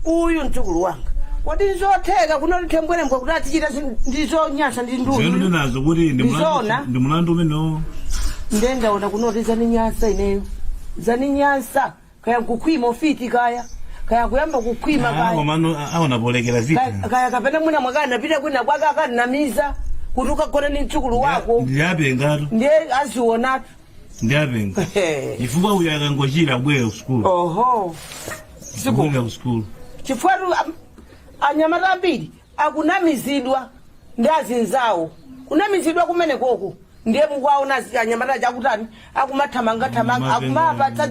Uyu mdzukulu wanga. Kodi nzotheka kunoti Thembwelembe kuti azichita ndizonyasa ndi ndudu? Zenu ndinazo kuti ndi Ndizona. ndi mulandu umenewo. Ndiye ndaona kunoti zaninyansa ineyo. Zaninyansa. Kaya nkukhwima ufiti kaya. Kaya kuyamba kukhwima kaya. Koma ano aona polekera ziti. Kaya kapena mwina mwaka anapita kwina kwake akanamiza kuti ukagone ndi mdzukulu wako. Ndiyapengatu. Ndiye azionatu. Ndiyapenga. Chifukwa uyu akangochira kubwera ku sukulu. Oho. Kubwera ku sukulu. Chifukwa anyamata ambiri akunamizidwa ndi azinzawo. Kunamizidwa kumene koko ndiye mukuwaona anyamata chakutani akumathamangathamanga akumapatsa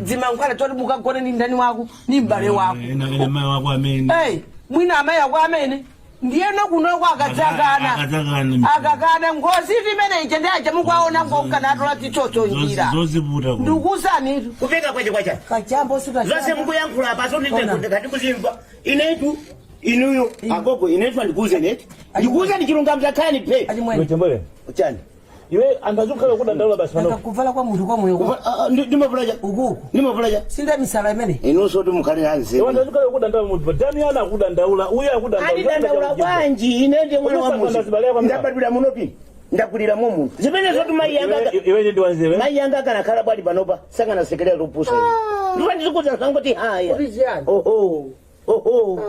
dzimankhwala toti mukagone ndi ndani wako ni m'bale wako. Ena ena mayi wako amene. Hey, mwina amayi ako amene ndiyeno kunoko akadzakana. Akadzakana. Akakana ngozi imene ija ndi aja mukuwaona ngonkana atola tichocho njira. Zoziputa ko. Ndikuwuzanitu. Kupeka kwache kwacha. Kajambo suta. Zonse mukuyankhula apa so ndikuzimva. Inetu inuyo agogo inetu andikuuze neti. Ndikuuze chilungamo chakhani phe. Chembole. Chani. Iwe anthu azikhala kudandaula basi pano. Kuvala kwa munthu kwa moyo. Ndimavula cha. Ukuku. Ndimavula cha. Sinda misala imene. Inunso timukhale anzeru. Iwe anthu azikhala kudandaula munthu. Damiana akudandaula, uyo akudandaula. Atidandaula bwanji ine ndiye mwana wa muzi. Ndabadwira muno pini. Ndakulira mo muno. Zimene zoti mayi yanga. Iwe ndi wanzeru. Mayi yanga akanakhala bwali panopa sakanasekerera lupusa. Ndifa ndizikuza sangoti haya. Oho. Oho.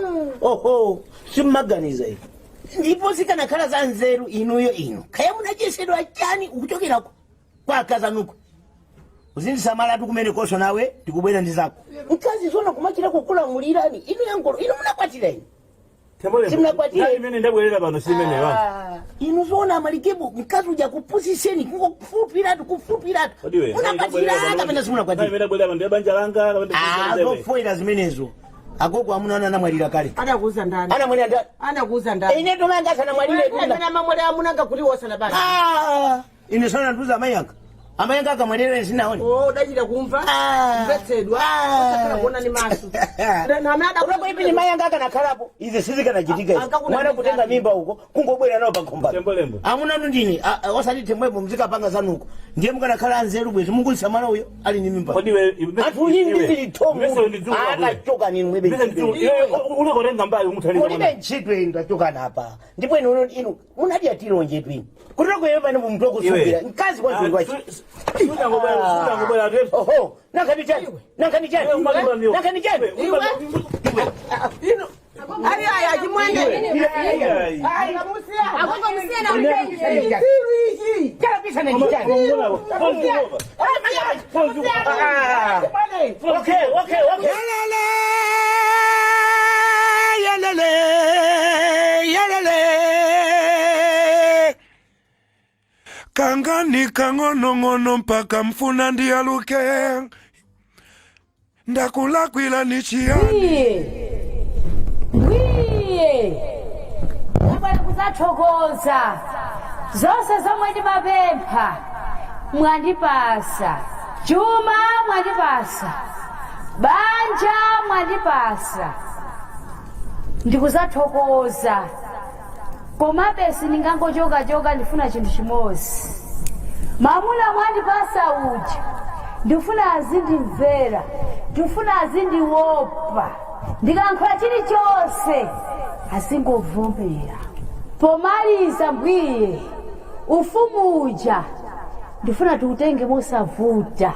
Oho. Simmaganiza ife. Ndipo zikanakhala za nzeru inuyo ino. Kaya munachesedwa chani ukuchokera kwa akazanuko. Uzindisamalatu kumene koso nawe ndikubwera ndi zako. Mkazi zona kumachira kukulamulirani inu yankolo inu munakwatira inu. Simunakwatira. Imene ndabwerera pano si imene wa. Inu zona amalikebu mkazi uja kupusiseni kungokufupiratu kufupiratu. Munakwatira kapena simunakwatira. Imene ndabwerera pano ndi banja langa kapena Ah, zofoera zimenezo. Agogo amuna ana anamwalira kale. Anakuuza ndani? Anamwalira ndani? Anakuuza ndani? Ine tomanga sanamwalire Amene amamwalira amunanga kuti wosana basi. Ah, ine sana nduza amayi anga. Amayi anga akamwalira ine sinaone. Oh, udachita kumva? Kumvetsedwa. Usakhala kuona ni maso. Uloko ipi ni mayi anga akanakhalapo izi sizikanachitika izi. Mwana kutenga mimba uko kungobwera nawo pakhomba. Amuna nu ndini osati temwepo mzikapanga zanuko. Ndiye mukanakhala anzeru bwezi mungunsamala uyo ali ni mimba. Anthu ini ndizili tomu. Akachoka nini mwebe. Ulikotenga mbali umuthandiza. Mulibe ntchito inu tachokana apa. Ndipo inu inu munadya tilonje twini. Kutoko yewe pano mtu wakusubira. Mkazi kwa mtu wachi. Oho, nankani chani? Nankani chani? Nankani chani? Ino. Ali aya chimwene. Ayi kamusiya. Agogo musiya na Chitsiru ichi. Kalapisa na chichani. Okay, okay, okay. Yalele, yalele. Kangani kang'onong'ono mpaka mfuna ndiyaluke. Ndakulakwila ni chiyani. Wiye ndabwera kudzathokoza zonse zomwe ndimapempha mwandipasa chuma mwandipasa banja mwandipasa ndikuzathokoza komabe sindingangochokachoka ndifuna chinthu chimodzi mamuna mwandipasa uja ndifuna azindimvera ndifuna azindiopa ndikayankhula chilichonse azingovomera pomaliza mbwiye ufumu uja ndifuna tiutenge mosavuta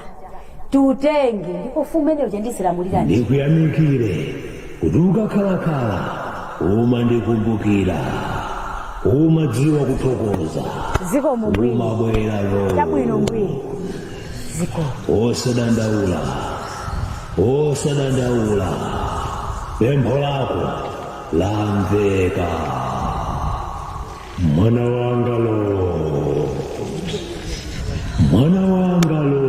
tiutenge ndipo ufumu umene uja ndizilamulira ndine. Ndikuyamikire kuti ukakhalakhala umandikumbukira, umadziwa kuthokoza, Zikomo mbwiye. umabwera lo Chabwino mbwiye. Zikomo. Osadandaula, osadandaula, pempho lako lamveka mwana wanga lo, mwana wanga lo.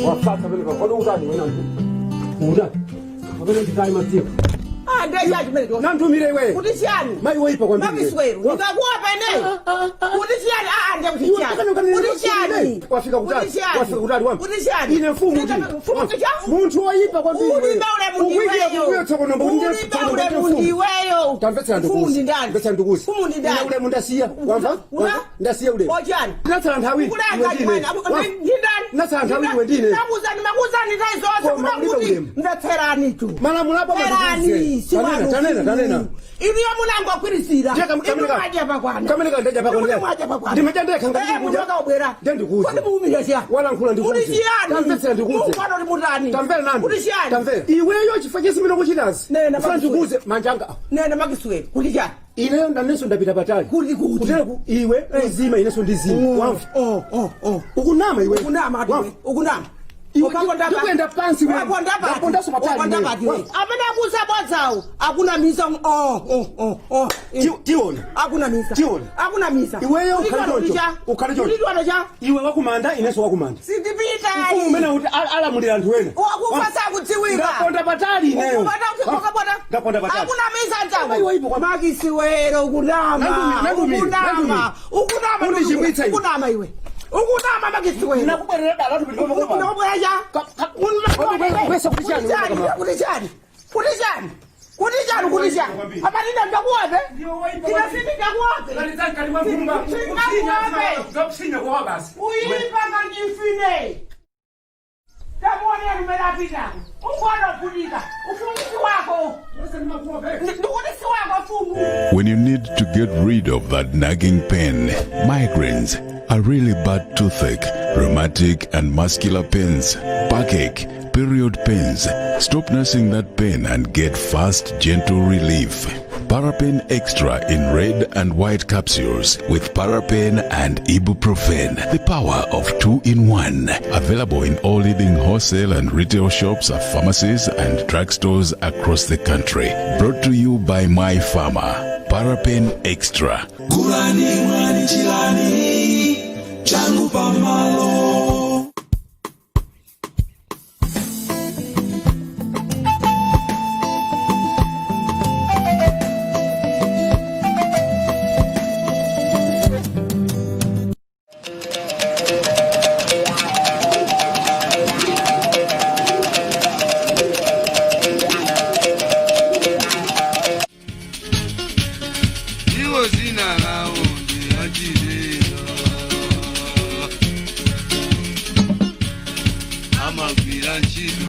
Wafata pele kodi utani wena utani pamene nditayi madziwo. Ah, ndiye chani chimene cho. Nantumire iwe. Kuti chani? Mayi woipa kwambiri. Makisweru. Ndikakuopa ineyo. Kuti chani? Ah, ndiye kuti Iwe, chani? mpaka nukani- Kuti chani? Eh, wafika kutali. Kuti chani? Wafika kutali wamva. Kuti chani? Ine mfumu Sita- ndi. mfumu ndi chani? Munthu woyipa kwambiri. Ulibe ulemu Ukuikira ndiweyo. kumbuyo tsokono mbo Ulibe ulemu ndiweyo. Tamvetsera Mfumu ndikuuze. ndi ndani? Mvetsera ndikuuze. Mfumu ndi ndani? Ine ulemu ndasiya. Wamva? Una? Ndasiya ulemu. Ochani? Ndinatsala nthawi. Ukulanga iwe ndine. chimwene. Wamva? Ndi ndani? Ndinatsala nthawi iwe ndine. Nakuzani makuzani nthawi zonse Koma kuna ulibe kuti ulemu. mvetserani tu. Malamulo apo Mverani, si Tanena, wanu tanena, mfumu. tanena. Inu munangogwirizira. Ndiye kam- Inu kamene ka- mwadya pakwana. kamene ka ndadya pakwana. Inu mwadya pakwana. Ndimadya ndekha ngati Eh, ndikudya. munthu akabwera. Ndiye ndikuuze. Kodi muumira chiyani? Walankhula ndikuuze. Kuti chiyani? Tamvetsera ndikuuze. Mungwano ndi mutani? Tamvera nani? Kuti chiyani? Tamvera. Iweyo chifukwa chimene ukuchitazi. Nena Ufuna Makisweli. ndikuuze manjanga. Nena Makisweli. Kuti chiyani? Ineyo nanenso ndapita patali. Kuti kuti. Kutereku iwe uzima inenso ndizima. Wamva? Oh, oh, oh. Ukunama iwe. Ukunama ati Wamva? iwe. Ukunama. Iwe Ukaponda pa- ndikuyenda pansi wewe. Ukaponda pati. Ndapondanso patali Ukaponda iweyo. pati iwe. Wamva? Amene akusabodzawo akunamisa oh, oh, oh, oh. Tiona. Akunamisa. Tiona. Akunamisa. Iweyo Kuti ukhale twano choncho. ticha? Ukhale choncho. Kuti twano cha? Iwe wakumanda inenso wakumanda. Sindipita. Mfumu umene kuti alamulira anthu ena. Wakufa sakudziwika. Ndaponda patali ineyo. Ukapota Ndaponda patali. Akunamisa Koma iwe ipo kwa- Makisiwero ukunama. Nandumi, nandumi, Ukunama. Ukunama. Undichimwitsa iwe. Ukunama iwe. Ukunama Makisiwero. Ndinakubwerera dala kuti ndipomwe Ndakubwera cha? Kwesa kuti chani, Kuti chani? Kuti chani? Kuti chani? Kuti chani? Kuti chani? Apa ndina ndakuwape? Ndina sindi ndakuwape? Sindikuwape. Uyipa ngandifine. Tamuonera lumene apita. Ungona kunika. Ufungisi wako. Ndikuti si wako fumu. When you need to get rid of that nagging pain, migraines, a really bad toothache, rheumatic and muscular pains, backache, period pains, stop nursing that pain and get fast, gentle relief. Parapain Extra in red and white capsules with Parapain and ibuprofen. The power of two in one. Available in all leading wholesale and retail shops, pharmacies, and drugstores across the country. Brought to you by My Pharma. Parapain Extra. Gulani mwani chilani changu pamalo. Iwo zina lawo ndi achilelo amagwira ntchito.